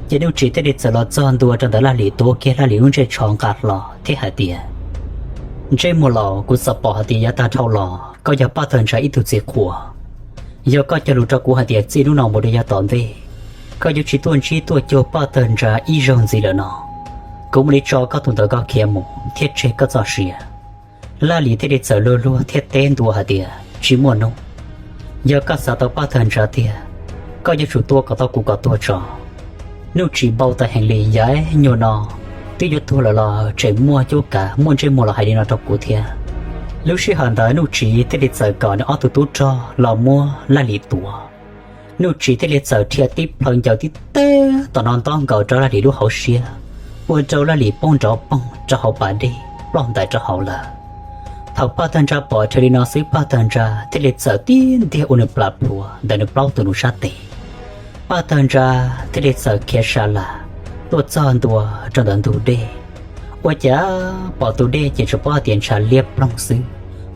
Ces Nuj Tsim thiaj li txawm los txog ntua rau ntawm Laj Lis, tuav kiag Laj Lis lub ntsej tsho nqa hlo thiab hais tias, Ntsej muag laus, kuv txawm pom hais tias yav tag dhau los koj yog Paj Tawg Ntsa ib tug txiv qhua. Yog koj cog lus rau kuv hais tias txij hnub no mus rau yav tom ntej koj yuav tsis tuaj ntsib tuaj cuag Paj Tawg Ntsa ib zaug ntxiv lawm no, kuv mam li tso koj tus ntawd koj khiav mus thiab tseg koj txoj sia. Laj Lis thiaj li txawm luag luag thiab teb ntua hais tias, Tsis muaj hnub. Yog koj xav tau Paj Tawg Ntsa tiag, koj yuav tsum tua kom tau kuv kom tuag tso. Nuj Tsim npau taws heev li, yog nyuag no twb yuav tuag lawm los tseem muaj cuab kav muaj ntsej muag los hais li no rau kuv thiab. Lub sij hawm ntawd Nuj Tsim thiaj li txawm kom nws ob tug tub rog los muab Laj Lis tuav. Nuj Tsim thiaj li txawm rhia tib plhaw ncaws tib teg tom no ntob nkaus rau Laj Lis lub hauv siab, ua rau Laj Lis poob nrov poog rau hauv pas dej ploj ntais rau hauv lawm. Thaum Paj Tawg Ntsa pom dhau li no xwb Paj Tawg Ntsa thiaj li txawm tib ntiag ua nws plam plhuav ntawm nws plaub tus nus sab tes. Paj Tawg Ntsa thiaj li txawm khiav sa las tuaj txog ntua rau ntawm ntug dej. Ua cas pom tus dej ces tsuas paub hais tias ntshav liab ploog xwb,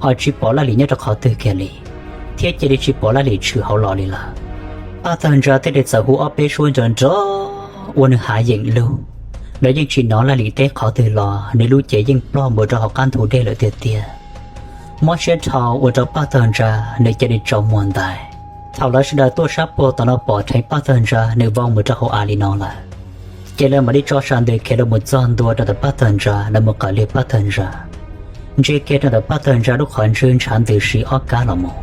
ho tsis pom Laj Lis nyob rau qhov twg kiag li, thiab cia li tsis pom Laj Lis tshwm hauv los li lawm. Paj Tawg Ntsa thiaj li txawm hu ob peb suab nrov nrov ua nws hav yeem lug, los yeej tsis hnov Laj Lis teb qhov twg los nws lub cev yeej ploj npuas rau hauv qab ntug dej lawm tiag tiag. Mob siab dhau ua rau Paj Tawg Ntsa nws cia li tsaus muag ntais. Thaum lawv sawv daws tuaj sab puag tom no pom dheev Paj Tawg Ntsa nws vau mus rau hauv av li no lawm, ces lawv mam li tso sas ntws khiav los mus txog ntua rau ntawm Paj Tawg Ntsa, lawv mus qawm liag Paj Tawg Ntsa. Ntsia kiag rau ntawm Paj Tawg Ntsa lub qhov ntswg ntshav ntws si ob kab los mus,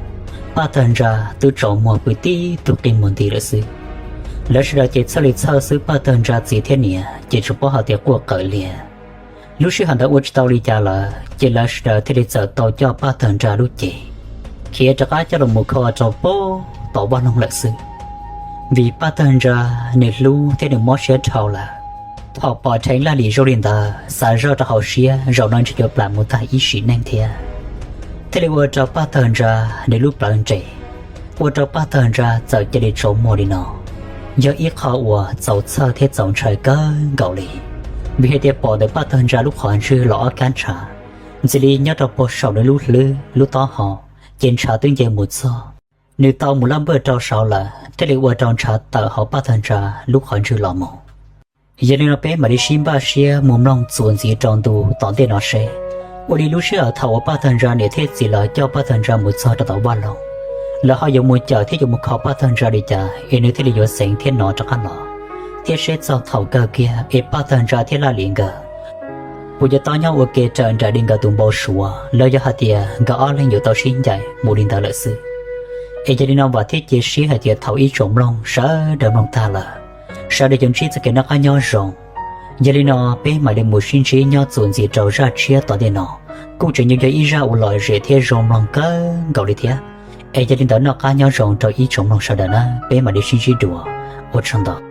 Paj Tawg Ntsa twb tsaus muag pw tib tug qi muag nti lawm xwb. Lawv sawv daws ces txhawj li txhawj xwb, Paj Tawg Ntsa txiv thiab niam ces tsuas paub hais tias quaj qawm liag. Lub sij hawm ntawd ua tsis tau li cas lawm ces lawv sawv daws thiaj li txawm tau coj Paj Tawg Ntsa lub cev khiav rov qab coj los mus kho rau pem tom vaj loog lawm xwb. Vim Paj Tawg Ntsa nws hlub thiab nws mob siab dhau lawm. Thaum pom dheev Laj Lis zoo li ntawd xav zoj rau hauv siab zaum no ntshe yuav plam mus tag ib sim neej thiab, thiaj li ua rau Paj Tawg Ntsa nws lub plawv nres, ua rau Paj Tawg Ntsa txawm cia li tsaus muag li no. Yog ib qho uas txaus txhawj thiab txaus ntshai kawg nkaus li, vim hais tias pom ntawm Paj Tawg Ntsa lub qhov ntswg los ob kab ntshav ntxim li nyob rau puag saum nws lub hlwb lub taub hau, ces ntshav twb nce mus txog, nws tau mus laj npawj rau saud lawm thiaj li ua rau ntshav tawm hauv Paj Tawg Ntsa lub qhov ntswg los mus. Yog li no peb mam li sib npaj siab mus mloog txuas ntxiv rau ntu tom ntej no seb, ua li lub sij hawm thaum uas Paj Tawg Ntsa niam thiab txiv lawv coj Paj Tawg Ntsa mus txog rau tom vaj loog, lawv ho yuav mus cawm thiab yuav mus kho Paj Tawg Ntsa li cas es nws thiaj li yuav xeev thiab hnov rov qab los, thiab seb txog thaum kawg kiag es Paj Tawg Ntsa thiab Laj Lis nkawd puas yuav tau nyob ua ke raws nraim li nkawd tus npau suav los yog hais tias nkawd ob leeg yuav tau sib ncaim mus li ntawd lawm xwb. Es yog li no vam thiab cia siab hais tias thaum ib tsoom mloog sawv daws mloog tag lawm, sawv daws yuav ntsib txoj kev noj qab nyob zoo. Yog li no peb mam li mus sib ntsib nyob txuas ntxiv rau zaj tshiab tom ntej no, kuj tseem yuav yog ib zaj uas lom zem thiab zoo mloog kawg nkaus li thiab. Es yog li ntawd noj qab nyob zoo rau ib tsoom mloog sawv daws na, peb mam li sib ntsib dua, ua tsaug ntau.